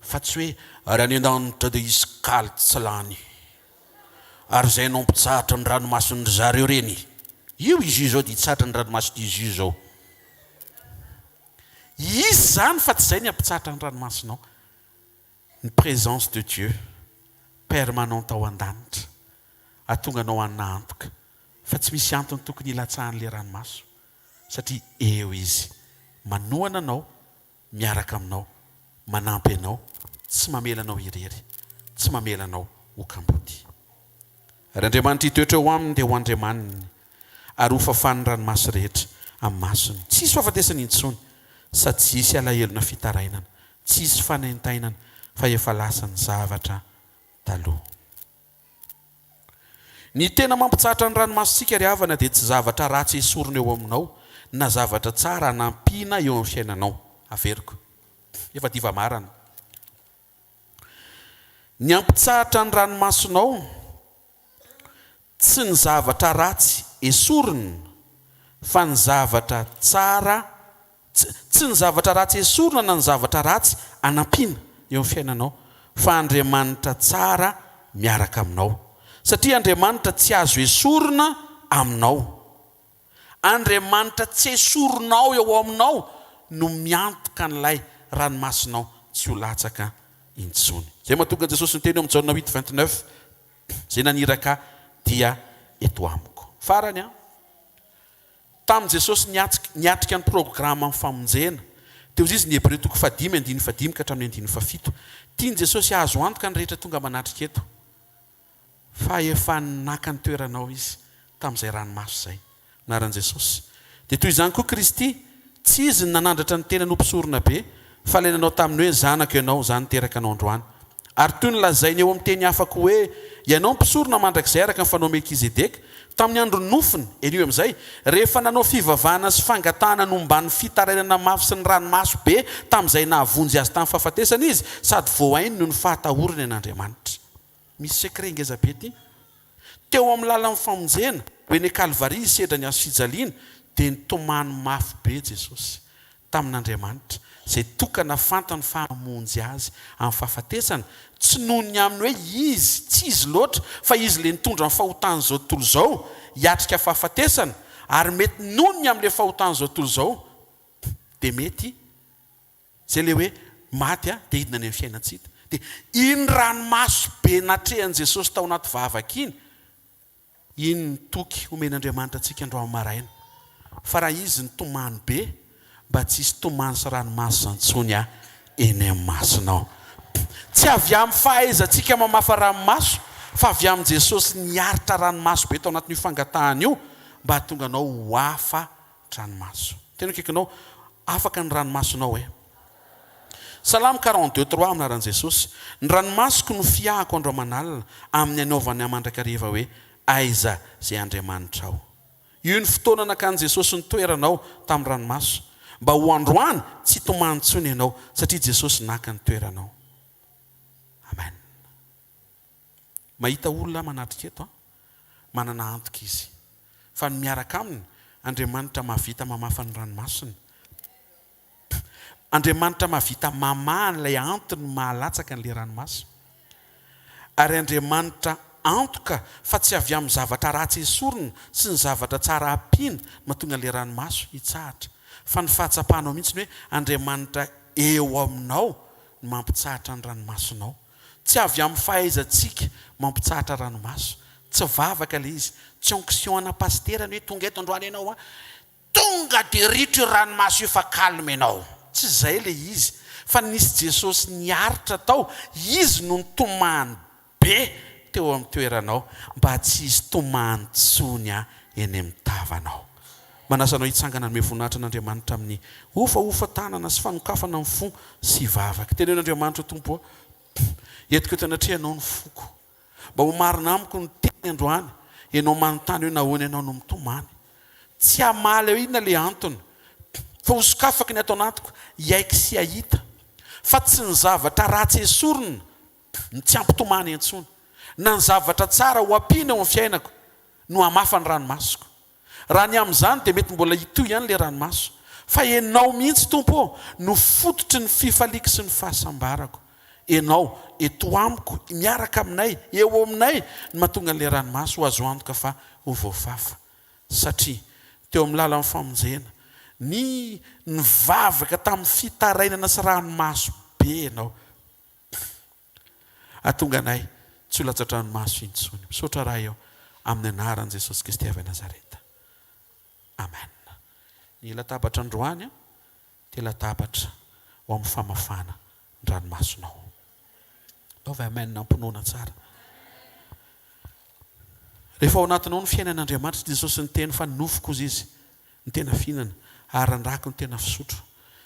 Fa tsy hoe ary any an-danitra dia hisy kaly tsy lany. Ary izay no hampitsahatra ny ranomason-dry zareo ireny. Io izy io izao dia hitsahatra ny ranomason'izy io izao. Hisy izany fa tsy izay ny hampitsahatra ny ranomasonao. Ny présence de Dieu permanente ao an-danitra hahatonga anao hanana antoka fa tsy misy antony tokony hilatsahan'ilay ranomaso satria eo Izy manohana anao miaraka aminao, manampy anao, tsy mamela anao irery, tsy mamela anao ho kamboty. Ary Andriamanitra hitoetra eo aminy dia ho Andriamaniny, ary hofafany ny ranomaso rehetra amin'ny masony. Tsy hisy fahafatesana intsony, sady tsy hisy alahelo na fitarainana, tsy hisy fanaintainana, fa efa lasa ny zavatra taloha. Ny tena mampitsahatra ny ranomasontsika ry havana dia tsy zavatra ratsy esorina eo aminao na zavatra tsara anampiana eo amin'ny fiainanao. Averiko. Efa diva marana. Ny hampitsahatra ny ranomasonao tsy ny zavatra ratsy esorina fa ny zavatra tsara Tsy ny zavatra ratsy esorina na ny zavatra ratsy anampiana eo amin'ny fiainanao fa Andriamanitra tsara miaraka aminao. Satria Andriamanitra tsy azo esorina aminao. Andriamanitra tsy esorinao eo aminao no miantoka an'ilay ranomasonao tsy ho latsaka intsony. Izay mahatonga an'i Jesosy niteny eo amin'ny Jaona huit 29, Izay naniraka Ahy dia eto amiko. Farany an! Tamin'i Jesosy niatrika ny programan'ny famonjena, teo izy ny Hebreo toko fahadimy andininy fahadimy ka hatramin'ny andininy fahafito. Tian'i Jesosy hahazo antoka ny rehetra tonga manatrika eto fa efa naka ny toeranao Izy tamin'izay ranomaso izay. Anaran'i Jesosy. Dia toy izany koa Kristy, tsy Izy no nanandratra ny tenany ho mpisoronabe, fa ilay nanao taminy hoe, Zanako ianao, Izaho niteraka anao androany. Ary toy ny lazainy eo amin'ny teny hafa koa hoe, Ianao mpisorona mandrakizay araka ny fanao Melkizedeka, tamin'ny andron'ny nofiny, Henoy amin'izay, rehefa nanao fivavahana sy fangatahana nomban'ny fitarainana mafy sy ny ranomaso be tamin'izay nahavonjy azy tamin'ny fahafatesana izy, sady voahaino noho ny fahatahorany an'Andriamanitra. Misy secret ngeza be ity. Teo amin'ny lalan'ny famonjena, ho eny Kalvary hisedra ny hazofijaliana, dia nitomany mafy be Jesosy tamin'Andriamanitra, izay tokana fantany fa hamonjy azy amin'ny fahafatesana, tsy noho ny amin'ny hoe izy, tsy izy loatra, fa izy ilay nitondra ny fahotan'izao tontolo izao hiatrika fahafatesana, ary mety noho ny amin'ilay fahotan'izao tontolo izao, dia mety Zay le hoe maty a, dia hidina any amin'ny fiainan-tsy hita. Dia iny ranomaso be natrehan'i Jesosy tao anaty vavaka iny, iny ny toky omen'Andriamanitra antsika androany maraina. Fa raha Izy nitomany be, mba tsy hisy tomany sy ranomaso intsony a eny amin'ny masonao. Tsy avy amin'ny fahaizantsika mamafa ranomaso, fa avy amin'i Jesosy niaritra ranomaso be tao anatin'io fangatahana io, mba hahatonga anao ho afa. Ranomaso. Tena akaikinao, afaka ny ranomasonao eh. Salamo 42 trois amin'ny anaran'i Jesosy, Ny ranomasoko no fiahako andro aman'alina, amin'ny anaovany ahy mandrakariva hoe, Aiza izay Andriamanitrao? Io ny fotoana nakan'i Jesosy ny toeranao tamin'ny ranomaso, mba ho androany tsy hitomany intsony ianao, satria Jesosy naka ny toeranao. Amen. Mahita olona aho manatrika eto an, manana antoka izy fa ny miaraka aminy, Andriamanitra mahavita mamafa ny ranomasony. Andriamanitra mahavita mamaha an'ilay antony mahalatsaka an'ilay ranomaso. Ary Andriamanitra antoka fa tsy avy amin'ny zavatra ratsy esorina sy ny zavatra tsara ampiana no mahatonga an'ilay ranomaso hitsahatra. Fa ny fahatsapanao mihitsy ny hoe Andriamanitra eo aminao no mampitsahatra ny ranomasonao. Tsy avy amin'ny fahaizantsika mampitsahatra ranomaso. Tsy vavaka ilay izy. Tsy onction ana pasitera ny hoe tonga eto androany ianao an. Tonga dia ritra io ranomaso io fa calme ianao. Tsy izay ilay izy. Fa nisy Jesosy niaritra tao, Izy no nitomany be teo amin'ny toeranao mba tsy hisy tomany intsony eny amin'ny tavanao. Manasa anao hitsangana hanome voninahitra an'Andriamanitra amin'ny hofahofa tanana sy fanokafana ny fo sy vavaka. Teneno Andriamanitra, O Tompo ô, entiko eto anatrehanao ny foko. Mba ho marina amiko ny teny androany. Ianao manontany hoe nahoana ianao no mitomany. Tsy hamaly aho inona ilay antony. Fa ho sokafako ny ato anatiko hiaiky sy hahita fa tsy ny zavatra ratsy esorina no tsy hampitomany intsony, na ny zavatra tsara ho ampiana eo amin'ny fiainako no hamafa ny ranomasoko. Raha ny amin'izany dia mety mbola hitohy ihany ilay ranomaso. Fa Ianao mihitsy Tompo ô no fototry ny fifaliako sy ny fahasambarako. Ianao eto amiko, miaraka aminay, eo aminay no mahatonga an'ilay ranomaso ho azo antoka fa ho voafafa. Satria teo amin'ny lalan'ny famonjena, ny nivavaka tamin'ny fitarainana sy ranomaso be Ianao. Hahatonga anay tsy ho latsa-dranomaso intsony. Misaotra Ray ô, amin'ny anaran'i Jesosy Kristy avy Nazareta. Amen. Ny latabatra androany dia latabatra ho amin'ny famafana ny ranomasonao. Ataovy amen am-pinoana tsara. Rehefa ao anatinao ny fiainan'Andriamanitra, Jesosy niteny fa ny nofoko hozy izy no tena fihinana, ary ny rako no tena fisotro.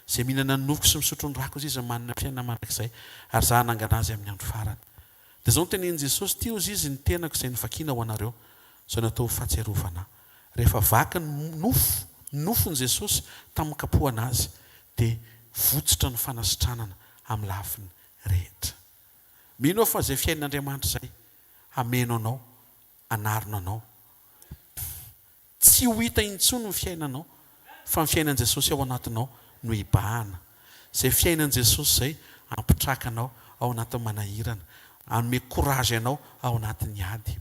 Izay mihinana ny nofoko sy misotro ny rako hozy izy no manana fiainana mandrakizay, ary izaho hanangana azy amin'ny andro farany. Dia izao no tenenin'i Jesosy, Ity hozy izy ny tenako izay novakiana ho anareo, izao natao ho fahatsiarovana ahy. Rehefa vaky ny nofo, ny nofon'i Jesosy tamin'ny nikapohana azy, dia votsotra ny fanasitranana amin'ny lafiny rehetra. Mino aho fa izay fiainan'Andriamanitra izay hameno anao, hanarona anao. Tsy ho hita intsony ny fiainanao fa ny fiainan'i Jesosy ao anatinao no hibahana. Izay fiainan'i Jesosy izay hampitraka anao ao anatin'ny manahirana, hanome courage anao ao anatin'ny ady.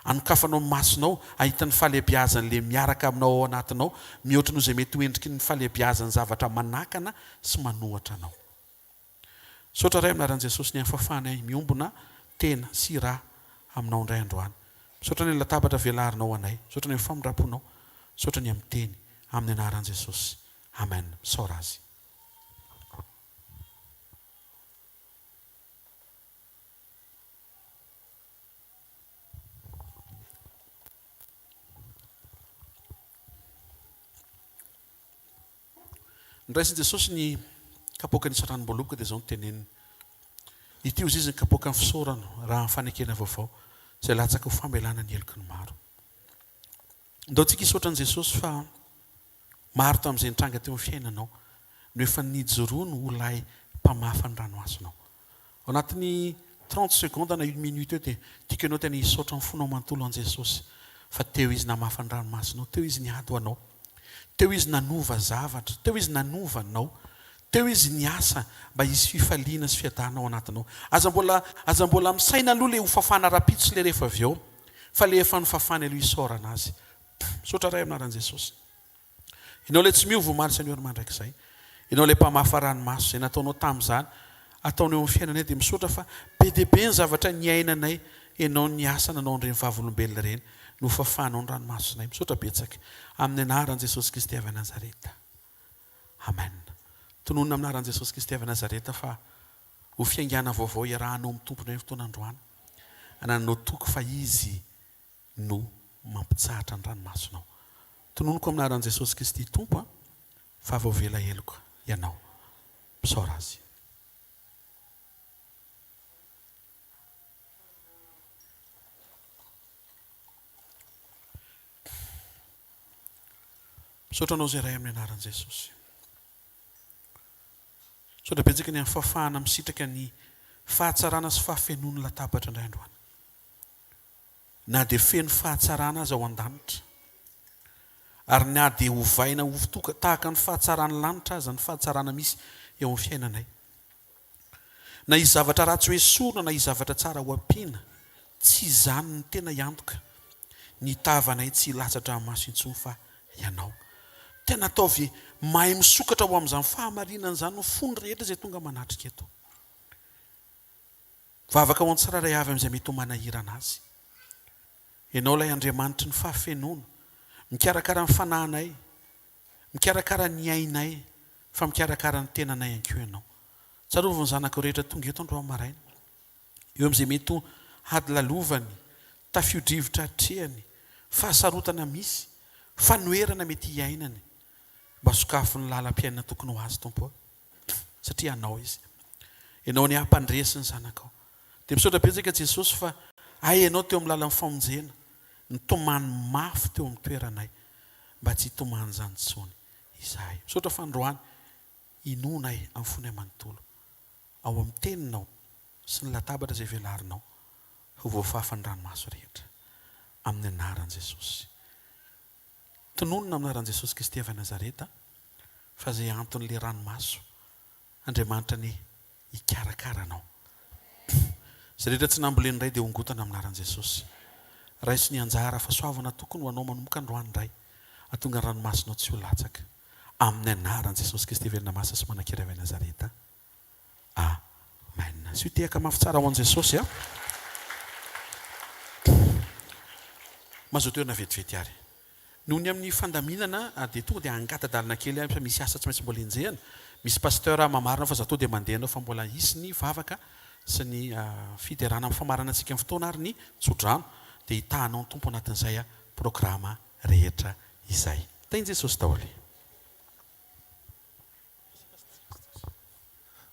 Hanokafanao ny masonao hahita ny fahalehibiazan'ilay miaraka aminao ao anatinao mihoatra noho izay mety ho endriky ny fahalehibiazan'ny zavatra manakana sy manohatra anao. Misaotra Ray amin'ny anaran'i Jesosy ny hafafanay miombona tena sy ra aminao indray androany. Misaotra ny latabatra velarinao ho anay. Misaotra ny amin'ny famindramponao. Misaotra ny amin'ny teny. Amin'ny anaran'i Jesosy. Amen. Misaora Azy. Noraisin'i Jesosy ny kapoaka nisy ranom-boaloboka dia izao no teneniny, Ity hozy izy ny kapoakan'ny fisaorana raha ny fanekena vaovao, izay latsaka ho famelana ny heloky ny maro. Ndao tsika hisaotra an'i Jesosy fa maro tamin'izay nitranga teo amin'ny fiainanao no efa nijoroany ho ilay mpamafa ny ranomasonao. Ao anatin'ny 30 secondes na une minute eo dia tiako ianao tena hisaotra ny fonao manontolo an'i Jesosy fa teo Izy namafa ny ranomasonao, teo Izy niady ho anao, teo Izy nanova zavatra, teo Izy nanova anao, teo Izy niasa mba hisy fifaliana sy fiadanana ao anatinao. Aza mbola aza mbola misaina aloha le ho fafana rapitso sy le rehefa avy eo fa le efa nofafany aloha isaorana Azy. Misaotra Ray amin'ny anaran'i Jesosy. Ianao ilay tsy miova omaly sy anio ary mandrakizay. Ianao ilay mpamafa ranomaso. Izay nataonao tamin'izany, ataonao eo amin'ny fiainanay dia misaotra fa be dia be ny zavatra niainanay. Ianao niasa nanao an'ireny vavolombelona ireny. Nofafanao ny ranomasonay. Misaotra betsaka. Amin'ny anaran'i Jesosy Kristy avy Nazareta. Amen. Tononina amin'ny anaran'i Jesosy Kristy avy Nazareta fa ho fiaingàna vaovao iarahanao amin'ny Tomponay ny fotoana androany. Anananao toky fa Izy no mampitsahatra ny ranomasonao. Tononiko amin'ny anaran'i Jesosy Kristy Tompo a, fa voavela heloka ianao. Misaora Azy. Misaotra Anao izay Ray amin'ny anaran'i Jesosy. Misaotra betsaka ny amin'ny fahafahana misitraka ny fahatsarana sy fahafenoan'ny latabatra indray androany. Na dia feno fahatsarana aza ao an-danitra, ary na dia ovaina ho toka tahaka ny fahatsaran'ny lanitra aza ny fahatsarana misy eo amin'ny fiainanay. Na hisy zavatra ratsy ho esorina na hisy zavatra tsara ho ampiana, tsy izany no tena hiantoka ny tavanay tsy hilatsa-dranomaso intsony fa Ianao. Tena ataovy mahay misokatra ho amin'izany fahamarinana izany ny fony rehetra izay tonga manatrika eto. Vavaka ho an'ny tsirairay avy amin'izay mety ho manahirana azy. Ianao ilay Andriamanitry ny fahafenoana, mikarakara ny fanahinay, mikarakara ny ainay, fa mikarakara ny tenanay ihany koa Ianao. Tsarovy ny zanakao rehetra tonga eto androany maraina. Eo amin'izay mety ho ady lalovany, tafio-drivotra atrehany, fahasarotana misy, fanoherana mety hiainany. Mba sokafy ny lalam-piainana tokony ho azy, Tompo ô. Satria Anao izy. Ianao anie hampandresy ny zanakao. Dia misaotra betsaka Jesosy fa hay Ianao teo amin'ny lalan'ny famonjena, nitomany mafy teo amin'ny toeranay, mba tsy hitomany izany intsony izahay. Misaotra fa androany inoanay amin'ny fonay manontolo, ao amin'ny Teninao sy ny latabatra izay velarinao, ho voafafa ny ranomaso rehetra. Amin'ny anaran'i Jesosy. Tononina amin'ny anaran'i Jesosy Kristy avy any Nazareta fa izay anton'ilay ranomaso, Andriamanitra anie hikarakara anao. Izay rehetra tsy nambolen'ny Ray dia hongotana amin'ny anaran'i Jesosy. Raiso ny anjara fahasoavana tokony ho anao manomboka androany Ray, hahatonga ny ranomasonao tsy ho latsaka. Amin'ny anaran'i Jesosy Kristy velona masina sy manan-kery avy any Nazareta. Amen. Asio tehaka mafy tsara ho an'i Jesosy a. Mazotoa toerana vetivety ary. Noho ny amin'ny fandaminana dia tonga dia hangata-dalana kely aho fa misy asa tsy maintsy mbola enjehina. Misy pasteur mamarina fa za tonga dia mandeha anao fa mbola hisy ny vavaka sy ny fiderana amin'ny famaranantsika ny fotoana ary ny tsodrano dia hitahanao ny Tompo anatin'izay programa rehetra izay. Tahin'i Jesosy daholo.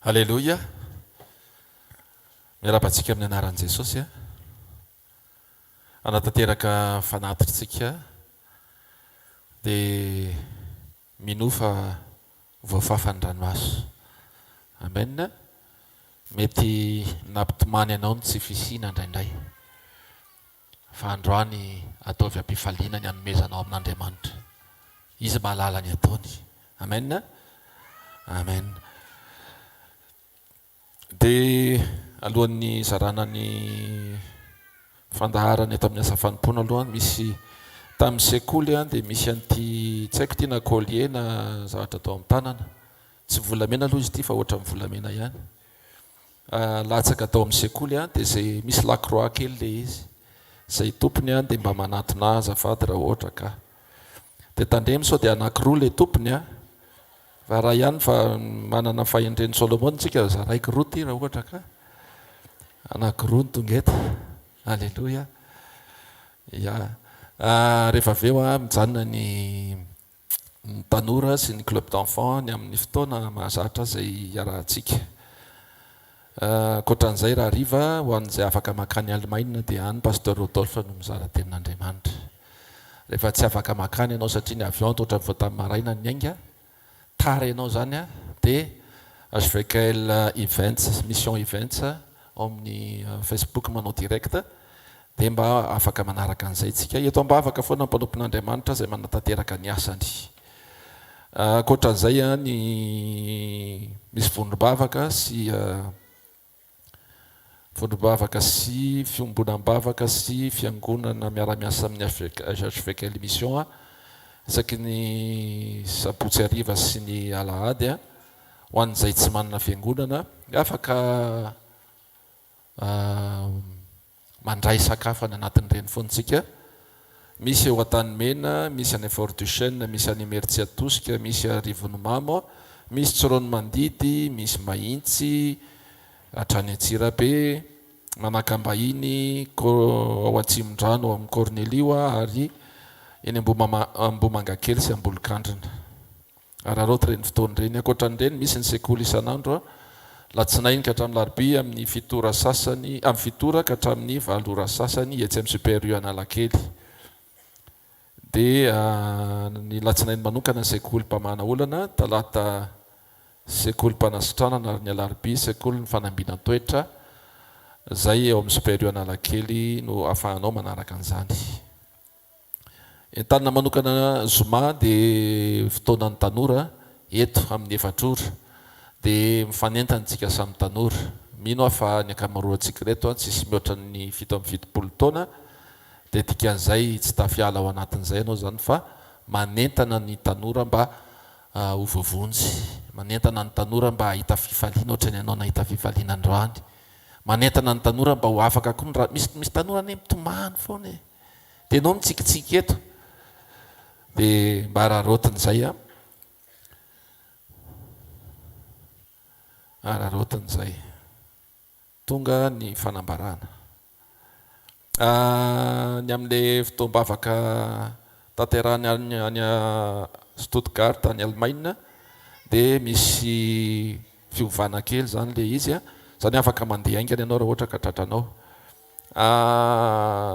Aleloia! Miarahaba antsika amin'ny anaran'i Jesosy a! Hanatanteraka fanatitra dia minoa fa voafafa ny ranomaso. Amen! Mety nampitomany anao ny tsy fisiana indraindray. Fa androany ataovy am-pifaliana ny hanomezanao amin'Andriamanitra. Izy mahalala ny ataony. Amen. Amen. Dia alohan'ny hizarana ny fandaharana eto amin'ny asa fanompoana aloha, misy tamin'ny sekoly dia misy an'ity tsy haiko ity na collier na zavatra atao amin'ny tanana. Tsy volamena aloha izy ity fa ohatran'ny volamena ihany. Latsaka tao amin'ny sekoly an, dia izay misy la croix kely ilay izy. Izay tompony an dia mba manatona ahy azafady raha ohatra ka. Dia tandremo sao dia anakiroa ilay tompony an. Fa raha ihany fa manana fahendren'i Solomona isika zaraiko roa ity raha ohatra ka. Anakiroa no tonga eto. Aleloia. Ya. Rehefa avy eo an, mijanona ny ny tanora sy ny club d'enfants ny amin'ny fotoana mahazatra izay iarahantsika. Ankoatran'izay rahariva ho an'izay afaka mankany Allemagne dia any Pasteur Rodolphe no mizara tenin'Andriamanitra. Rehefa tsy afaka mankany ianao satria ny avion toa ohatran'ny vao tamin'ny maraina no niainga, tara ianao izany dia HVKL Events, Mission Events ao amin'ny Facebook manao direct dia mba afaka manaraka an'izay tsika. Eto am-bavaka foana ny mpanompon'Andriamanitra izay manatanteraka ny asany. Ankoatran'izay ny misy vondrom-bavaka sy Vondrom-bavaka sy fiombonam-bavaka sy fiangonana miara-miasa amin'ny HVKL Mission isaky ny sabotsy hariva sy ny alahady. Ho an'izay tsy manana fiangonana, afaka mandray sakafo any anatin'ireny foana isika. Misy eo Antanimena, misy any Fort Duchesne, misy any Imerintsiatosika, misy Arivonimamo, misy Tsiroanomandidy, misy Mahitsy, hatrany Antsirabe, Manakambahiny, ao Atsimondrano ao amin'ny Cornelio ary. Eny Ambohimangakely sy Ambolokandrina. Araraoty ireny fotoana ireny. Ankoatra an'ireny, misy ny sekoly isan'andro, latsinainy ka hatramin'ny larobia amin'ny fito ora sasany, amin'ny fito ora ka hatramin'ny valo ora sasany etsy amin'ny Super U Analakely. Dia ny latsinainy manokana ny sekoly mpamahana olana, talata sekoly mpanasitranana ary ny alarobia sekolin'ny fanambinan-toetra, izay eo amin'ny Super U Analakely no ahafahanao manaraka an'izany. Entanina manokana zoma dia fotoanan'ny tanora eto amin'ny efatra ora dia mifanentana isika samy tanora. Mino aho fa ny ankamaroantsika ireto tsisy mihoatra ny 77 taona dia dikan'izay tsy tafiala ao anatin'izay ianao izany fa manentana ny tanora mba ho voavonjy, manentana ny tanora mba hahita fifaliana ohatran'ny ianao nahita fifaliana androany, manentana ny tanora mba ho afaka koa ny ra, misy misy tanora anie mitomany foana e! Dia ianao mitsikitsiky eto dia mba araraotiny izay an! Araraotiny izay. Tonga ny fanambarana. Ny amin'ilay fotoam-bavaka tanterahina any any Stuttgart any Allemagne dia misy fiovana kely izany ilay izy an! Izany hoe afaka mandeha haingana ianao raha ohatra ka tratranao.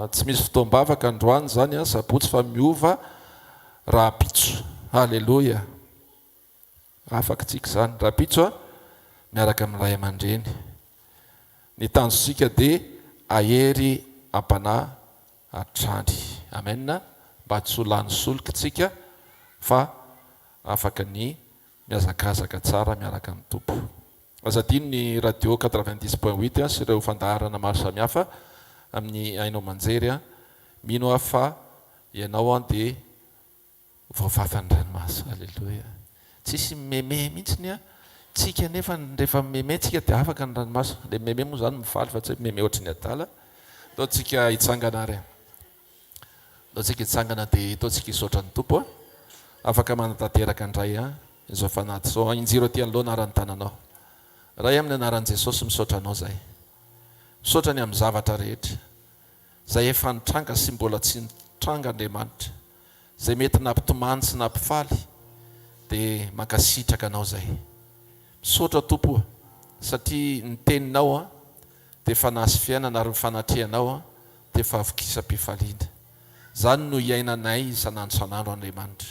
Tsy misy fotoam-bavaka androany izany an, sabotsy fa miova rahampitso. Haleloia! Afaka tsika izany rahampitso an, miaraka amin'ny ray aman-dreny. Ny tanjontsika dia hahery am-panahy hatrany. Amen! Mba tsy ho lany solika tsika fa afaka ny mihazakazaka tsara miaraka amin'ny Tompo. Aza adino ny radio 90 point huit sy ireo fandaharana maro samihafa amin'ny haino aman-jery. Mino aho fa ianao dia voafafan'ny ranomaso. Aleloia. Tsisy mimeme mihitsy ny tsika nefa rehefa mimeme tsika dia afaka ny ranomaso. Ilay mimeme moa izany mifaly fa tsy hoe mimeme ohatry ny adala. Ndao tsika hitsangana ary. Ndao tsika hitsangana dia hitaontsika hisaotra ny Tompo a. Afaka manatanteraka indray a izao fanatitra izao. Injiro aty anoloana ary ny tananao. Ray amin'ny anaran'i Jesosy misaotra anao zahay. Misaotra ny amin'ny zavatra rehetra izay efa nitranga sy mbola tsy nitranga Andriamanitra. Izay mety nampitomany sy nampifaly dia mankasitraka anao zahay. Misaotra Tompo o satria ny teninao a dia fanahy sy fiainana ary ny fanatrehanao dia fahavokisam-pifaliana. Izany no iainanay isan'andro isan'andro Andriamanitra.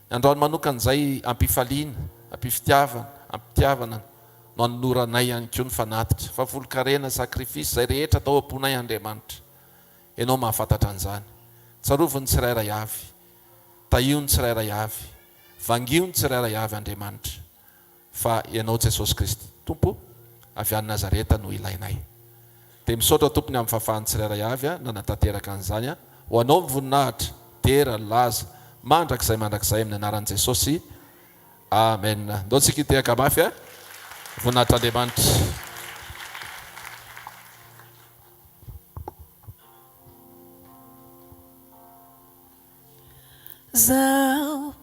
Ny androany manokana izay am-pifaliana, am-pifitiavana, am-pitiavana no anoloranay ihany koa ny fanatitra, fahafolonkarena, sacrifice, izay rehetra atao am-ponay Andriamanitra. Ianao mahafantatra an'izany. Tsarovy ny tsirairay avy. Tahio ny tsirairay avy. Vangio ny tsirairay avy Andriamanitra. Fa Ianao Jesosy Kristy Tompo avy any Nazareta no ilainay. Dia misaotra Tompo ny amin'ny fahafahan'ny tsirairay avy nanatanteraka an'izany. Ho Anao ny voninahitra, dera, laza, mandrakizay mandrakizay amin'ny anaran'i Jesosy. Amen. Ndao tsika hitehaka mafy a. Voninahitr'Andriamanitra. Zaho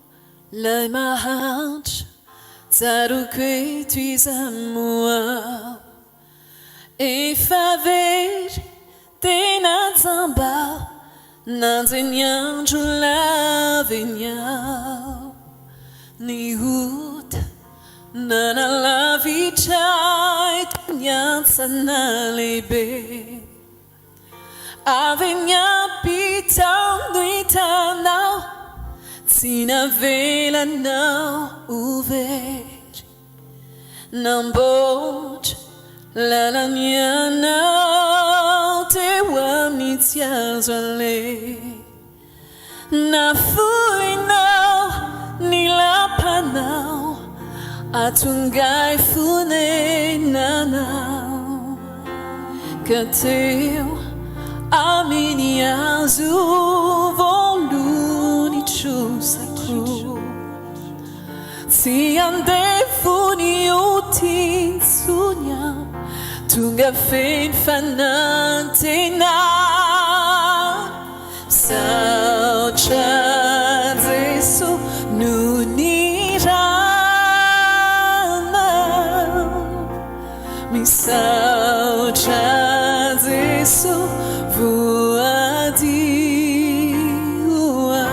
lay mahantra, tsaroako eto iza moa aho Efa very, tena jamba aho, nanjay ny andro lava eny aho Ny ota nanalavitra ahy toy ny hantsana lehibe Avy eny am-pita no hitanao, tsy navelanao ho very. Namboatra lalana ianao teo amin'ny tsy azo aleha. Nafoinao ny lapanao, atongahy fonenanao, ka teo amin'ny hazo voaloha ny trosako. Tsy andevo ny ota intsony aho, tonga feno fanantenana. Misaotra Jeso noho ny ranao. Misaotra Jeso voadio aho.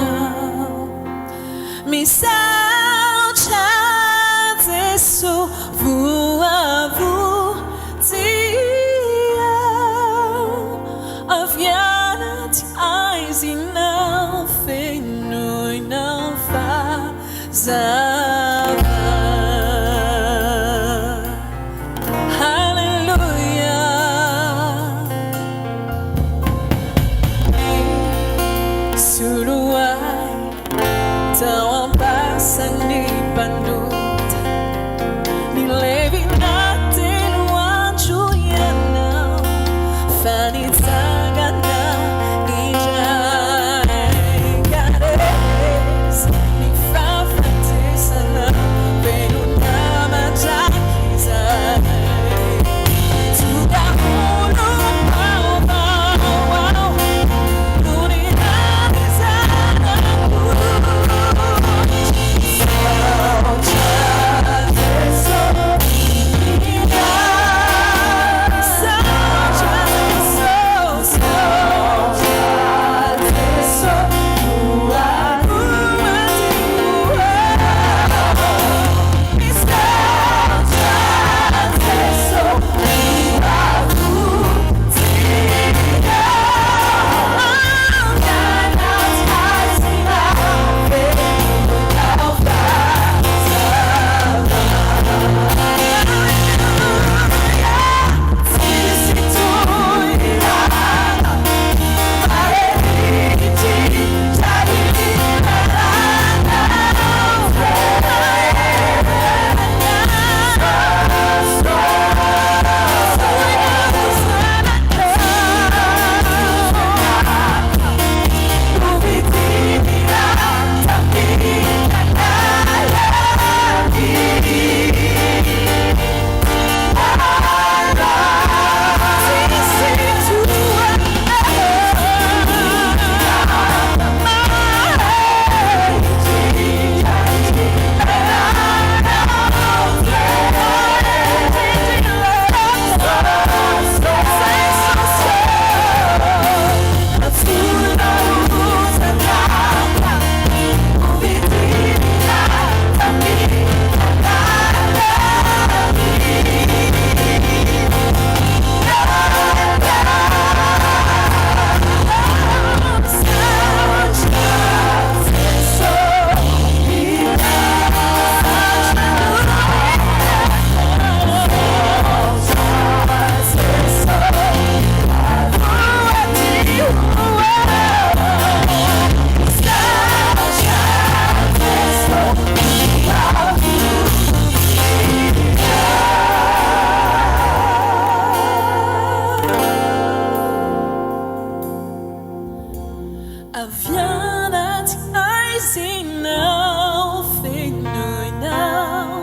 Avy anaty haizina ao fenoinao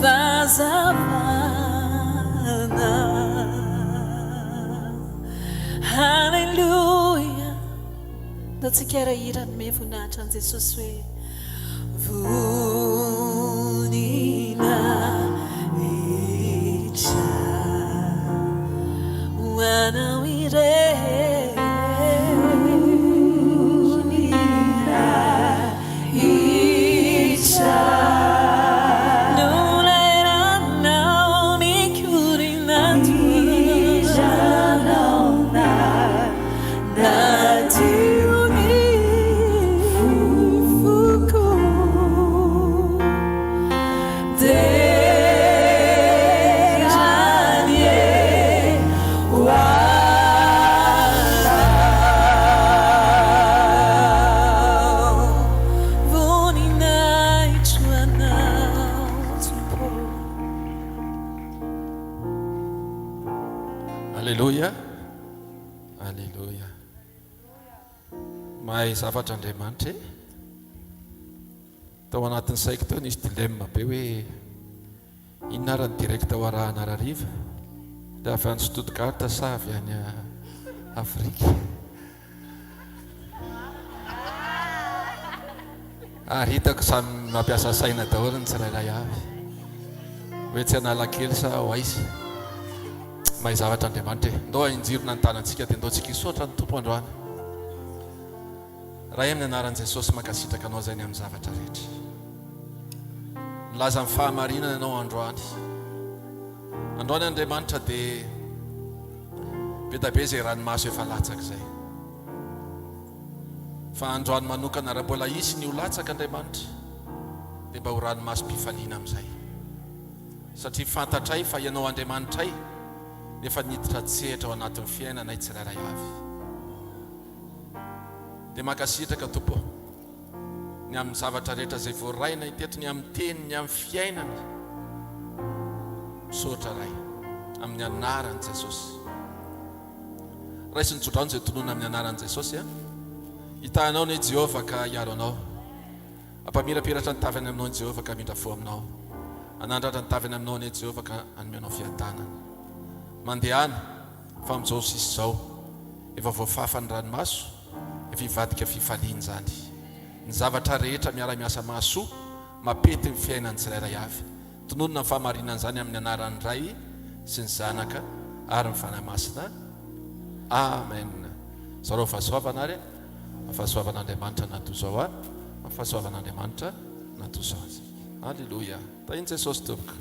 fahazavana. Haleloia. Ndao tsika hiara-hira hanome voninahitra an'i Jesosy hoe Voninahitra ho Anao irery. Voninahitra Noleranao mikoriana Nadio ny foko Dera anie ho Anao Voninahitro Anao Tompo. Aleloia. Aleloia. Mahay zavatra Andriamanitra e. Tao anatin'ny saiko tao nisy dilemme be hoe inona ary ny direct ho arahana rariva? Ilay avy any Stuttgart sa avy any Afrika? Ary hitako samy mampiasa saina daholo ny tsirairay avy. Hoe tsy Analakely sa ho aiza. Mahay zavatra Andriamanitra e. Ndao ahinjirona ny tanantsika dia ndao tsika hisaotra ny Tompo androany. Ray amin'ny anaran'i Jesosy mankasitraka anao izay ny amin'ny zavatra rehetra. Nilaza ny fahamarinana ianao androany. Androany Andriamanitra dia be da be izay ranomaso efa latsaka izay. Fa androany manokana raha mbola hisy ny ho latsaka Andriamanitra dia mba ho ranomasom-pifaliana amin'izay. Satria fantatray fa Ianao Andriamanitray efa niditra an-tsehatra ao anatin'ny fiainanay tsirairay avy. Dia mankasitraka Tompo ô ny amin'ny zavatra rehetra izay voarainay teto, ny amin'ny teny, ny amin'ny fiainana. Misaotra Ray amin'ny anaran'i Jesosy. Raiso ny tsodrano izay tononina amin'ny anaran'i Jesosy a. Hitahanao anie Jehovah ka hiaro anao. Hampamirapiratra ny tavany aminao ny Jehovah ka hamindra fo aminao. Hanandratra ny tavany aminao anie Jehovah ka hanome anao fiadanana. Mandehana, fa amin'izao sisa izao, efa voafafa ny ranomaso, efa hivadika fifaliana izany. Ny zavatra rehetra miara-miasa mahasoa, mampety ny fiainan'ny tsirairay avy. Tononina ny fahamarinan'izany amin'ny anaran'ny Ray sy ny Zanaka ary ny Fanahy Masina. Amen. Zarao fahasoavana ary e. Fahasoavan'Andriamanitra na toy izao ahy, fahasoavan'Andriamanitra na toy izao antsika. Alléluia. Tahin'i Jesosy tompoko.